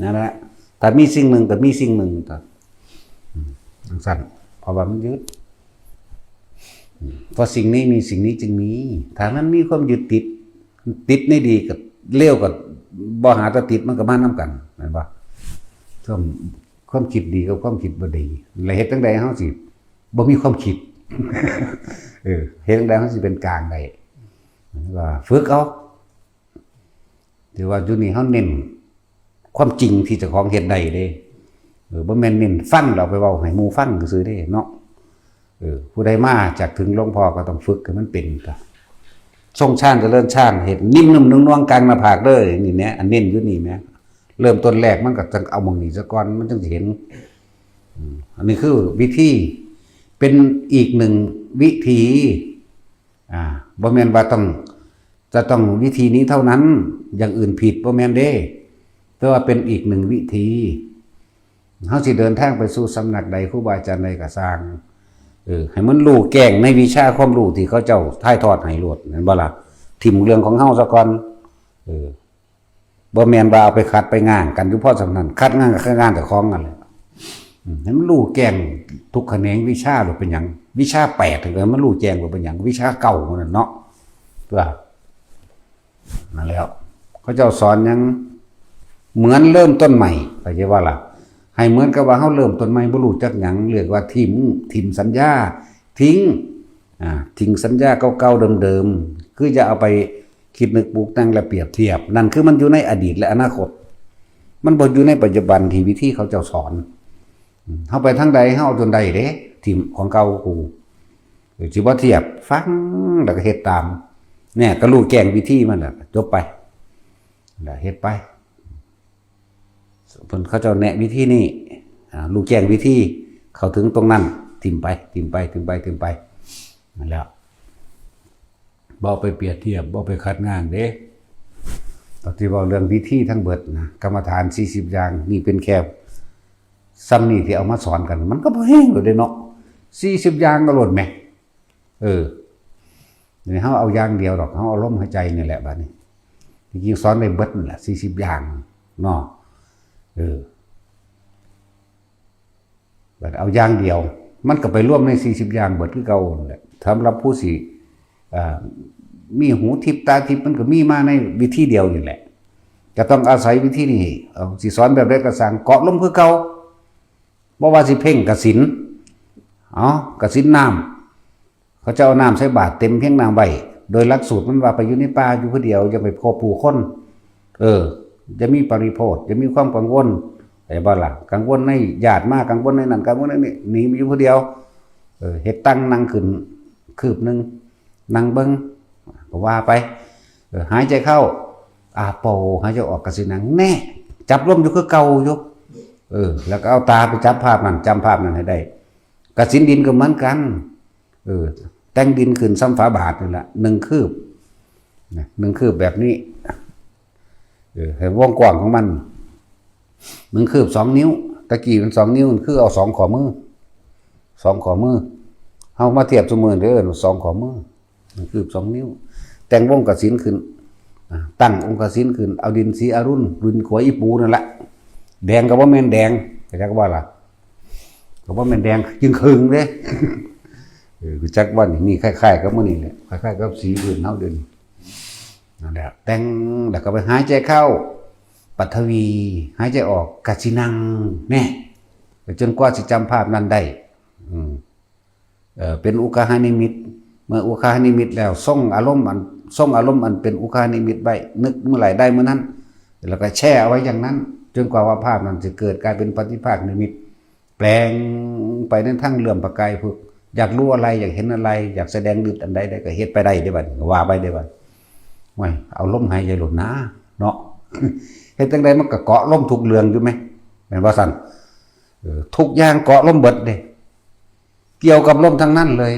ນັ້ນແຫຼະ. ຖ້າມີສິ່ງໜຶ່ງກໍມີສິ່ງໜຶ່ງຕົວະ. ອືມ ຈັ່ງຊັ້ນ ເພາະວ່າມັນຍຶດ. ອືມ ເພາະສິ່ງນີ້ມີ ສິ່ງນີ້ຈຶ່ງມີ. ຖ້າມັນມີຄວາມຍຶດຕິດ ຕິດໃນດີກັບເລວກໍບໍ່ຫາແຕ່ຕິດ ມັນກໍມານຳກັນ ແມ່ນບໍ່? ຄວາມ ຄວາມຄິດດີກັບຄວາມຄິດບໍ່ດີ ແລ້ວເຮັດຈັ່ງໃດເຮົາຊິບໍ່ມີຄວາມຄິດ? ເອີ ເຮັດຈັ່ງໃດເຮົາຊິເປັນກາງໄດ້? ວ່າຝຶກເອົາ. ຖືວ່າຈຸດນີ້ເຮົາເນັ້ນຄວາມຈິງທີ່ເຈົ້າຂອງເຮັດໄດ້ເດ້. ເອີ ບໍ່ແມ່ນເນັ້ນຟັງແລ້ວໄປເວົ້າໃຫ້ໝູ່ຟັງຊື່ໆເດ້ເນາະ. ເອີ ຜູ້ໃດມາຈາກເຖິງຫຼວງພໍ່ກໍຕ້ອງຝຶກໃຫ້ມັນເປັນ. ຊົງຊານຈະເລີນຊານ ເຮັດນິ້ມໆນວງໆກາງໜ້າຜາກເດີ. ນີ້ແໝ່ ອັນເນັ້ນຢູ່ນີ້ແໝ່ ເລີ່ມຕົ້ນແລກມັນກໍຕ້ອງເອົາໝ່ອງນີ້ຊະກ່ອນ ມັນຈຶ່ງຊິເຫັນ. ອືມ ອັນນີ້ຄືວິທີ ເປັນອີກໜຶ່ງວິທີ. ອ່າ ບໍ່ແມ່ນວ່າຕ້ອງ ຈະຕ້ອງວິທີນີ້ເທົ່ານັ້ນ ຢ່າງອື່ນຜິດ ບໍ່ແມ່ນເດ້. ແຕ່ວ່າເປັນອີກໜຶ່ງວິທີ. ເຮົາຊິເດີນທາງໄປສູ່ສຳນັກໃດ ຄູບາອາຈານໃດກໍຊ່າງ ເອີ ໃຫ້ມັນຮູ້ແຈ້ງໃນວິຊາຄວາມຮູ້ທີ່ເຂົາເຈົ້າຖ່າຍທອດໃຫ້ໂລດ ແມ່ນບໍ່ລະ? ຖິ້ມເລື່ອງຂອງເຮົາຊະກ່ອນ. ເອີ ບໍ່ແມ່ນວ່າເອົາໄປຂັດໄປງາງກັນຢູ່ພໍສ່ຳນັ້ນ, ຂັດງາງກໍຄືງານເຈົ້າຂອງນັ້ນແຫຼະ. ອືມ ໃຫ້ມັນຮູ້ແຈ້ງທຸກຂະແໜງວິຊາໂລດເປັນຫຍັງ, ວິຊາແປດກໍໃຫ້ມັນຮູ້ແຈ້ງໂລດເປັນຫຍັງ, ວິຊາເກົ້ານັ້ນເນາະ ຕົວະ. ນັ້ນແຫຼະ ເຂົາເຈົ້າສອນຫຍັງ? ເໝືອນເລີ່ມຕົ້ນໃໝ່ ເຂົ້າໃຈບໍ່ລະ? ໃຫ້ເໝືອນກັບວ່າເຮົາເລີ່ມຕົ້ນໃໝ່ ບໍ່ຮູ້ຈັກຫຍັງ, ເອີ້ນວ່າຖິ້ມ ຖິ້ມສັນຍາ, ຖິ້ງ ອ່າ ຖິ້ງສັນຍາເກົ່າໆເດີມໆ. ຄືຢ່າເອົາໄປຄິດນຶກປຸກແຕ່ງ ແລະ ປຽບທຽບ. ນັ້ນຄືມັນຢູ່ໃນອະດີດ ແລະ ອະນາຄົດ, ມັນບໍ່ຢູ່ໃນປັດຈຸບັນທີ່ວິທີເຂົາເຈົ້າສອນ. ເຮົາໄປທາງໃດ ເຮົາເອົາຕົນໃດເດ້, ຖິ້ມຂອງເກົ່າກູ. ເອີ ຊິບໍ່ທຽບ, ຟັງແລ້ວກໍເຮັດຕາມ. ແນ່ ກໍຮູ້ແຈ້ງວິທີມັນແລ້ວ ຈົບໄປ, ແລ້ວເຮັດໄປ. ເພິ່ນ ເຂົາເຈົ້າແນະວິທີນີ້, ອ່າ ຮູ້ແຈ້ງວິທີ, ເຂົ້າເຖິງຕົງນັ້ນ, ຖິ້ມໄປ, ຖິ້ມໄປ, ຖິ້ມໄປ, ຖິ້ມໄປ. ນັ້ນແຫຼະ. ບໍ່ໄປປຽບທຽບ, ບໍ່ໄປຂັດງາງເດ້. ຕອນທີ່ເວົ້າເລື່ອງວິທີທັງເບິດນະ, ກຳມະຖານສີ່ສິບຢ່າງ, ນີ້ເປັນແຄ່ສ່ຳນີ້ທີ່ເອົາມາສອນກັນ, ມັນກໍບໍ່ແຮງໂລດເດ້ເນາະ, ສີ່ສິບຢ່າງກໍໂລດແໝ. ເອີ ນີ້ເຮົາເອົາຢ່າງດຽວດອກ, ເຮົາເອົາລົມຫາຍໃຈນີ້ແຫຼະບາດນີ້. ທີ່ຈິງສອນໄດ້ເບິດນັ້ນແຫຼະ ສີ່ສິບຢ່າງເນາະ. ເອີ ບັດເອົາຢ່າງດຽວ ມັນກໍໄປລວມໃນສີ່ສິບຢ່າງເບິດຄືເກົ່ານັ້ນແຫຼະ. ສຳລັບຜູ້ຊິ ເອີ ມີຫູທິບຕາທິບ ມັນກໍມີມາໃນວິທີດຽວນີ້ແຫຼະ. ກໍຕ້ອງອາໄສວິທີນີ້, ເອົາ ຊິສອນແບບໃດກໍຊ່າງ, ເກາະລົມຄືເກົ່າ. ບໍ່ວ່າຊິເພັ່ງກະສິນ, ເອົາ ກະສິນນ້ຳ, ເຂົາເຈົ້າເອົານ້ຳໃສ່ບາດເຕັມພຽງນ້ຳໄວ້. ໂດຍຫຼັກສູດມັນວ່າໄປຢູ່ໃນປ່າຢູ່ຜູ້ດຽວ, ຢ່າໄປພົບຜູ້ຄົນ. ເອີ ຢ່າມີປະລິໂພດ, ຢ່າມີຄວາມກັງວົນ, ເຫັນບໍ່ລະ? ກັງວົນໃນຍາດມາ, ກັງວົນໃນນັ້ນ, ກັງວົນໃນນີ້, ໜີໄປຢູ່ຜູ້ດຽວ. ເອີ ເຮັດຕັ່ງນັ່ງຂຶ້ນຄືບໜຶ່ງ, ນັ່ງເບິ່ງ ກໍວ່າໄປ. ເອີ ຫາຍໃຈເຂົ້າ ອາໂປ, ຫາຍໃຈອອກ ກະສິນນັ່ງ. ແນ່ ຈັບລົມຢູ່ຄືເກົ່າຢູ່. ເອີ ແລ້ວກໍເອົາຕາໄປຈັບພາບນັ້ນ, ຈຳພາບນັ້ນໃຫ້ໄດ້. ກະສິນດິນກໍເໝືອນກັນ. ເອີ ແຕ່ງດິນຂຶ້ນສ່ຳຝາບາດນີ້ລະ ໜຶ່ງຄືບນະ, ໜຶ່ງຄືບແບບນີ້. ເອີ ໃຫ້ວົງກວ້າງຂອງມັນ ໜຶ່ງຄືບສອງນິ້ວ. ຕະກີ້ມັນສອງນິ້ວ, ຄືເອົາສອງຂໍ້ມື, ສອງຂໍ້ມື. ເຮົາມາທຽບຊຸມື້ນີ້ ເອີ້ນວ່າສອງຂໍ້ມື. ມັນຄືບສອງນິ້ວ, ແຕ່ງວົງກະສິນຂຶ້ນ, ອາ ຕັ້ງອົງກະສິນຂຶ້ນ, ເອົາດິນສີອາລຸນ, ດິນຂົວອີປູນັ້ນລະ. ແດງກໍບໍ່ແມ່ນແດງ, ເຂົ້າໃຈວ່າລະ? ກໍບໍ່ແມ່ນແດງຈຶ່ງຄຶ່ງເດ້. ເອີ ຮູ້ຈັກບໍ່ນີ້? ນີ້ຄ້າຍໆກັບມື້ນີ້ແຫຼະ, ຄ້າຍໆກັບສີພື້ນເຮົາເດນີ້. ນັ້ນແຫຼະ, ແຕ່ງ ແລ້ວກໍໄປຫາຍໃຈເຂົ້າ ປະຖະວີ, ຫາຍໃຈອອກ ກະສິນັງ. ແນ່ ຈົນກວ່າຊິຈຳພາບນັ້ນໄດ້. ອືມ ເອີ ເປັນອຸຄະຫະນິມິດ. ເມື່ອອຸຄະຫະນິມິດແລ້ວ ຊົງອາລົມອັນ ຊົງອາລົມອັນເປັນອຸຄະຫະນິມິດໄວ້, ນຶກເມື່ອໃດໄດ້ເມື່ອນັ້ນ, ແລ້ວກໍແຊ່ເອົາໄວ້ຢ່າງນັ້ນ ຈົນກວ່າວ່າພາບນັ້ນຊິເກີດກາຍເປັນປະຕິພາກນິມິດ, ແປງໄປໃນທາງເຫຼື້ອມປະກາຍພຶກ. ຢາກຮູ້ອະໄລ, ຢາກເຫັນອະໄລ, ຢາກສະແດງລິດອັນໃດໄດ້ ກໍເຮັດໄປໄດ້ເດ້ບັດນີ້, ວ່າໄປເດ້ບັດ. ໂອ້ຍ ເອົາລົມຫາຍໃຈໂລດນາເນາະ, ເຮັດຈັ່ງໃດມັນກໍເກາະລົມທຸກເລື່ອງຢູ່ແມ, ແມ່ນບໍ່ຊັ້ນ? ເອີ ທຸກຢ່າງເກາະລົມເບິດເດ້, ກ່ຽວກັບລົມທັງນັ້ນເລີຍ.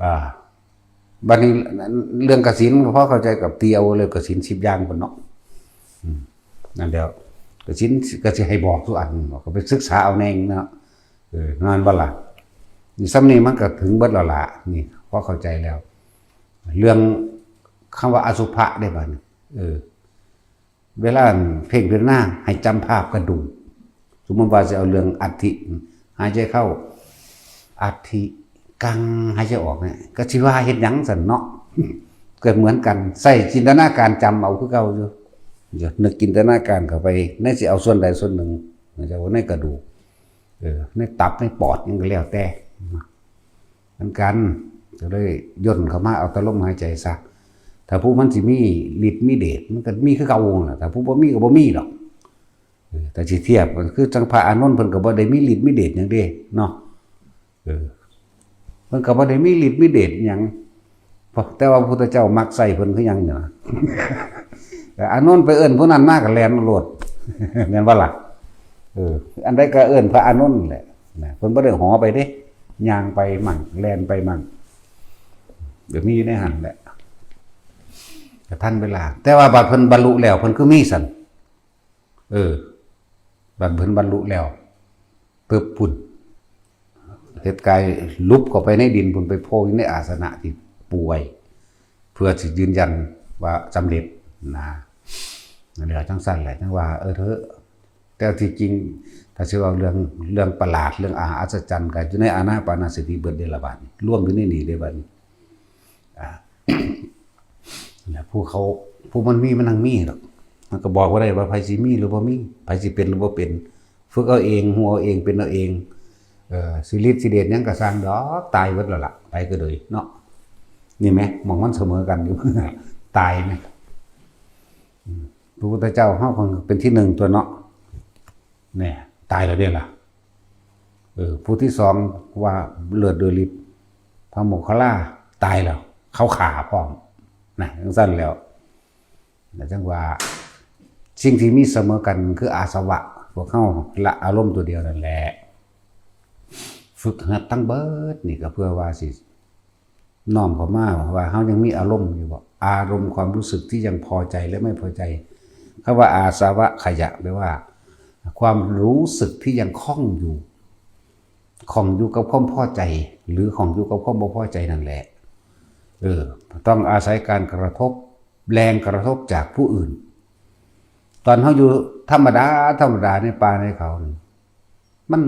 ອ່າ ບັດນີ້ເລື່ອງກະສິນກໍພໍເຂົ້າໃຈ, ກັບຕີເອົາເລີຍກະສິນສິບຢ່າງພຸ້ນເນາະ. ອືມ ນັ້ນແຫຼະ, ກະສິນກໍຊິໃຫ້ບອກທຸກອັນ, ກໍໄປສຶກສາເອົາແນ່ເນາະ. ເອີ ແມ່ນບໍ່ລະ? ນີ້ ສ່ຳນີ້ມັນກໍເຖິງເບິດແລ້ວລະ, ນີ້ພໍເຂົ້າໃຈແລ້ວ. ເລື່ອງຄຳວ່າອະສຸພະເດ້ບັດນີ້. ເອີ ເວລາເພງພິຈາລະນາໃຫ້ຈຳພາບກະດູກ. ສົມມຸດວ່າຊິເອົາເລື່ອງອັດຖິ, ຫາຍໃຈເຂົ້າ ອັດຖິ ກັງ, ຫາຍໃຈອອກນີ້ ກໍຊິວ່າເຮັດຫຍັງຊັ້ນເນາະ? ກໍເໝືອນກັນ, ໃຊ້ຈິນຕະນາການຈຳເອົາຄືເກົ່າຢູ່. ນຶກຈິນຕະນາການເຂົ້າໄປ ໃນຊິເອົາສ່ວນໃດສ່ວນໜຶ່ງ ໃນກະດູກ, ເອີ ໃນຕັບ ໃນປອດ ຫຍັງກໍແລ້ວແຕ່. ເໝືອນກັນ, ກໍເລີຍຢ່ນເຂົ້າມາເອົາແຕ່ລົມຫາຍໃຈຊະ. ຖ້າຜູ້ມັນຊິມີລິດມີເດດ ມັນກໍມີຄືເກົ່າຫັ້ນລະ, ຖ້າຜູ້ບໍ່ມີກໍບໍ່ມີດອກ. ເອີ ຖ້າຊິທຽບກໍຄືຈັ່ງພະອານົນ ເພິ່ນກໍບໍ່ໄດ້ມີລິດມີເດດຫຍັງເດ້ເນາະ. ເອີ ເພິ່ນກໍບໍ່ໄດ້ມີລິດມີເດດຫຍັງ, ແຕ່ວ່າພະພຸດທະເຈົ້າມັກໃຊ້ເພິ່ນຄືຫຍັງນີ້ນະ. ອານົນໄປເອີ້ນຜູ້ນັ້ນມາກໍແລ່ນໂລດ, ແມ່ນບໍ່ລະ? ເອີ ອັນໃດກໍເອີ້ນພະອານົນແຫຼະນະ, ເພິ່ນບໍ່ໄດ້ຫໍ່ໄປເດ້, ຍ່າງໄປໝັ້ງ ແລ່ນໄປໝັ້ງ, ກໍມີຢູ່ໃນຫັ້ນແຫຼະ, ກໍທັນເວລາ. ແຕ່ວ່າບັດເພິ່ນບັນລຸແລ້ວ ເພິ່ນຄືມີຊັ້ນ? ເອີ ບັດເພິ່ນບັນລຸແລ້ວ ປຶບ ພຸ້ນ ເຮັດກາຍຫຼຸບເຂົ້າໄປໃນດິນພຸ້ນ, ໄປໂພຢູ່ໃນອາສະນະທີ່ປູໄວ້. ເພື່ອຊິຢືນຢັນວ່າສຳເລັດນະ. ແລ້ວຈັ່ງຊັ້ນແຫຼະ ຈັ່ງວ່າ ເອີ ເທີ ແຕ່ທີ່ຈິງ ຖ້າຊິເວົ້າເລື່ອງ ເລື່ອງປະຫຼາດ ເລື່ອງອາ ອັດສະຈັນ ກໍຢູ່ໃນອານາປານະສະຕິເບິດເດລະບາດນີ້ ລວມຢູ່ໃນນີ້ເດບາດນີ້. ອາ ແລ້ວຜູ້ເຂົາ ຜູ້ມັນມີ ມັນຍັງມີດອກ ມັນກໍບອກບໍ່ໄດ້ວ່າໃຜຊິມີຫຼືບໍ່ມີ ໃຜຊິເປັນຫຼືບໍ່ເປັນ. ຝຶກເອົາເອງ ຮູ້ເອົາເອງ ເປັນເອົາເອງ. ເອີ ຊິລິດຊິເດດຫຍັງກໍຊ່າງດອກ ຕາຍເບິດແລ້ວລະ ໃຜກໍໂດຍເນາະ. ນີ້ແໝ ໝ່ອງມັນສະເໝີກັນຢູ່ ຕາຍແໝ. ອືມ ພະພຸດທະເຈົ້າເຮົາເປັນທີໜຶ່ງຕົວະເນາະ ແນ່ ຕາຍແລ້ວເດ້ລະ. ເອີ ຜູ້ທີສອງວ່າເລີດດ້ວຍລິດ ພະໂມກຄະລາ ຕາຍແລ້ວ ເຂົາຂ້າພ້ອມນະ. ຈັ່ງຊັ້ນແລ້ວ ແລ້ວຈັ່ງວ່າ ສິ່ງທີ່ມີສະເໝີກັນຄືອາສະວະ ພວກເຮົາລະອາລົມຕົວດຽວນັ້ນແຫຼະ. ຝຶກຫັດທັງເບິດນີ້ກໍເພື່ອວ່າຊິນ້ອມເຂົ້າມາວ່າເຮົາຍັງມີອາລົມຢູ່ບໍ່ ອາລົມຄວາມຮູ້ສຶກທີ່ຍັງພໍໃຈ ແລະ ໄມ່ພໍໃຈ. ຄຳວ່າອາສະວະຂະຍະ ແປວ່າຄວາມຮູ້ສຶກທີ່ຍັງຂ້ອງຢູ່ ຂ້ອງຢູ່ກັບຄວາມພໍໃຈ ຫຼື ຂ້ອງຢູ່ກັບຄວາມບໍ່ພໍໃຈນັ້ນແຫຼະ. ເອີ ຕ້ອງອາໄສການກະທົບ ແຮງກະທົບຈາກຜູ້ອື່ນ. ຕອນເຮົາຢູ່ທຳມະດາ ທຳມະດາໃນປ່າໃນເຂົານີ້ ມັນ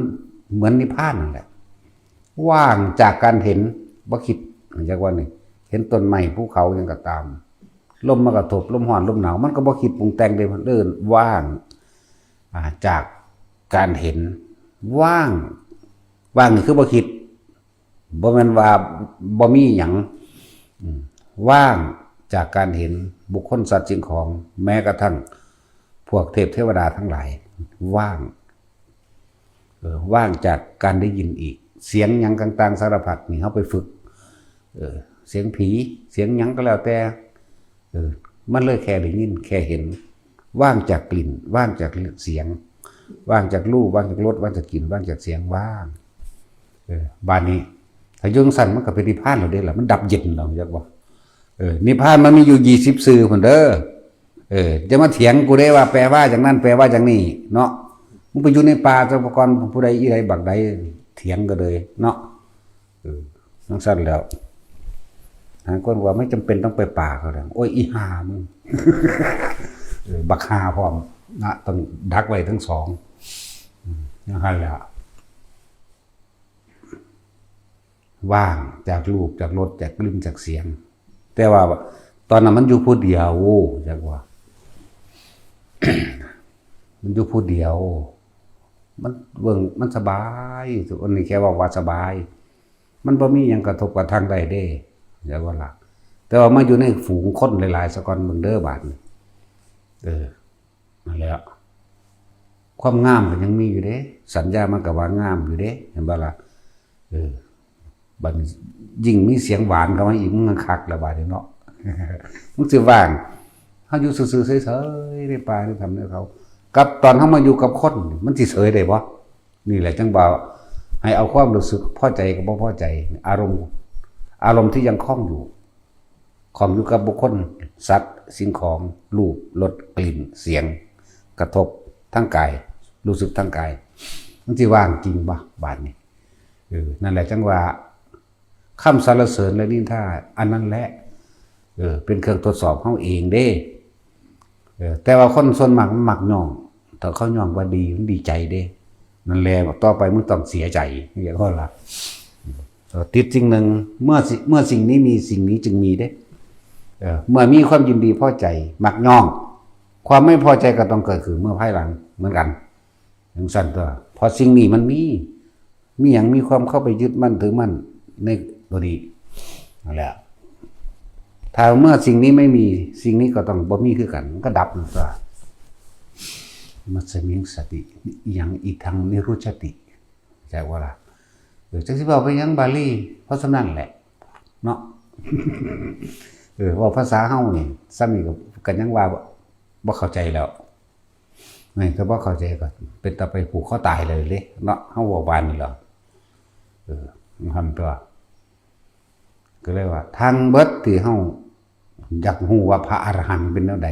ເໝືອນນິບພານນັ້ນແຫຼະ ວ່າງຈາກການເຫັນ ບໍ່ຄິດ ຈັກວ່ານີ້ ເຫັນຕົ້ນໄມ້ພູເຂົາຫຍັງກໍຕາມ ລົມມາກະທົບ ລົມຮ້ອນລົມໜາວ ມັນກໍບໍ່ຄິດປຸງແຕ່ງເດ້ ມັນເອີ້ນວ່າງ ອາ ຈາກການເຫັນ ວ່າງ ວ່າງນີ້ຄືບໍ່ຄິດ ບໍ່ແມ່ນວ່າບໍ່ມີຫຍັງ ອືມ ວ່າງຈາກການເຫັນບຸກຄົນ ສັດ ສິ່ງຂອງ ແມ້ກະທັ່ງພວກເທບເທວະດາທັງຫຼາຍ ວ່າງ ເອີ ວ່າງຈາກການໄດ້ຍິນອີກ ສຽງຫຍັງຕ່າງໆສາລະພັດນີ້ ເຮົາໄປຝຶກ ເອີ ສຽງຜີ ສຽງຫຍັງກໍແລ້ວແຕ່ ເອີ ມັນເລີຍແຄ່ໄດ້ຍິນ ແຄ່ເຫັນ ວ່າງຈາກກິ່ນ ວ່າງຈາກສຽງ ວ່າງຈາກຮູ ວ່າງຈາກລົດ ວ່າງຈາກກິ່ນ ວ່າງຈາກສຽງ ວ່າງ. ເອີ ບາດນີ້ ຖ້າຢູ່ຈັ່ງຊັ້ນ ມັນກໍເປັນນິບພານແລ້ວເດ້ລະ ມັນດັບເຢັນແລ້ວ ຮູ້ຈັກບໍ່? ເອີ ນິບພານມັນມີຢູ່ຊາວຊື່ພຸ້ນເດີ. ເອີ ຢ່າມາຖຽງກູເດ້ວ່າແປວ່າຈັ່ງນັ້ນ ແປວ່າຈັ່ງນີ້ເນາະ. ມຶງໄປຢູ່ໃນປ່າຊະກ່ອນ ຜູ້ໃດອີໃດບັກໃດ ຖຽງກັນເລີຍເນາະ. ເອີ ຈັ່ງຊັ້ນແລ້ວ ຫາງຄົນວ່າ ໄມ່ຈຳເປັນຕ້ອງໄປປ່າ ເຂົາແລ້ວ ໂອ້ຍ ອີຫ່າມຶງ ເອີ ບັກຫ່າພ້ອມນະ ຕ້ອງດັກໄວ້ທັງສອງ. ອືມ ຈັ່ງຊັ້ນແຫຼະ ວ່າງຈາກຮູບ ຈາກລົດ ຈາກກິ່ນ ຈາກສຽງ. ແຕ່ວ່າຕອນນັ້ນມັນຢູ່ຜູ້ດຽວ ຈັກວ່າ ມັນຢູ່ຜູ້ດຽວ ມັນເບິ່ງ ມັນສະບາຍ. ອັນນີ້ແຄ່ເວົ້າວ່າສະບາຍ ມັນບໍ່ມີຫຍັງກະທົບກະທັ່ງໄດ້ເດ້ ເຫັນບໍ່ລະ? ແຕ່ວ່າມາຢູ່ໃນຝູງຄົນຫຼາຍໆສາກ່ອນເບິ່ງເດີບາດນີ້. ເອີ ນັ້ນແຫຼະ ຄວາມງາມກໍຍັງມີຢູ່ເດ້ ສັນຍາມັນກໍວ່າງາມຢູ່ເດ້ ເຫັນບໍ່ລະ? ເອີ ບັດນີ້ຍິ່ງມີສຽງຫວານເຂົ້າມາອີກ ມັນຄັກແລ້ວບາດນີ້ເນາະ. ມັນຊິວ່າງ ເຮົາຢູ່ຊື່ໆເສີຍໆໃນປ່າໃນຖ້ຳໃນເຂົາ ກັບຕອນເຮົາມາຢູ່ກັບຄົນ ມັນຊິເສີຍໄດ້ບໍ່? ນີ້ແຫຼະ ຈັ່ງວ່າໃຫ້ເອົາຄວາມຮູ້ສຶກພໍໃຈກັບບໍ່ພໍໃຈ ອາລົມ ອາລົມທີ່ຍັງຄອງຢູ່ ຄອງຢູ່ກັບບຸກຄົນ ສັດ ສິ່ງຂອງ ຮູບ ລົດ ກິ່ນ ສຽງ ກະທົບທາງກາຍ ຮູ້ສຶກທາງກາຍ ມັນຊິວ່າງຈິງບໍ່ບາດນີ້? ເອີ ນັ້ນແຫຼະ ຈັ່ງວ່າ ຄຳສັນລະເສີນ ແລະ ນິນທາ ອັນນັ້ນແຫຼະ ເອີ ເປັນເຄື່ອງທົດສອບເຮົາເອງເດ້. ເອີ ແຕ່ວ່າຄົນສ່ວນມາກມັກຍ້ອງ ຖ້າເຂົາຍ້ອງວ່າດີ ມັນດີໃຈເດ້. ນັ້ນແຫຼະ ຕໍ່ໄປມຶງຕ້ອງເສຍໃຈ ຈັ່ງຊີ້ລະ. ເອີ ຕິດສິ່ງໜຶ່ງ ເມື່ອ ເມື່ອສິ່ງນີ້ມີ ສິ່ງນີ້ຈຶ່ງມີເດ້. ເອີ ເມື່ອມີຄວາມຍິນດີພໍໃຈ ມັກຍ້ອງ ຄວາມໄມ່ພໍໃຈກໍຕ້ອງເກີດຂຶ້ນເມື່ອພາຍຫຼັງເໝືອນກັນ. ຈັ່ງຊັ້ນຕົວະ ເພາະສິ່ງນີ້ມັນມີ ມີຫຍັງ ມີຄວາມເຂົ້າໄປຍຶດໝັ້ນຖືໝັ້ນໃນຕົວນີ້ ນັ້ນແຫຼະ. ຖ້າເມື່ອສິ່ງນີ້ໄມ່ມີ ສິ່ງນີ້ກໍຕ້ອງບໍ່ມີຄືກັນ ມັນກໍດັບຕົວະ. ມັດສະມິງສະຕິ ອີ່ຫຍັງ ອິທັງນິລຸດຈະຕິ ເຈົ້າວ່າລະ? ເອີ ຈັກຊິເວົ້າໄປຫຍັງບາລີ ເພາະສ່ຳນັ້ນແຫຼະເນາະ. ເອີ ເວົ້າພາສາເຮົານີ້ ສ່ຳນີ້ກໍ ກໍຍັງວ່າບໍ່ເຂົ້າໃຈແລ້ວ. ນີ້ ຖ້າບໍ່ເຂົ້າໃຈກໍເປັນຕາໄປຜູກຄໍຕາຍເລີຍເດ້ເນາະ ເຮົາເວົ້າປານນີ້ແລ້ວ. ເອີ ມັນຫັ້ນຕົວະ ກໍເລີຍວ່າ ທັງເບິດທີ່ເຮົາຢາກຮູ້ວ່າພະອະລະຫັນເປັນແນວໃດ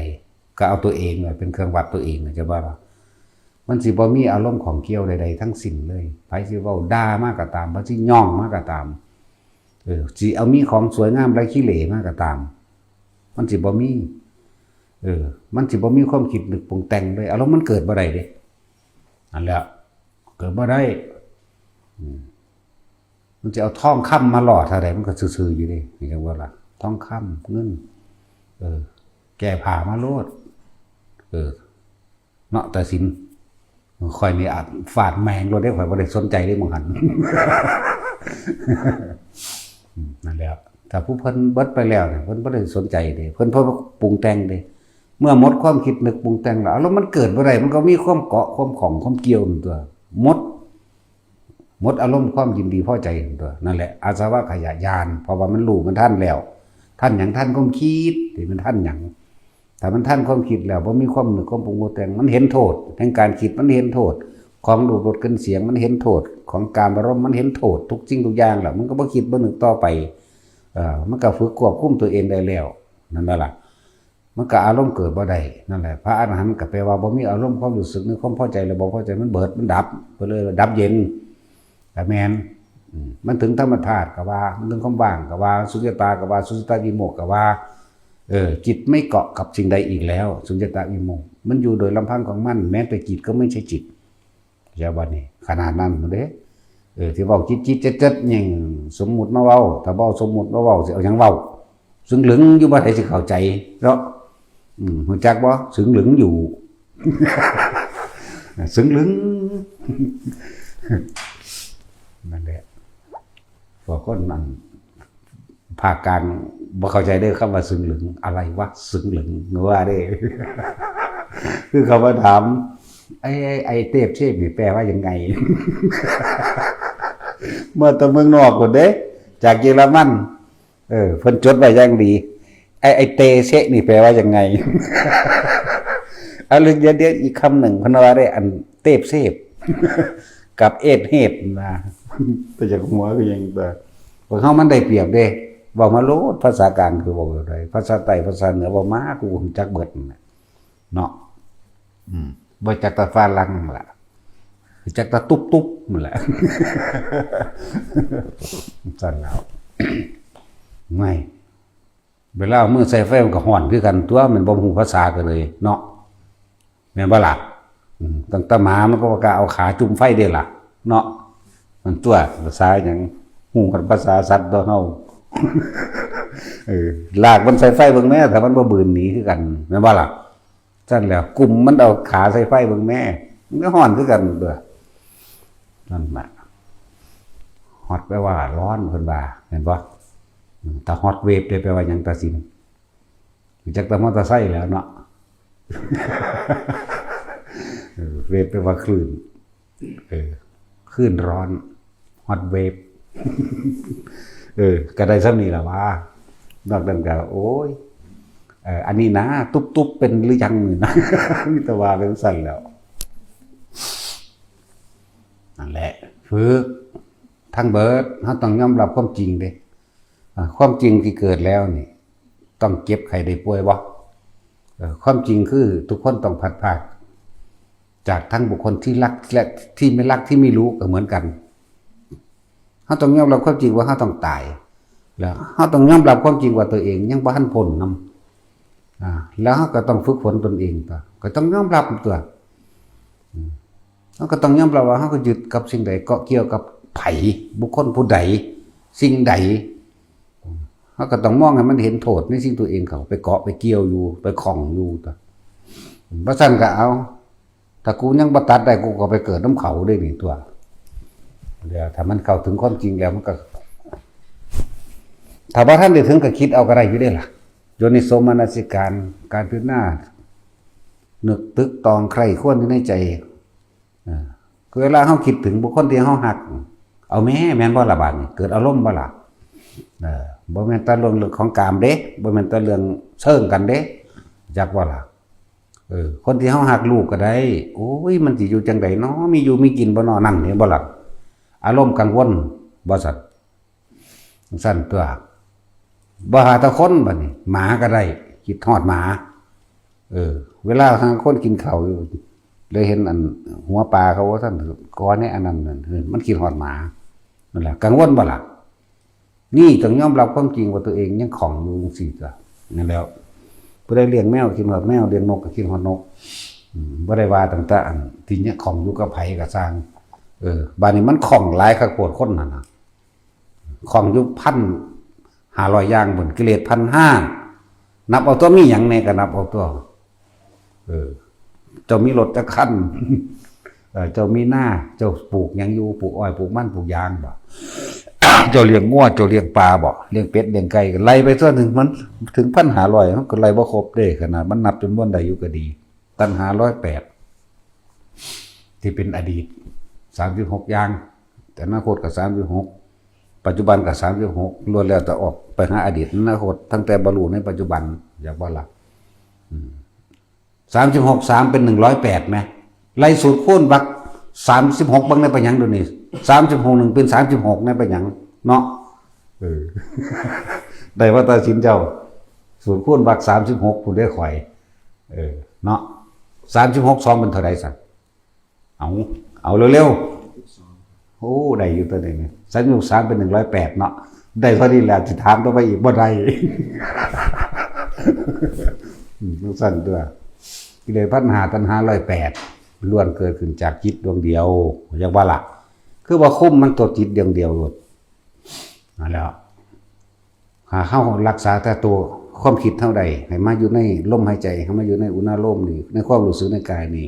ກໍເອົາຕົວເອງເປັນເຄື່ອງວັດຕົວເອງ ເຈົ້າວ່າ ມັນຊິບໍ່ມີອາລົມຂ້ອງກ່ຽວໃດໆທັງສິ້ນເລີຍ. ໃຜຊິເວົ້າດ່າມາກໍຕາມ ໃຜຊິຍ້ອງມາກໍຕາມ ເອີ ຊິເອົາມີຂອງສວຍງາມໄຮ້ຂີ້ເຫຼມາກໍຕາມ ມັນຊິບໍ່ມີ ເອີ ມັນຊິບໍ່ມີຄວາມຄິດນຶກປຸງແຕ່ງເລີຍ ອາລົມມັນເກີດບໍ່ໄດ້ເດ້. ນັ້ນແຫຼະ ເກີດບໍ່ໄດ້ ອືມ ມັນຊິເອົາທອງຄຳມາຫຼໍ່ເທົ່າໃດ ມັນກໍຊື່ໆຢູ່ເດ້ ເຫັນບໍ່ລະ? ທອງຄຳ ເງິນ ເອີ ແກ້ຜ້າມາໂລດ ເອີ ເນາະ ຕາສິນ ຂ້ອຍນີ້ອາດຟາດແມ່ງໂລດເດ້ ຂ້ອຍບໍ່ໄດ້ສົນໃຈເດ້ ໝ່ອງຫັ້ນ ອືມ ນັ້ນແຫຼະ ຖ້າຜູ້ເພິ່ນເບິດໄປແລ້ວນີ້ ເພິ່ນບໍ່ໄດ້ສົນໃຈເດ້ ເພິ່ນບໍ່ປຸງແຕ່ງເດ້. ເມື່ອໝົດຄວາມຄິດນຶກປຸງແຕ່ງແລ້ວ ອາລົມມັນເກີດບໍ່ໄດ້ ມັນກໍມີຄວາມເກາະ ຄວາມຂ້ອງ ຄວາມກ່ຽວນັ້ນຕົວະ ໝົດ ໝົດອາລົມຄວາມຍິນດີພໍໃຈນັ້ນຕົວະ. ນັ້ນແຫຼະ ອາສະວະຂະຍະຍານ ເພາະວ່າມັນຮູ້ ມັນທັນແລ້ວ. ທັນຫຍັງ? ທັນຄວາມຄິດ. ທີ່ມັນທັນຫຍັງ? ຖ້າມັນທັນຄວາມຄິດແລ້ວ ບໍ່ມີຄວາມນຶກຄວາມປຸງແຕ່ງ ມັນເຫັນໂທດແຫ່ງການຄິດ ມັນເຫັນໂທດຂອງຮູບ ລົດ ກິ່ນ ສຽງ ມັນເຫັນໂທດຂອງກາມາລົມ ມັນເຫັນໂທດທຸກສິ່ງທຸກຢ່າງແລ້ວ ມັນກໍບໍ່ຄິດບໍ່ນຶກຕໍ່ໄປ ເອີ ມັນກໍຝຶກຄວບຄຸມຕົວເອງໄດ້ແລ້ວ ແມ່ນບໍ່ລະ? ມັນກໍອາລົມເກີດບໍ່ໄດ້ ນັ້ນແຫຼະ ພະອະລະຫັນກໍແປວ່າບໍ່ມີອາລົມຄວາມຮູ້ສຶກ ຫຼື ຄວາມພໍໃຈ ຫຼື ບໍ່ພໍໃຈ ມັນເບີດ ມັນດັບ ເພິ່ນເອີ້ນວ່າດັບເຢັນ ກໍແມ່ນ ອືມ ມັນເຖິງທຳມະທາດກໍວ່າ ມັນເຖິງຄວາມວ່າງກໍວ່າ ສຸນຍະຕາກໍວ່າ ສຸນຍະຕາວິໂມກກໍວ່າ ເອີ ຈິດໄມ່ເກາະກັບສິ່ງໃດອີກແລ້ວ ສຸນຍະຕາວິໂມກ ມັນຢູ່ໂດຍລຳພັງຂອງມັນ ແມ້ແຕ່ຈິດກໍໄມ່ໃຊ່ຈິດ. ແລ້ວບັດນີ້ຂະໜາດນັ້ນພຸ້ນເດ້ ເອີ ທີ່ເວົ້າຈິດໆຈັດໆ ຫຍັງສົມມຸດມາເວົ້າ ຖ້າບໍ່ເອົາສົມມຸດມາເວົ້າ ຊິເອົາຫຍັງເວົ້າ? ຊຶງລຶງຢູ່ ບໍ່ໃຜຊິເຂົ້າໃຈເນາະ ອືມ ຮູ້ຈັກບໍ່? ຊຶງລຶງຢູ່ ຊຶງລຶງ ນັ້ນແຫຼະ ພວກຄົນນັ້ນ ພາກກາງບໍ່ເຂົ້າໃຈເດີ ຄຳວ່າຊຶງລຶງ ອະໄລວະ ຊຶງລຶງ ວ່າເດ້ ຄືເຂົາມາຖາມ ໄອ້ ໄອ້ ໄອ້ເຕບເຊບນີ້ແປວ່າຫຍັງໄງ? ມາແຕ່ເມືອງນອກພຸ້ນເດ້ ຈາກເຢຍລະມັນ ເອີ ເພິ່ນຈົດໄວ້ຢ່າງດີ ໄອ້ ໄອ້ເຕເຊະນີ້ແປວ່າຫຍັງໄງ? ອາ ແລ້ວດຽວ ດຽວອີກຄຳໜຶ່ງ ເພິ່ນວ່າໄດ້ ອັນເຕບເຊບ ກັບເອດເຮດນະ ແຕ່ຢາກຫົວຄືຫຍັງ ແຕ່ພວກເຮົາມັນໄດ້ປຽບເດ້ ເວົ້າມາໂລດ ພາສາກາງຄືເວົ້າແບບໃດ ພາສາໃຕ້ ພາສາເໜືອ ເວົ້າມາ ກູຮູ້ຈັກເບິດນັ້ນແຫຼະເນາະ ອືມ ບໍ່ຈັກແຕ່ຝຣັ່ງລະ ຮູ້ຈັກແຕ່ຕຸບໆນັ້ນແຫຼະ ຊັ້ນແລ້ວ ແມ່ນ ເວລາເອົາມືໃສ່ໄຟມັນກໍຮ້ອນຄືກັນຕົວະ ແມ່ນບໍ່ຮູ້ພາສາກັນເລີຍເນາະ ແມ່ນບໍ່ລະ? ອືມ ຕັ້ງແຕ່ໝາມັນກໍບໍ່ກ້າເອົາຂາຈຸ່ມໄຟເດ້ລະເນາະ ມັນຕົວະ ພາສາຫຍັງ ຮູ້ກັນພາສາສັດຕົວະເຮົາ ເອີ ລາກມັນໃສ່ໄຟເບິ່ງແມ້ ຖ້າມັນບໍ່ບືນໜີຄືກັນ ແມ່ນບໍ່ລະ? ຊັ້ນແຫຼະ ກຸມມັນເອົາຂາໃສ່ໄຟເບິ່ງແມ້ ມັນກໍຮ້ອນຄືກັນຕົວະ ນັ້ນນະ ຮອດແປວ່າຮ້ອນ ເພິ່ນວ່າ ແມ່ນບໍ່? ອືມ ຖ້າຮອດເວບເດ້ ແປວ່າຫຍັງ? ຕາສິນ ຮູ້ຈັກແຕ່ມໍເຕີໄຊແລ້ວເນາະ ເອີ ເວບແປວ່າຄື້ນ ເອີ ຄື້ນຮ້ອນ ຮອດເວບ ເອີ ກໍໄດ້ສ່ຳນີ້ລະຫວາ ນອກນັ້ນກໍ ໂອ້ຍ ເອີ ອັນນີ້ນະ ຕຸບໆເປັນຫຼືຍັງນີ້ນະ ມີແຕ່ວ່າໄປຈັ່ງຊັ້ນແລ້ວ ນັ້ນແຫຼະ ຝຶກທັງເບີດ ເຮົາຕ້ອງຍອມຮັບຄວາມຈິງເດ້ ອາ ຄວາມຈິງທີ່ເກີດແລ້ວນີ້ ຕ້ອງເຈັບໄຂ້ໄດ້ປ່ວຍບໍ່? ເອີ ຄວາມຈິງຄືທຸກຄົນຕ້ອງພັດພາກຈາກທັງບຸກຄົນທີ່ຮັກ ແລະ ທີ່ໄມ່ຮັກ ທີ່ໄມ່ຮູ້ກໍເໝືອນກັນ ເຮົາຕ້ອງຍອມຮັບຄວາມຈິງວ່າເຮົາຕ້ອງຕາຍ ແລ້ວເຮົາຕ້ອງຍອມຮັບຄວາມຈິງວ່າຕົວເອງຍັງບໍ່ທັນພົ້ນນຳ ອາ ແລ້ວເຮົາກໍຕ້ອງຝຶກຝົນຕົນເອງຕົວະ ກໍຕ້ອງຍອມຮັບຕົວະ ອືມ ເຮົາກໍຕ້ອງຍອມຮັບວ່າເຮົາກໍຍຶດກັບສິ່ງໃດ ເກາະກ່ຽວກັບໃຜ ບຸກຄົນຜູ້ໃດ ສິ່ງໃດ ເຮົາກໍຕ້ອງມອງໃຫ້ມັນເຫັນໂທດໃນສິ່ງຕົວເອງ ເຂົາໄປເກາະໄປກ່ຽວຢູ່ ໄປຂ້ອງຢູ່ຕົວະ ບໍ່ຊັ້ນກໍເອົາ ຖ້າກູຍັງບໍ່ຕັດໄດ້ ກູກໍໄປເກີດນຳເຂົາເດ້ນີ້ຕົວະ ແລ້ວຖ້າມັນເຂົ້າເຖິງຄວາມຈິງແລ້ວ ມັນກໍ ຖ້າບໍ່ທັນໄດ້ເຖິງກໍຄິດເອົາກໍໄດ້ຢູ່ເດ້ລະ ໂຍນິໂສມະນະສິການ ການພິຈາລະນາ ນຶກຕຶກຕອງໃຄຄວນຢູ່ໃນໃຈ ເອີ ຄືເວລາເຮົາຄິດເຖິງບຸກຄົນທີ່ເຮົາຮັກ ເອົາແມ້ ແມ່ນບໍ່ລະບາດນີ້ ເກີດອາລົມບໍ່ລະ? ເອີ ບໍ່ແມ່ນແຕ່ເລື່ອງ ເລື່ອງຂອງກາມເດ້ ບໍ່ແມ່ນແຕ່ເລື່ອງເຊີງກັນເດ້ ຈັກບໍ່ລະ? ເອີ ຄົນທີ່ເຮົາຮັກ ລູກກໍໄດ້ ໂອ້ຍ ມັນຊິຢູ່ຈັ່ງໃດນໍ ມີຢູ່ມີກິນບໍ່ນໍ ນັ້ນເຫັນບໍ່ລະ? ອາລົມກັງວົນບໍ່ຊັ້ນ? ຊັ້ນຕົວະ ບໍ່ຫາແຕ່ຄົນ ບາດນີ້ໝາກໍໄດ້ ຄິດຮອດໝາ ເອີ ເວລາຫາຄົນກິນເຂົ້າຢູ່ ແລ້ວເຫັນອັນຫົວປາເຂົາ ວ່າຊັ້ນ ກໍແນະ ອັນນັ້ນນັ້ນ ເອີ ມັນຄິດຮອດໝາ ນັ້ນແຫຼະ ກັງວົນບໍ່ລະ? ນີ້ຕ້ອງຍອມຮັບຄວາມຈິງວ່າຕົວເອງຍັງຂ້ອງຢູ່ຈັ່ງຊີ້ຕົວະ ນັ້ນແຫຼະ ຜູ້ໃດລ້ຽງແມວຄິດຮອດແມວ ລ້ຽງນົກກໍຄິດຮອດນົກ ອືມ ບໍ່ໄດ້ວ່າຕັ້ງແຕ່ອັນທີ່ຍັງຂ້ອງຢູ່ກັບໃຜກໍຊ່າງ ເອີ ບາດນີ້ມັນຂ້ອງຫຼາຍຄັກໂພດຄົນນັ້ນນະ ຂ້ອງຢູ່ພັນຫ້າຮ້ອຍຢ່າງພຸ້ນ ກິເລດພັນຫ້າ ນັບເອົາຕົວະ ມີຫຍັງແດ່ກໍນັບເອົາຕົວະ ເອີ ເຈົ້າມີລົດຈັກຄັນ ເອີ ເຈົ້າມີນາ ເຈົ້າປູກຫຍັງຢູ່ ປູກອ້ອຍ ປູກມັນ ປູກຢາງບໍ ເຈົ້າລ້ຽງງົວ ເຈົ້າລ້ຽງປາບໍ ລ້ຽງເປັດ ລ້ຽງໄກ່ ກໍໄລ່ໄປຕົວະ ໜຶ່ງມັນເຖິງພັນຫ້າຮ້ອຍ ເຮົາກໍໄລ່ບໍ່ຄົບເດ້ ຂະໜາດມັນນັບຈຳນວນໄດ້ຢູ່ກໍດີ ຕັນຫາຮ້ອຍແປດ ທີ່ເປັນອະດີດ ສາມສິບຫົກຢ່າງ ອະນາຄົດກໍສາມສິບຫົກ ປັດຈຸບັນກໍສາມສິບຫົກ ລ້ວນແລ້ວແຕ່ອອກໄປຫາອະດີດ ອະນາຄົດ ຕັ້ງແຕ່ບໍ່ຮູ້ໃນປັດຈຸບັນ ຢາກບໍ່ລະ ອືມ ສາມສິບຫົກ ສາມເປັນໜຶ່ງຮ້ອຍແປດແມ ໄລ່ສູດຄູນວັກສາມສິບຫົກເບິ່ງແດ່ ເປັນຫຍັງດຽວນີ້ ສາມສິບຫົກ ໜຶ່ງເປັນສາມສິບຫົກແດ່ ເປັນຫຍັງເນາະ ເອີ ໄດ້ມາແຕ່ສິນເຈົ້າ ສູດຄູນວັກສາມສິບຫົກພຸ້ນເດ້ຂ້ອຍ ເອີ ເນາະ ສາມສິບຫົກ ສອງເປັນເທົ່າໃດຊັ້ນ ເອົາ ເອົາເລັວໆ ໂອ້ ໄດ້ຢູ່ຕົວນີ້ ສາມສິບຫົກ ສາມເປັນໜຶ່ງຮ້ອຍແປດເນາະ ໄດ້ເທົ່ານີ້ແຫຼະ ຊິຖາມຕໍ່ໄປອີກບໍ່ໄດ້ ອືມ ຈັ່ງຊັ້ນຕົວະ ກິເລດພັນຫ້າ ຕັນຫາຮ້ອຍແປດ ລ້ວນເກີດຂຶ້ນຈາກຈິດດວງດຽວ ຢາກວ່າລະ ຄືວ່າຄຸມມັນຕົວຈິດດວງດຽວໂລດ ນັ້ນແຫຼະ ຖ້າເຮົາຮັກສາແຕ່ຕົວຄວາມຄິດເຮົາໄດ້ ໃຫ້ມາຢູ່ໃນລົມຫາຍໃຈ ໃຫ້ມາຢູ່ໃນອຸນາໂລມນີ້ ໃນຄວາມຮູ້ສຶກໃນກາຍນີ້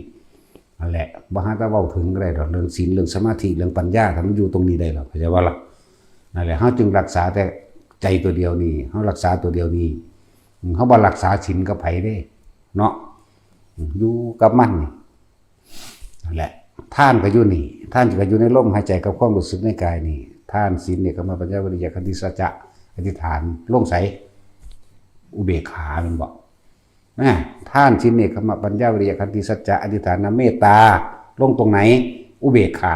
ນັ້ນແຫຼະ ບໍ່ຫາແຕ່ເວົ້າເຖິງກໍໄດ້ດອກ ເລື່ອງສິນ ເລື່ອງສະມາທິ ເລື່ອງປັນຍາ ຖ້າມັນຢູ່ຕົງນີ້ໄດ້ແລ້ວ ເຂົ້າໃຈບໍ່ລະ? ນັ້ນແຫຼະ ເຮົາຈຶ່ງຮັກສາແຕ່ໃຈຕົວດຽວນີ້ ເຮົາຮັກສາຕົວດຽວນີ້ ເຮົາບໍ່ຮັກສາສິນກັບໃຜເດ້ເນາະ ຢູ່ກັບມັນນີ້ ນັ້ນແຫຼະ ທານກໍຢູ່ນີ້ ທານກໍຢູ່ໃນລົມຫາຍໃຈກັບຄວາມຮູ້ສຶກໃນກາຍນີ້ ທານ ສິນ ເນກຂະມະ ປັນຍາ ວິລິຍະ ຂັນຕິ ສັດຈະ ອະທິຖານ ລົງໃສ? ອຸເບກຂາແມ່ນບໍ່? ນະ ທານ ສິນ ເນກຂະມະ ປັນຍາ ວິລິຍະ ຂັນຕິ ສັດຈະ ອະທິຖານນະ ເມດຕາ ລົງຕົງໃນ? ອຸເບກຂາ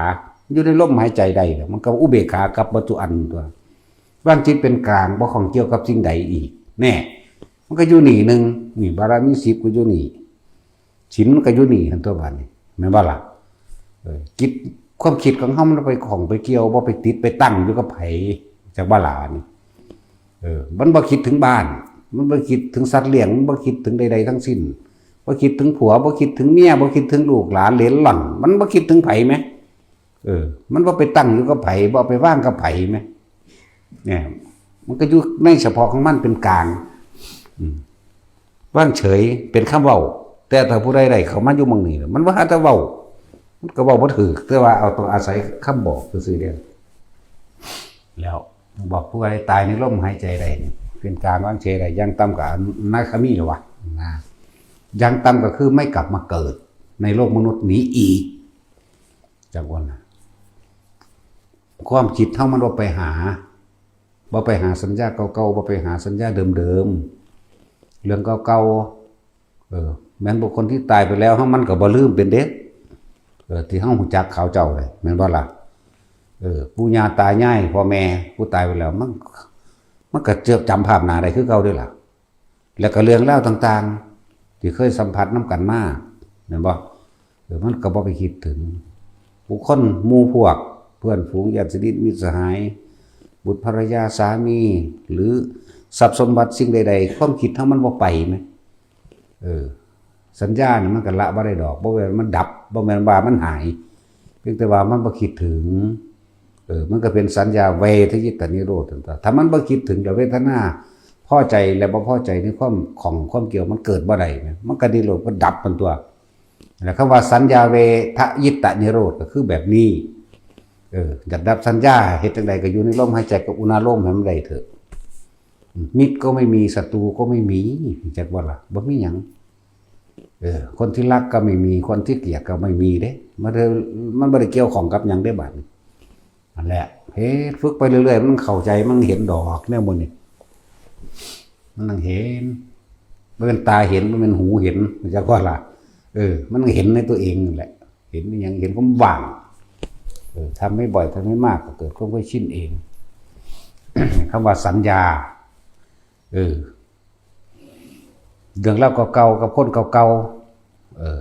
ຢູ່ໃນລົມຫາຍໃຈໄດ້ແລ້ວ ມັນກໍອຸເບກຂາກັບເບິດທຸກອັນຕົວະ ວາງຈິດເປັນກາງ ບໍ່ຂ້ອງກ່ຽວກັບສິ່ງໃດອີກ ແນ່ ມັນກໍຢູ່ນີ້ໜຶ່ງ ນີ້ບາລະມີສິບກໍຢູ່ນີ້ ສິນມັນກໍຢູ່ນີ້ຫັ້ນຕົວບາດນີ້ ແມ່ນບໍ່ລະ? ເອີ ຈິດ ຄວາມຄິດຂອງເຮົາມັນໄປຂ້ອງໄປກ່ຽວ ບໍ່ໄປຕິດໄປຕັ້ງຢູ່ກັບໃຜ ຈັກບໍ່ລະນີ້ ເອີ ມັນບໍ່ຄິດເຖິງບ້ານ ມັນບໍ່ຄິດເຖິງສັດລ້ຽງ ມັນບໍ່ຄິດເຖິງໃດໆທັງສິ້ນ ບໍ່ຄິດເຖິງຜົວ ບໍ່ຄິດເຖິງເມຍ ບໍ່ຄິດເຖິງລູກຫຼານເຫຼນຫຼ້ອນ ມັນບໍ່ຄິດເຖິງໃຜແມ ເອີ ມັນບໍ່ໄປຕັ້ງຢູ່ກັບໃຜ ບໍ່ເອົາໄປວາງກັບໃຜແມ ແນ່ ມັນກໍຢູ່ໃນສະເພາະຂອງມັນເປັນກາງ ອືມ ວາງເສີຍເປັນຄຳເວົ້າ ແຕ່ຖ້າຜູ້ໃດໄດ້ເຂົ້າມາຢູ່ໝ່ອງນີ້ ມັນວ່າແຕ່ເວົ້າ ມັນກໍເວົ້າບໍ່ຖືກ ແຕ່ວ່າເອົາ ຕ້ອງອາໄສຄຳບອກຊື່ໆເດ້ ແລ້ວບອກຜູ້ໃດຕາຍໃນລົມຫາຍໃຈໄດ້ ເປັນກາງວາງເສຍໄດ້ ຢ່າງຕ່ຳກໍອະນາຄາມີແລ້ວວະ ນະ ຢ່າງຕ່ຳກໍຄືໄມ່ກັບມາເກີດໃນໂລກມະນຸດນີ້ອີກ ຈັກວ່ານະ ຄວາມຄິດເຮົາມັນບໍ່ໄປຫາ ບໍ່ໄປຫາສັນຍາເກົ່າໆ ບໍ່ໄປຫາສັນຍາເດີມໆ ເລື່ອງເກົ່າໆ ເອີ ແມ່ນບຸກຄົນທີ່ຕາຍໄປແລ້ວ ເຮົາ ມັນກໍບໍ່ລືມເປັນເດ້ ເອີ ທີ່ເຮົາຮູ້ຈັກເຂົາເຈົ້າເດ້ ແມ່ນບໍ່ລະ? ເອີ ປູ່ຍ່າຕາຍາຍ ພໍ່ແມ່ຜູ້ຕາຍໄປແລ້ວ ມັນ ມັນກໍເຈີ ຈຳພາບໜ້າໄດ້ຄືເກົ່າເດ້ລະ ແລ້ວກໍເລື່ອງລາວຕ່າງໆ ທີ່ເຄີຍສຳຜັດນຳກັນມາ ແມ່ນບໍ່? ເອີ ມັນກໍບໍ່ໄປຄິດເຖິງ ບຸກຄົນ ໝູ່ພວກ ເພື່ອນຝູງ ຍາດສະໜິດ ມິດສະຫາຍ ບຸດພັນລະຍາ ສາມີ ຫຼື ຊັບສົມບັດສິ່ງໃດໆ ຄວາມຄິດເຮົາມັນບໍ່ໄປແມ ເອີ ສັນຍານີ້ມັນກໍລະບໍ່ໄດ້ດອກ ບໍ່ແມ່ນມັນດັບ ບໍ່ແມ່ນວ່າມັນຫາຍ ພຽງແຕ່ວ່າມັນບໍ່ຄິດເຖິງ ເອີ ມັນກໍເປັນສັນຍາເວທະຍິດຕະນິໂຣດ ຖ້າມັນບໍ່ຄິດເຖິງ ແລ້ວເວທະນາພໍໃຈ ແລະ ບໍ່ພໍໃຈໃນຄວາມຂ້ອງຄວາມກ່ຽວ ມັນເກີດບໍ່ໄດ້ແມ່ນ ມັນກໍນິໂຣດ ກໍດັບມັນຕົວະ ແລ້ວຄຳວ່າສັນຍາເວທະຍິດຕະນິໂຣດ ກໍຄືແບບນີ້ ເອີ ຢາກດັບສັນຍາ ເຮັດຈັ່ງໃດກໍຢູ່ໃນລົມຫາຍໃຈກັບອຸນາໂລມໃຫ້ມັນໄດ້ເຖາະ ມິດກໍໄມ່ມີ ສັດຕູກໍໄມ່ມີ ຮູ້ຈັກບໍ່ລະ? ບໍ່ມີຫຍັງ ເອີ ຄົນທີ່ຮັກກໍໄມ່ມີ ຄົນທີ່ເກລີຍດກໍໄມ່ມີເດ້ ມັນ ມັນບໍ່ໄດ້ກ່ຽວຂ້ອງກັບຫຍັງເດ້ບາດນີ້ ນັ້ນແຫຼະ ເຮັດ ຝຶກໄປເລື້ອຍໆ ມັນເຂົ້າໃຈ ມັນເຫັນດອກແນວໝູ່ນີ້ ມັນຕ້ອງເຫັນ ບໍ່ແມ່ນຕາເຫັນ ບໍ່ແມ່ນຫູເຫັນ ຮູ້ຈັກບໍ່ລະ? ເອີ ມັນຕ້ອງເຫັນໃນຕົວເອງນັ້ນແຫຼະ ເຫັນອີ່ຫຍັງ? ເຫັນຄວາມວ່າງ ເອີ ທຳໃຫ້ບ່ອຍ ທຳໃຫ້ມາກ ກໍເກີດຄວາມເຄີຍຊິນເອງ ຄຳວ່າສັນຍາ ເອີ ເລື່ອງລາວເກົ່າໆ ກັບຄົນເກົ່າໆ ເອີ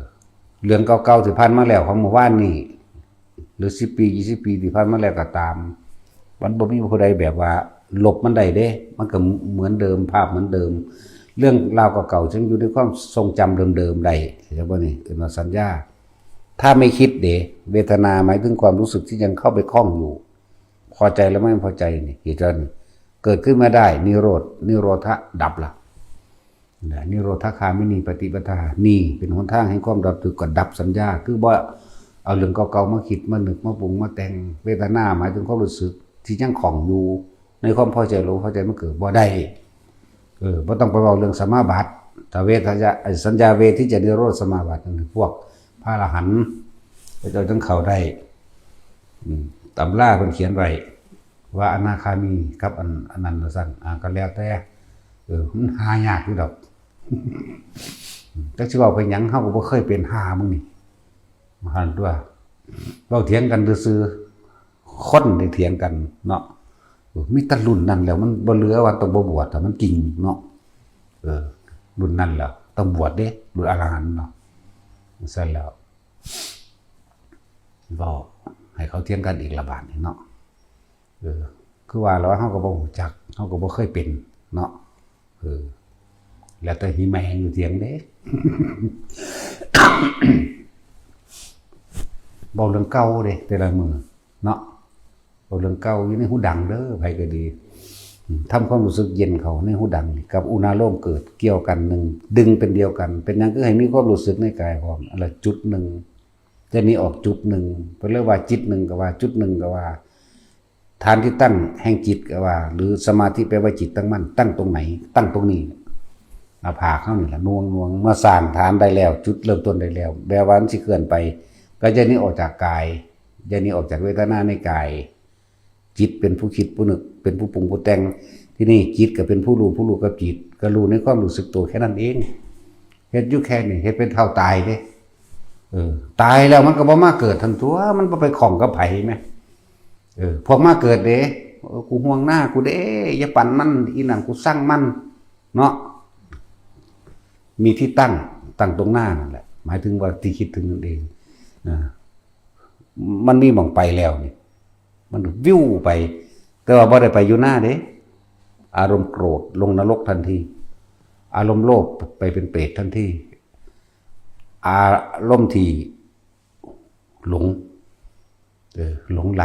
ເລື່ອງເກົ່າໆທີ່ຜ່ານມາແລ້ວ ຂອງມື້ວານນີ້ ຫຼື ສິບປີ ຊາວປີທີ່ຜ່ານມາແລ້ວກໍຕາມ ມັນບໍ່ມີຜູ້ໃດແບບວ່າລົບມັນໄດ້ເດ້ ມັນກໍເໝືອນເດີມ ພາບເໝືອນເດີມ ເລື່ອງລາວເກົ່າໆ ຈຶ່ງຢູ່ໃນຄວາມຊົງຈຳເດີມໆໄດ້ ເຫັນບໍ່ນີ້? ເອີ້ນວ່າສັນຍາ. ຖ້າໄມ່ຄິດເດ ເວທະນາໝາຍເຖິງຄວາມຮູ້ສຶກທີ່ຍັງເຂົ້າໄປຂ້ອງຢູ່ ພໍໃຈແລະບໍ່ພໍໃຈນີ້ ເຮັດຈັ່ງນີ້ ເກີດຂຶ້ນມາໄດ້ ນິໂຣດ ນິໂຣທະ ດັບລະ. ນະ ນິໂຣທະຄາມິນີປະຕິປະທາ ນີ້ເປັນຫົນທາງແຫ່ງຄວາມດັບທຸກ ກໍດັບສັນຍາ ຄືບໍ່ເອົາເລື່ອງເກົ່າໆມາຄິດ ມານຶກ ມາປຸງ ມາແຕ່ງ. ເວທະນາໝາຍເຖິງຄວາມຮູ້ສຶກທີ່ຍັງຂ້ອງຢູ່ໃນຄວາມພໍໃຈ ຫຼືບໍ່ພໍໃຈ ມັນເກີດບໍ່ໄດ້. ເອີ ບໍ່ຕ້ອງໄປເວົ້າເລື່ອງສະມາບັດ ຖ້າເວທະຍະ ໄອ້ສັນຍາເວທິຈະນິໂຣດສະມາບັດນັ້ນ ພວກພະອະລະຫັນເຂົາເຈົ້າຈຶ່ງເຂົ້າໄດ້. ອືມ ຕຳລາເພິ່ນຂຽນໄວ້ ວ່າອະນາຄາມີກັບອັນ ອັນນັ້ນວ່າຊັ້ນ ອ່າ ກໍແລ້ວແຕ່ ເອີ ມັນຫາຍາກຢູ່ດອກ. ຈັກຊິເວົ້າໄປຫຍັງ ເຮົາກໍບໍ່ເຄີຍເປັນ ຫາມຶງນີ້ ຫັ້ນຕົວະ ເວົ້າຖຽງກັນຊື່ໆ ຄົນໄດ້ຖຽງກັນເນາະ. ເອີ ມີແຕ່ລຸ້ນນັ້ນແລ້ວ ມັນບໍ່ເຫຼືອວ່າຕ້ອງບໍ່ບວດ ຖ້າມັນຈິງເນາະ. ເອີ ລຸ້ນນັ້ນແລ້ວຕ້ອງບວດເດ້ ລຸ້ນອະລະຫັນເນາະ. ຊັ້ນແລ້ວ ເວົ້າໃຫ້ເຂົາຖຽງກັນອີກລະບາດນີ້ເນາະ. ເອີ ຄືວ່າແລ້ວ ເຮົາກໍບໍ່ຮູ້ຈັກ ເຮົາກໍບໍ່ເຄີຍເປັນເນາະ. ເອີ ແລ້ວແຕ່ຫິແມງຢູ່ຖຽງເດ້ ເວົ້າເລື່ອງເກົ່າເດ້ ແຕ່ລະມື້ເນາະ. ເວົ້າເລື່ອງເກົ່າຢູ່ໃນຫູດັງເດີ ໃຜກໍດີ. ອືມ ທຳຄວາມຮູ້ສຶກເຢັນເຂົ້າໃນຫູດັງນີ້ ກັບອຸນາໂລມເກີດກ່ຽວກັນ ໜຶ່ງ ດຶງເປັນດຽວກັນ. ເປັນຫຍັງຄືໃຫ້ມີຄວາມຮູ້ສຶກໃນກາຍພ້ອມ? ອັນລະຈຸດໜຶ່ງ ແຕ່ນີ້ອອກຈຸດໜຶ່ງ ເພິ່ນເລີຍວ່າຈິດໜຶ່ງກໍວ່າ ຈຸດໜຶ່ງກໍວ່າ. ຖານທີ່ຕັ້ງແຫ່ງຈິດກໍວ່າ ຫຼື ສະມາທິແປວ່າຈິດຕັ້ງໝັ້ນ ຕັ້ງຕົງໃດ? ຕັ້ງຕົງນີ້ ໜ້າຜາກເຮົານີ້ລະ ໜ່ວງໆ ເມື່ອສ້າງຖານໄດ້ແລ້ວ ຈຸດເລີ່ມຕົ້ນໄດ້ແລ້ວ ແປວ່າມັນຊິເຄື່ອນໄປ ກໍຢ່າໜີອອກຈາກກາຍ ຢ່າໜີອອກຈາກເວທະນາໃນກາຍ. ຈິດເປັນຜູ້ຄິດ ຜູ້ນຶກ ເປັນຜູ້ປຸງຜູ້ແຕ່ງ. ທີນີ້ຈິດກໍເປັນຜູ້ຮູ້ ຜູ້ຮູ້ກັບຈິດ ກໍຮູ້ໃນຄວາມຮູ້ສຶກໂຕແຄ່ນັ້ນເອງ. ເຮັດຢູ່ແຄ່ນີ້ ເຮັດເປັນເທົ່າຕາຍເດ້. ເອີ ຕາຍແລ້ວມັນກໍບໍ່ມາເກີດຫັ້ນຕົວະ ມັນບໍ່ໄປຂ້ອງກັບໃຜແມ. ເອີ ພວກມາເກີດເດ້ ເອີ ກູຫ່ວງໜ້າກູເດ້ ຢ່າປັ່ນມັນ ອີ່ນັ້ນ ກູຊັງມັນເນາະ. ມີທີ່ຕັ້ງ ຕັ້ງຕົງໜ້ານັ້ນແຫຼະ ໝາຍເຖິງວ່າທີ່ຄິດເຖິງນັ້ນເອງ. ນະ ມັນມີໝ່ອງໄປແລ້ວນີ້ ມັນວິວໄປ ແຕ່ວ່າບໍ່ໄດ້ໄປຢູ່ໜ້າເດ້. ອາລົມໂກຣດລົງນະລົກທັນທີ ອາລົມໂລບໄປເປັນເປດທັນທີ ອາລົມທີ່ຫຼົງ ເອີ ຫຼົງໄຫຼ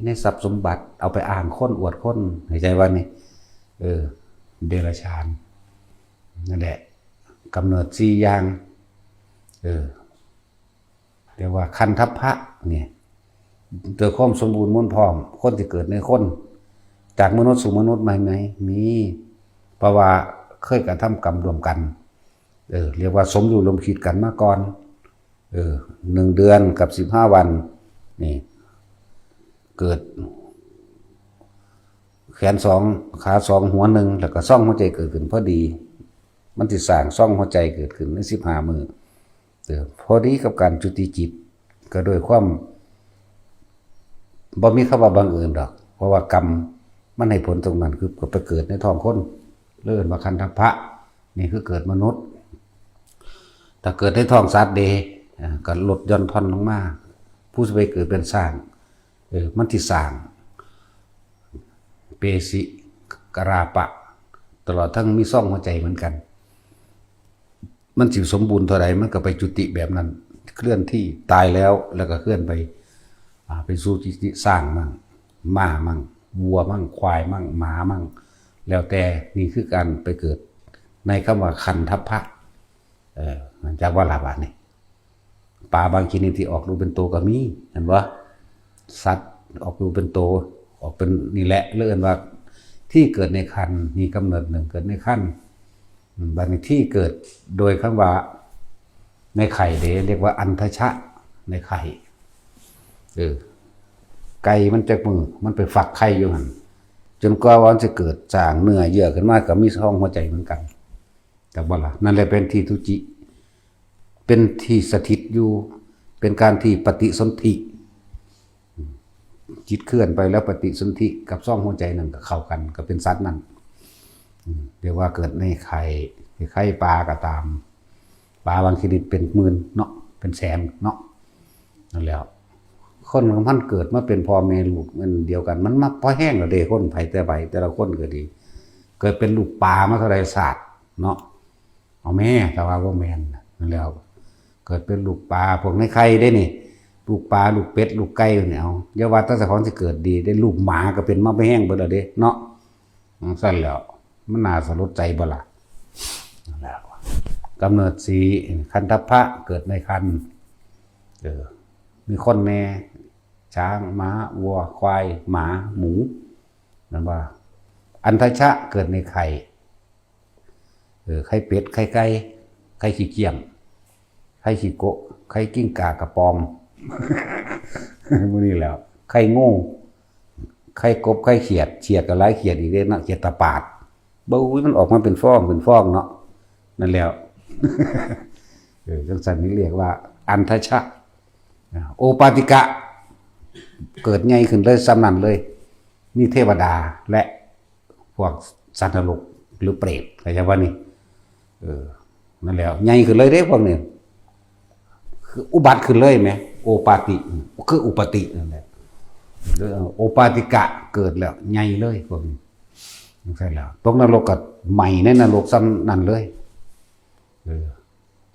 ໃນຊັບສົມບັດ ເອົາໄປອ້າງຄົນ ອວດຄົນ ເຂົ້າໃຈວ່ານີ້ ເອີ ເດຍລະສານ ນັ້ນແຫຼະ ກຳເນີດສີ່ຢ່າງ ເອີ ຮຽກວ່າຄັນທັບພະນີ້ ໂດຍຄວາມສົມບູນໝູນພ້ອມ ຄົນທີ່ເກີດໃນຄົນ ຈາກມະນຸດສູ່ມະນຸດໃໝ່ໆ ມີ ເພາະວ່າເຄີຍກະທຳກຳຮ່ວມກັນ ເອີ ຮຽກວ່າສົມຮູ້ຮ່ວມຄິດກັນມາກ່ອນ ເອີ ໜຶ່ງເດືອນກັບສິບຫ້າວັນນີ້ ເກີດແຂນສອງ ຂາສອງ ຫົວໜຶ່ງ ແລ້ວກໍຊ່ອງຫົວໃຈເກີດຂຶ້ນພໍດີ. ມັນຊິສ້າງຊ່ອງຫົວໃຈເກີດຂຶ້ນໃນສິບຫ້າມື້ ເອີ ພໍດີກັບການຈຸຕິຈິດ ກໍໂດຍຄວາມ ບໍ່ມີຄຳວ່າບັງເອີນດອກ ເພາະວ່າກຳມັນໃຫ້ຜົນຕົງນັ້ນ ຄືກໍໄປເກີດໃນທ້ອງຄົນ ເລີຍເອີ້ນວ່າຄັນທັບພະ. ນີ້ຄືເກີດມະນຸດ. ຖ້າເກີດໃນທ້ອງສັດເດ ອາ ກໍລົດຢ່ອນຜ່ອນລົງມາ. ຜູ້ຊິໄປເກີດເປັນຊ້າງ ເອີ ມັນຊິສ້າງເປສິກະລາປະ ຕະຫຼອດທັງມີຊ່ອງຫົວໃຈເໝືອນກັນ. ມັນຊິສົມບູນເທົ່າໃດ ມັນກໍໄປຈຸຕິແບບນັ້ນ ເຄື່ອນທີ່ ຕາຍແລ້ວ ແລ້ວກໍເຄື່ອນໄປ ອາ ໄປສູ່ທີ່ ທີ່ຊ້າງມັ້ງ ມ້າມັ້ງ ວັວມັ້ງ ຄວາຍມັ້ງ ໝາມັ້ງ ແລ້ວແຕ່. ນີ້ຄືການໄປເກີດໃນຄຳວ່າຄັນທັບພະ. ເອີ ມັນຈັກວ່າລະບາດນີ້ ປາບາງຊະນິດທີ່ອອກລູກເປັນໂຕກໍມີ ເຫັນບໍ່? ສັດອອກລູກເປັນໂຕ ອອກເປັນ ນີ້ແຫຼະ ເລີຍເອີ້ນວ່າທີ່ເກີດໃນຄັນ. ມີກຳເນີດໜຶ່ງເກີດໃນຄັນ. ອືມ ບາດນີ້ທີ່ເກີດໂດຍຄຳວ່າໃນໄຂ່ເດ ຮຽກວ່າອັນທະຊະ ໃນໄຂ່. ເອີ ໄກ່ມັນຈັກມື້ ມັນໄປຟັກໄຂ່ຢູ່ຫັ້ນ ຈົນກວ່າວ່າມັນຊິເກີດສ້າງເນື້ອເຍື່ອຂຶ້ນມາ ກໍມີຊ່ອງຫົວໃຈເໝືອນກັນ. ຈັກບໍ່ລະ? ນັ້ນແຫຼະເປັນທີ່ທຸຈິ ເປັນທີ່ສະຖິດຢູ່ ເປັນການທີ່ປະຕິສົນທິ. ອືມ ຈິດເຄື່ອນໄປແລ້ວປະຕິສົນທິກັບຊ່ອງຫົວໃຈນັ້ນກໍເຂົ້າກັນ ກໍເປັນສັດນັ້ນ. ອືມ ຮຽກວ່າເກີດໃນໄຂ່ ໄຂ່ປາກໍຕາມ ປາບາງຊະນິດເປັນໝື່ນເນາະ ເປັນແສນເນາະ. ນັ້ນແຫຼະ ຄົນຂອງມັນເກີດມາເປັນພໍ່ແມ່ລູກອັນດຽວກັນ ມັນມັກພໍແຮງແລ້ວເດ້. ຄົນໃຜແຕ່ໃຜ ແຕ່ລະຄົນກໍດີ ເກີດເປັນລູກປາມາເທົ່າໃດຊາດ ເນາະ. ເອົາແມ່ ຖ້າວ່າບໍ່ແມ່ນນັ້ນແລ້ວ ເກີດເປັນລູກປາ ພວກໃນໄຂ່ເດ້ນີ້ ລູກປາ ລູກເປັດ ລູກໄກ່ນີ້ ເອົາ ຢ່າວ່າແຕ່ເຈົ້າຂອງຊິເກີດດີເດ້ ລູກໝາກໍເປັນມາແພງເບິດແລ້ວເດ້ເນາະ. ຈັ່ງຊັ້ນແລ້ວ ມັນໜ້າສະຫຼົດໃຈບໍ່ລະ? ນັ້ນແຫຼະ ກຳເນີດສີ່ ຄັນທັບພະ ເກີດໃນຄັນ ເອີ ມີຄົນແດ່ ຊ້າງ ມ້າ ວັວ ຄວາຍ ໝາ ໝູ ແມ່ນບໍ່ລະ? ອັນທະຊະ ເກີດໃນໄຂ່ ເອີ ໄຂ່ເປັດ ໄຂ່ໄກ່ ໄຂ່ຂີ້ກ້ຽມ ໄຂ່ຂີ້ໂກະ ໄຂ່ກິ້ງກ່າກະປອມ ມື້ນີ້ແຫຼ້ວ ໄຂ່ງູ ໄຂ່ກົບ ໄຂ່ຂຽດ ຂຽດກໍຫຼາຍຂຽດອີກເດ້ເນາະ ຂຽດຕາປາດ ເບິ່ງ ໂອ້ຍ ມັນອອກມາເປັນຟອງເປັນຟອງເນາະ ນັ້ນແຫຼ້ວ ເອີ ຈັ່ງຊັ້ນນີ້ລຽກວ່າອັນທະຊະ. ໂອປາຕິກະ ເກີດໃຫຍ່ຂຶ້ນເລີຍ ສ່ຳນັ້ນເລີຍ ມີເທວະດາ ແລະ ພວກສັດນະລົກ ຫຼື ເປດ ເຂົ້າໃຈບໍ່ນີ້? ເອີ ນັ້ນແຫຼ້ວ ໃຫຍ່ຂຶ້ນເລີຍເດ້ພວກນີ້ ຄືອຸບັດຂຶ້ນເລີຍແໝ ໂອປາຕິ ຄືອຸປະຕິນັ້ນແຫຼະ ໂອປາຕິກະ ເກີດແລ້ວໃຫຍ່ເລີຍພວກນີ້ ຈັ່ງຊັ້ນແລ້ວ ຕົກນະລົກກໍໄໝ້ໃນນະລົກສ່ຳນັ້ນເລີຍ ເອີ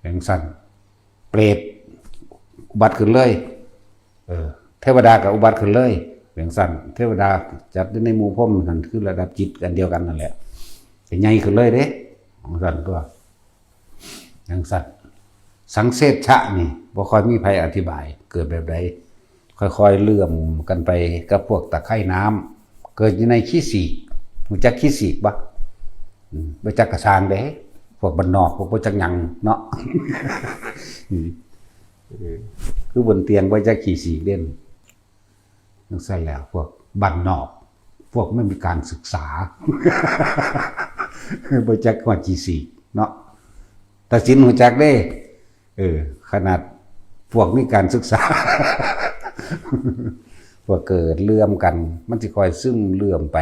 ຈັ່ງຊັ້ນ ເປດອຸບັດຂຶ້ນເລີຍ ເອີ ເທວະດາກໍອຸບັດຂຶ້ນເລີຍ ຈັ່ງຊັ້ນ ເທວະດາຈັດຢູ່ໃນໝູ່ພົມຫັ້ນ ຄືລະດັບຈິດອັນດຽວກັນນັ້ນແຫຼະ ກໍໃຫຍ່ຂຶ້ນເລີຍເດ້ ຈັ່ງຊັ້ນຕົວະ ຈັ່ງຊັ້ນ ສັງເສດຊະນີ້ ບໍ່ຄ່ອຍມີໃຜອະທິບາຍ ເກີດແບບໃດ ຄ່ອຍໆເລື່ອມກັນໄປກັບພວກຕະໄຄນ້ຳ ເກີດຢູ່ໃນຂີ້ສີກ ຮູ້ຈັກຂີ້ສີກບໍ່? ອືມ ບໍ່ຈັກກະຊ່າງເດ້ ພວກບ້ານນອກ ພວກບໍ່ຈັກຫຍັງເນາະ ອືມ ເອີ ຄືບົນຕຽງບໍ່ຈັກຂີ້ສີກເດ້ ຈັ່ງຊັ້ນແຫຼ້ວ ພວກບ້ານນອກ ພວກບໍ່ມີການສຶກສາ ບໍ່ຈັກຮອດຂີ້ສີກເນາະ ຕາສິນຮູ້ຈັກເດ້ ເອີ ຂະໜາດພວກມີການສຶກສາ ພວກເກີດເລື່ອມກັນ ມັນຊິຄ່ອຍຊຶມເລື່ອມໄປ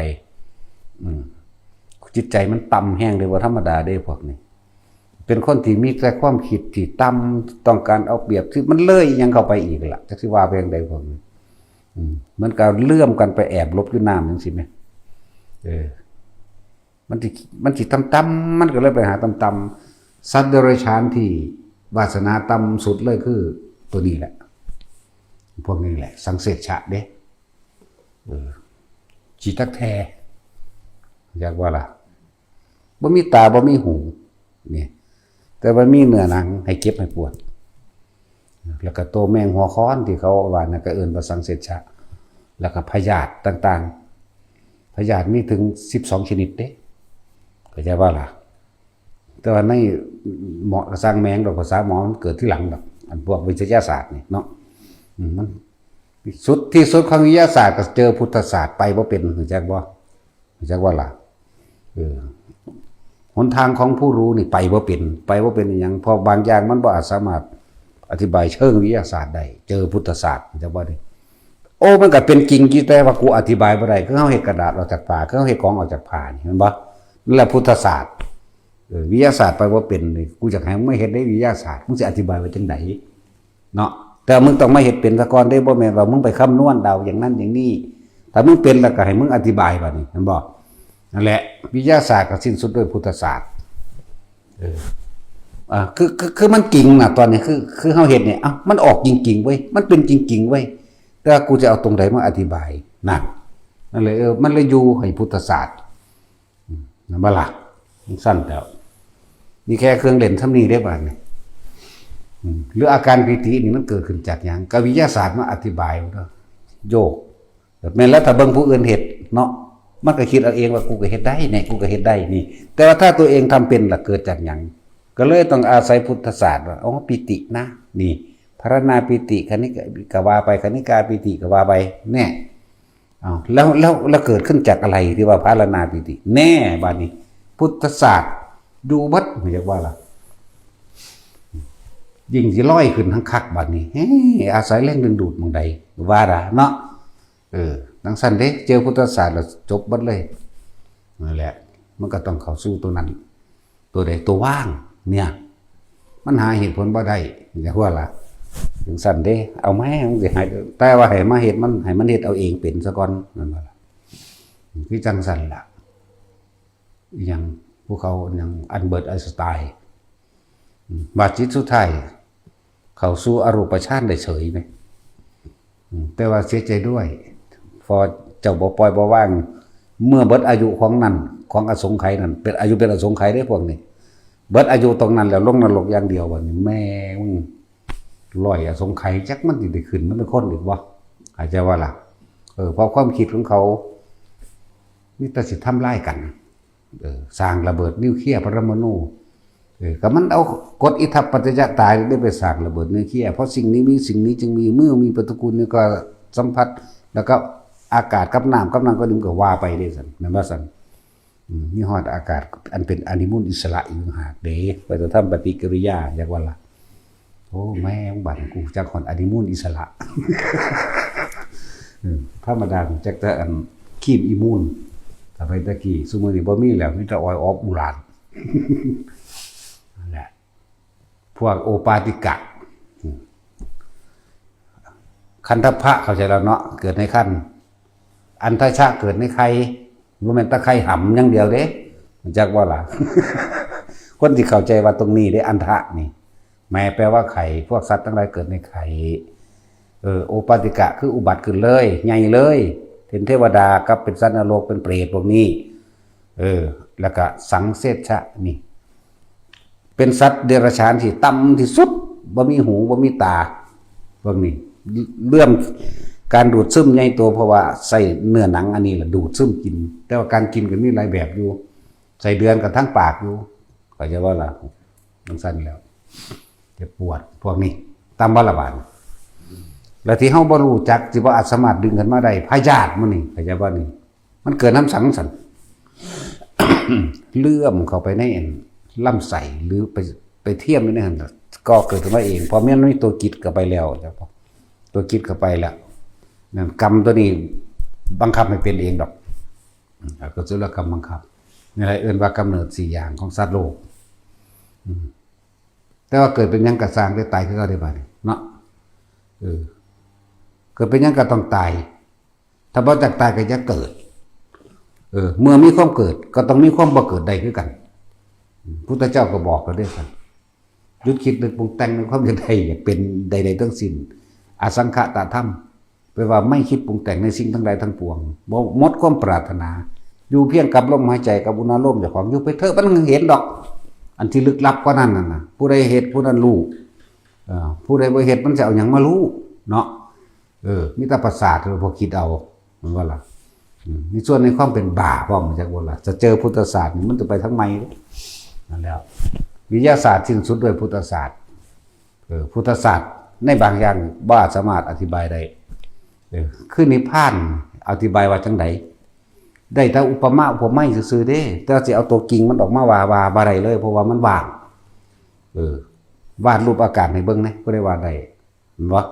ອືມ ຈິດໃຈມັນຕ່ຳແຮງເດ້ ບໍ່ທຳມະດາເດ້ພວກນີ້ ເປັນຄົນທີ່ມີແຕ່ຄວາມຄິດທີ່ຕ່ຳ ຕ້ອງການເອົາປຽບ ທີ່ມັນເລີຍອີ່ຫຍັງເຂົ້າໄປອີກລະ ຈັກຊິວ່າໄປຈັ່ງໃດພວກນີ້ ອືມ ມັນກໍເລື່ອມກັນໄປແອບຫຼົບຢູ່ນ້ຳຈັ່ງຊີ້ແມ ເອີ ມັນຊິ ມັນຊິຕ່ຳໆ ມັນກໍເລີຍໄປຫາຕ່ຳໆ ສັດເດຍລະສານທີ່ວາສະໜາຕ່ຳສຸດເລີຍຄືໂຕນີ້ແຫຼະ ພວກນີ້ແຫຼະ ສັງເສດຊະເດ້ ເອີ ຂີ້ຕັກແທ ຢາກວ່າລະ ບໍ່ມີຕາ ບໍ່ມີຫູ ນີ້ ແຕ່ວ່າມີເນື້ອໜັງໃຫ້ເຈັບໃຫ້ປວດ ແລ້ວກໍໂຕແມງຫົວຄ້ອນທີ່ເຂົາວ່ານັ້ນ ກໍເອີ້ນວ່າສັງເສດຊະ ແລ້ວກໍພະຍາດຕ່າງໆ ພະຍາດມີເຖິງສິບສອງຊະນິດເດ້ ເຂົ້າໃຈບໍ່ລະ? ແຕ່ວ່າໃນໝໍ ຊ່າງແມ່ງດອກ ພາສາໝໍມັນເກີດທີຫຼັງດອກ ອັນພວກວິທະຍາສາດນີ້ເນາະ ອືມ ມັນ ສຸດ ທີ່ສຸດຂອງວິທະຍາສາດກໍເຈີພຸດທະສາດ ໄປບໍ່ເປັນ ຮູ້ຈັກບໍ່? ຮູ້ຈັກບໍ່ລະ? ເອີ ຫົນທາງຂອງຜູ້ຮູ້ນີ້ໄປບໍ່ເປັນ ໄປບໍ່ເປັນອີ່ຫຍັງ ເພາະບາງຢ່າງມັນບໍ່ອາດສາມາດອະທິບາຍເຊີງວິທະຍາສາດໄດ້ ເຈີພຸດທະສາດ ເຈົ້າບໍ່ນີ້ ໂອ້ ມັນກໍເປັນຈິງຢູ່ ແຕ່ວ່າກູອະທິບາຍບໍ່ໄດ້ ຄືເຮົາເຮັດກະດາດອອກຈາກຜ້າ ຄືເຮົາເຮັດຂອງອອກຈາກຜ້ານີ້ ແມ່ນບໍ່? ນັ້ນແຫຼະພຸດທະສາດ ເອີ ວິທະຍາສາດໄປບໍ່ເປັນນີ້ ກູຢາກໃຫ້ມຶງມາເຮັດໃນວິທະຍາສາດ ມຶງຊິອະທິບາຍວ່າຈັ່ງໃດ? ເນາະ ແຕ່ມຶງຕ້ອງມາເຮັດເປັນຊະກ່ອນເດ້ ບໍ່ແມ່ນວ່າມຶງໄປຄຳນວນເດົາຢ່າງນັ້ນຢ່າງນີ້ ຖ້າມຶງເປັນແລ້ວກໍໃຫ້ມຶງອະທິບາຍບາດນີ້ ແມ່ນບໍ່? ນັ້ນແຫຼະ ວິທະຍາສາດກໍສິ້ນສຸດດ້ວຍພຸດທະສາດ ເອີ ອ່າ ຄື ຄື ຄືມັນຈິງນະ ຕອນນີ້ ຄື ຄືເຮົາເຮັດນີ້ ເອົ້າ ມັນອອກຈິງໆເວີ້ຍ ມັນເປັນຈິງໆເວີ້ຍ ແຕ່ວ່າກູຈະເອົາຕົງໃດມາອະທິບາຍ? ນັ້ນ ນັ້ນເລີຍ ເອີ ມັນເລີຍຢູ່ໃຫ້ພຸດທະສາດ ອືມ ແມ່ນບໍ່ລະ? ຈັ່ງຊັ້ນແລ້ວ ມີແຄ່ເຄື່ອງເຫຼັ້ນສ່ຳນີ້ເດ້ບາດນີ້ ອືມ ຫຼືອາການປີຕິນີ້ມັນເກີດຂຶ້ນຈາກຫຍັງ? ກໍວິທະຍາສາດມາອະທິບາຍເດີ ໂຍກ ແມ່ນແລ້ວ ຖ້າເບິ່ງຜູ້ອື່ນເຮັດເນາະ ມັນກໍຄິດເອົາເອງວ່າ ກູກໍເຮັດໄດ້ແນ່ ກູກໍເຮັດໄດ້ນີ້ ແຕ່ວ່າຖ້າຕົວເອງທຳເປັນລະເກີດຈາກຫຍັງ? ກໍເລີຍຕ້ອງອາໄສພຸດທະສາດວ່າ ອໍ ປີຕິນະ ນີ້ ພາລະນາປີຕິ ຄະນິກະ ກໍວ່າໄປ ຄະນິກາປີຕິ ກໍວ່າໄປ ແນ່ ອ້າວ ແລ້ວ ແລ້ວ ແລ້ວເກີດຂຶ້ນຈາກອະໄລທີ່ວ່າພາລະນາປີຕິ? ແນ່ ບາດນີ້ ພຸດທະສາດຢູ່ເບິດ ຢາກວ່າລະ ຍິ່ງຊິລອຍຂຶ້ນຫັ້ນຄັກບາດນີ້ ເອີ ອາໄສແຮງດຶງດູດໝ່ອງໃດ ວ່າລະເນາະ ເອີ ຈັ່ງຊັ້ນເດ້ ເຈີພຸດທະສາດແລ້ວຈົບເບິດເລີຍ ນັ້ນແຫຼະ ມັນກໍຕ້ອງເຂົ້າສູ່ຕົວນັ້ນ. ຕົວໃດ? ຕົວວ່າງເນຍ ມັນຫາເຫດຜົນບໍ່ໄດ້ ຢ່າຫົວລະ ຈັ່ງຊັ້ນເດ້ ເອົາມາໃຫ້ມັນຊິໃຫ້ ແຕ່ວ່າໃຫ້ມາເຮັດມັນ ໃຫ້ມັນເຮັດເອົາເອງເປັນຊະກ່ອນ ແມ່ນບໍ່ລະ? ຄືຈັ່ງຊັ້ນລະ ອີຫຍັງ ພວກເຂົາຫຍັງ ອັນເບີດ ໄອນສະຕາຍ ອາ ບາດຈິດສຸດທ້າຍເຂົ້າສູ່ອະຮູປະຊານໄດ້ເສີຍແມ. ອາ ແຕ່ວ່າເສຍໃຈດ້ວຍ ເພາະເຈົ້າບໍ່ປ່ອຍບໍ່ວາງ ເມື່ອເບິດອາຍຸຂອງນັ້ນ ຂອງອະສົງໄຂນັ້ນ ເປັນອາຍຸເປັນອະສົງໄຂເດ້ພວກນີ້ ເບິດອາຍຸຕອງນັ້ນແລ້ວລົງນະລົກຢ່າງດຽວ ບາດນີ້ແມ່ງ ຮ້ອຍອະສົງໄຂ ຈັກມັນຊິໄດ້ຂຶ້ນມາເປັນຄົນອີກບໍ່? ເຂົ້າໃຈບໍ່ລະ? ເອີ ເພາະຄວາມຄິດຂອງເຂົາມີແຕ່ຊິທຳລາຍກັນ ເອີ ສ້າງລະເບີດນິວເຄຍປະລະມະນູ ເອີ ກໍມັນເອົາກົດອິທັບປັດຈະຍະຕາໄດ້ໄປສ້າງລະເບີດນິວເຄຍ ເພາະສິ່ງນີ້ມີ ສິ່ງນີ້ຈຶ່ງມີ ເມື່ອມີປະຕິກູນນີ້ກໍສຳພັດ ແລ້ວກໍອາກາດກັບນ້ຳ ກັບນ້ຳກັບດິນ ກໍວ່າໄປເດ້ຊັ້ນ ແມ່ນບໍ່ຊັ້ນ? ອືມ ມີຮອດອາກາດອັນເປັນອະນິມູນອິດສະຫຼະອີກຕ່າງຫາກເດ້ ໄປແຕ່ທຳປະຕິກິລິຍາ ຢາກວ່າລະ ໂອ້ ແມ່ງ ບາດນີ້ກູຮູ້ຈັກຮອດອະນິມູນອິດສະຫຼະ ອືມ ທຳມະດາຮູ້ຈັກແຕ່ອັນຄຣີມອີມູນ ສະໄໝຕະກີ້ ຊຸມື້ນີ້ບໍ່ມີແລ້ວ ມີແຕ່ອອຍອອບອູຣານ ນັ້ນແຫຼະ ພວກໂອປາຕິກະ ອືມ ຄັນທະພະ ເຂົ້າໃຈແລ້ວເນາະ ເກີດໃນຄັນ ອັນທະຊະ ເກີດໃນໄຂ່ ບໍ່ແມ່ນແຕ່ໄຂ່ຫຳຢ່າງດຽວເດ້ ຮູ້ຈັກບໍ່ລະ? ຄົນຊິເຂົ້າໃຈວ່າຕົງນີ້ເດ້ ອັນທະນີ້ ແມ່ແປວ່າໄຂ່ ພວກສັດທັງຫຼາຍເກີດໃນໄຂ່ ເອີ ໂອປາຕິກະ ຄືອຸບັດຂຶ້ນເລີຍ ໃຫຍ່ເລີຍ ເປັນເທວະດາ ກັບເປັນສັດນະລົກ ເປັນເປດພວກນີ້ ເອີ ແລ້ວກະສັງເສດຊະນີ້ ເປັນສັດເດຍລະສານທີ່ຕ່ຳທີ່ສຸດ ບໍ່ມີຫູ ບໍ່ມີຕາ ເບິ່ງນີ້ ເລື່ອມການດູດຊຶມໃຫຍ່ໂຕ ເພາະວ່າໃຊ້ເນື້ອໜັງອັນນີ້ລະດູດຊຶມກິນ ແຕ່ວ່າການກິນກໍມີຫຼາຍແບບຢູ່ ໄສ້ເດືອນກໍທາງປາກຢູ່ ເຂົ້າໃຈບໍ່ລະ? ຈັ່ງຊັ້ນແລ້ວ ເຈັບປວດ ພວກນີ້ ຕາມບັນລະບາດ ແລ້ວທີ່ເຮົາບໍ່ຮູ້ຈັກ ທີ່ບໍ່ອາດສາມາດດຶງຂຶ້ນມາໄດ້ ພະຍາດໝູ່ນີ້ ເຂົ້າໃຈບໍ່ນີ້? ມັນເກີດນຳສັງຊັ້ນ? ເລື່ອມເຂົ້າໄປໃນອັນລຳໄສ້ ຫຼືໄປ ໄປທຽມຢູ່ໃນຫັ້ນ ກໍເກີດຂຶ້ນມາເອງ ເພາະມັນມີຕົວກິດເຂົ້າໄປແລ້ວ ຕົວກິດເຂົ້າໄປແລ້ວ ນັ້ນກຳຕົວນີ້ບັງຄັບໃຫ້ເປັນເອງດອກ ອາ ອາກຸສະລະກຳບັງຄັບ ນີ້ແຫຼະເອີ້ນວ່າກຳເນີດສີ່ຢ່າງຂອງສັດໂລກ ອືມ ແຕ່ວ່າເກີດເປັນຫຍັງກໍຊ່າງ ໄດ້ຕາຍຄືເກົ່າເດ້ບາດນີ້ເນາະ ເອີ ເກີດເປັນຫຍັງກໍຕ້ອງຕາຍ ຖ້າບໍ່ຢາກຕາຍກໍຢ່າເກີດ ເອີ ເມື່ອມີຄວາມເກີດກໍຕ້ອງມີຄວາມບໍ່ເກີດໄດ້ຄືກັນ ອືມ ພຸດທະເຈົ້າກໍບອກແລ້ວເດ້ ຢຸດຄິດນຶກປຸງແຕ່ງໃນຄວາມຢາກໄດ້ ຢາກເປັນໃດໆທັງສິ້ນ ອະສັງຂະຕະທຳ ແປວ່າໄມ່ຄິດປຸງແຕ່ງໃນສິ່ງທັງຫຼາຍທັງປວງ ບໍ່ໝົດຄວາມປາດຖະໜາ ຢູ່ພຽງກັບລົມຫາຍໃຈ ກັບອຸນາລົມເຈົ້າຂອງ ຢູ່ໄປເຖາະ ມັນເຫັນດອກ ອັນທີ່ລຶກລັບກວ່ານັ້ນນັ້ນນະ ຜູ້ໃດເຮັດຜູ້ນັ້ນຮູ້ ເອີ ຜູ້ໃດບໍ່ເຮັດມັນຊິເອົາຫຍັງມາຮູ້ເນາະ ເອີ ມີແຕ່ປະສາດ ພວກຄິດເອົາ ແມ່ນບໍ່ລະ? ອືມ ມີສ່ວນໃນຄວາມເປັນບ້າພ້ອມ ຮູ້ຈັກບໍ່ລະ? ຈະເຈີພຸດທະສາດນີ້ ມັນຈະໄປທາງໃໝ່ເດ້ ນັ້ນແຫຼະ ວິທະຍາສາດສິ້ນສຸດດ້ວຍພຸດທະສາດ ເອີ ພຸດທະສາດໃນບາງຢ່າງບໍ່ສາມາດອະທິບາຍໄດ້ ເອີ ຄືນິບພານ ອະທິບາຍວ່າຈັ່ງໃດ? ໄດ້ແຕ່ອຸປະມາອຸປະໄມຊື່ໆເດ້ ແຕ່ວ່າຊິເອົາຕົວຈິງມັນອອກມາວ່າ ວ່າບໍ່ໄດ້ເລີຍ ເພາະວ່າມັນວ່າງ ເອີ ວາດຮູບອາກາດໃຫ້ເບິ່ງແດ່ ຜູ້ໃດວາດໄດ້ ເຫັນບໍ່?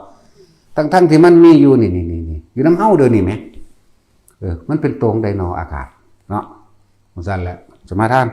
ທັງໆທີ່ມັນມີຢູ່ນີ້ໆໆ ຢູ່ນຳເຮົາດຽວນີ້ແໝ ເອີ ມັນເປັນຕົວໃດນໍ ອາກາດເນາະ ຈັ່ງຊັ້ນແຫຼະ ສະມາທານ.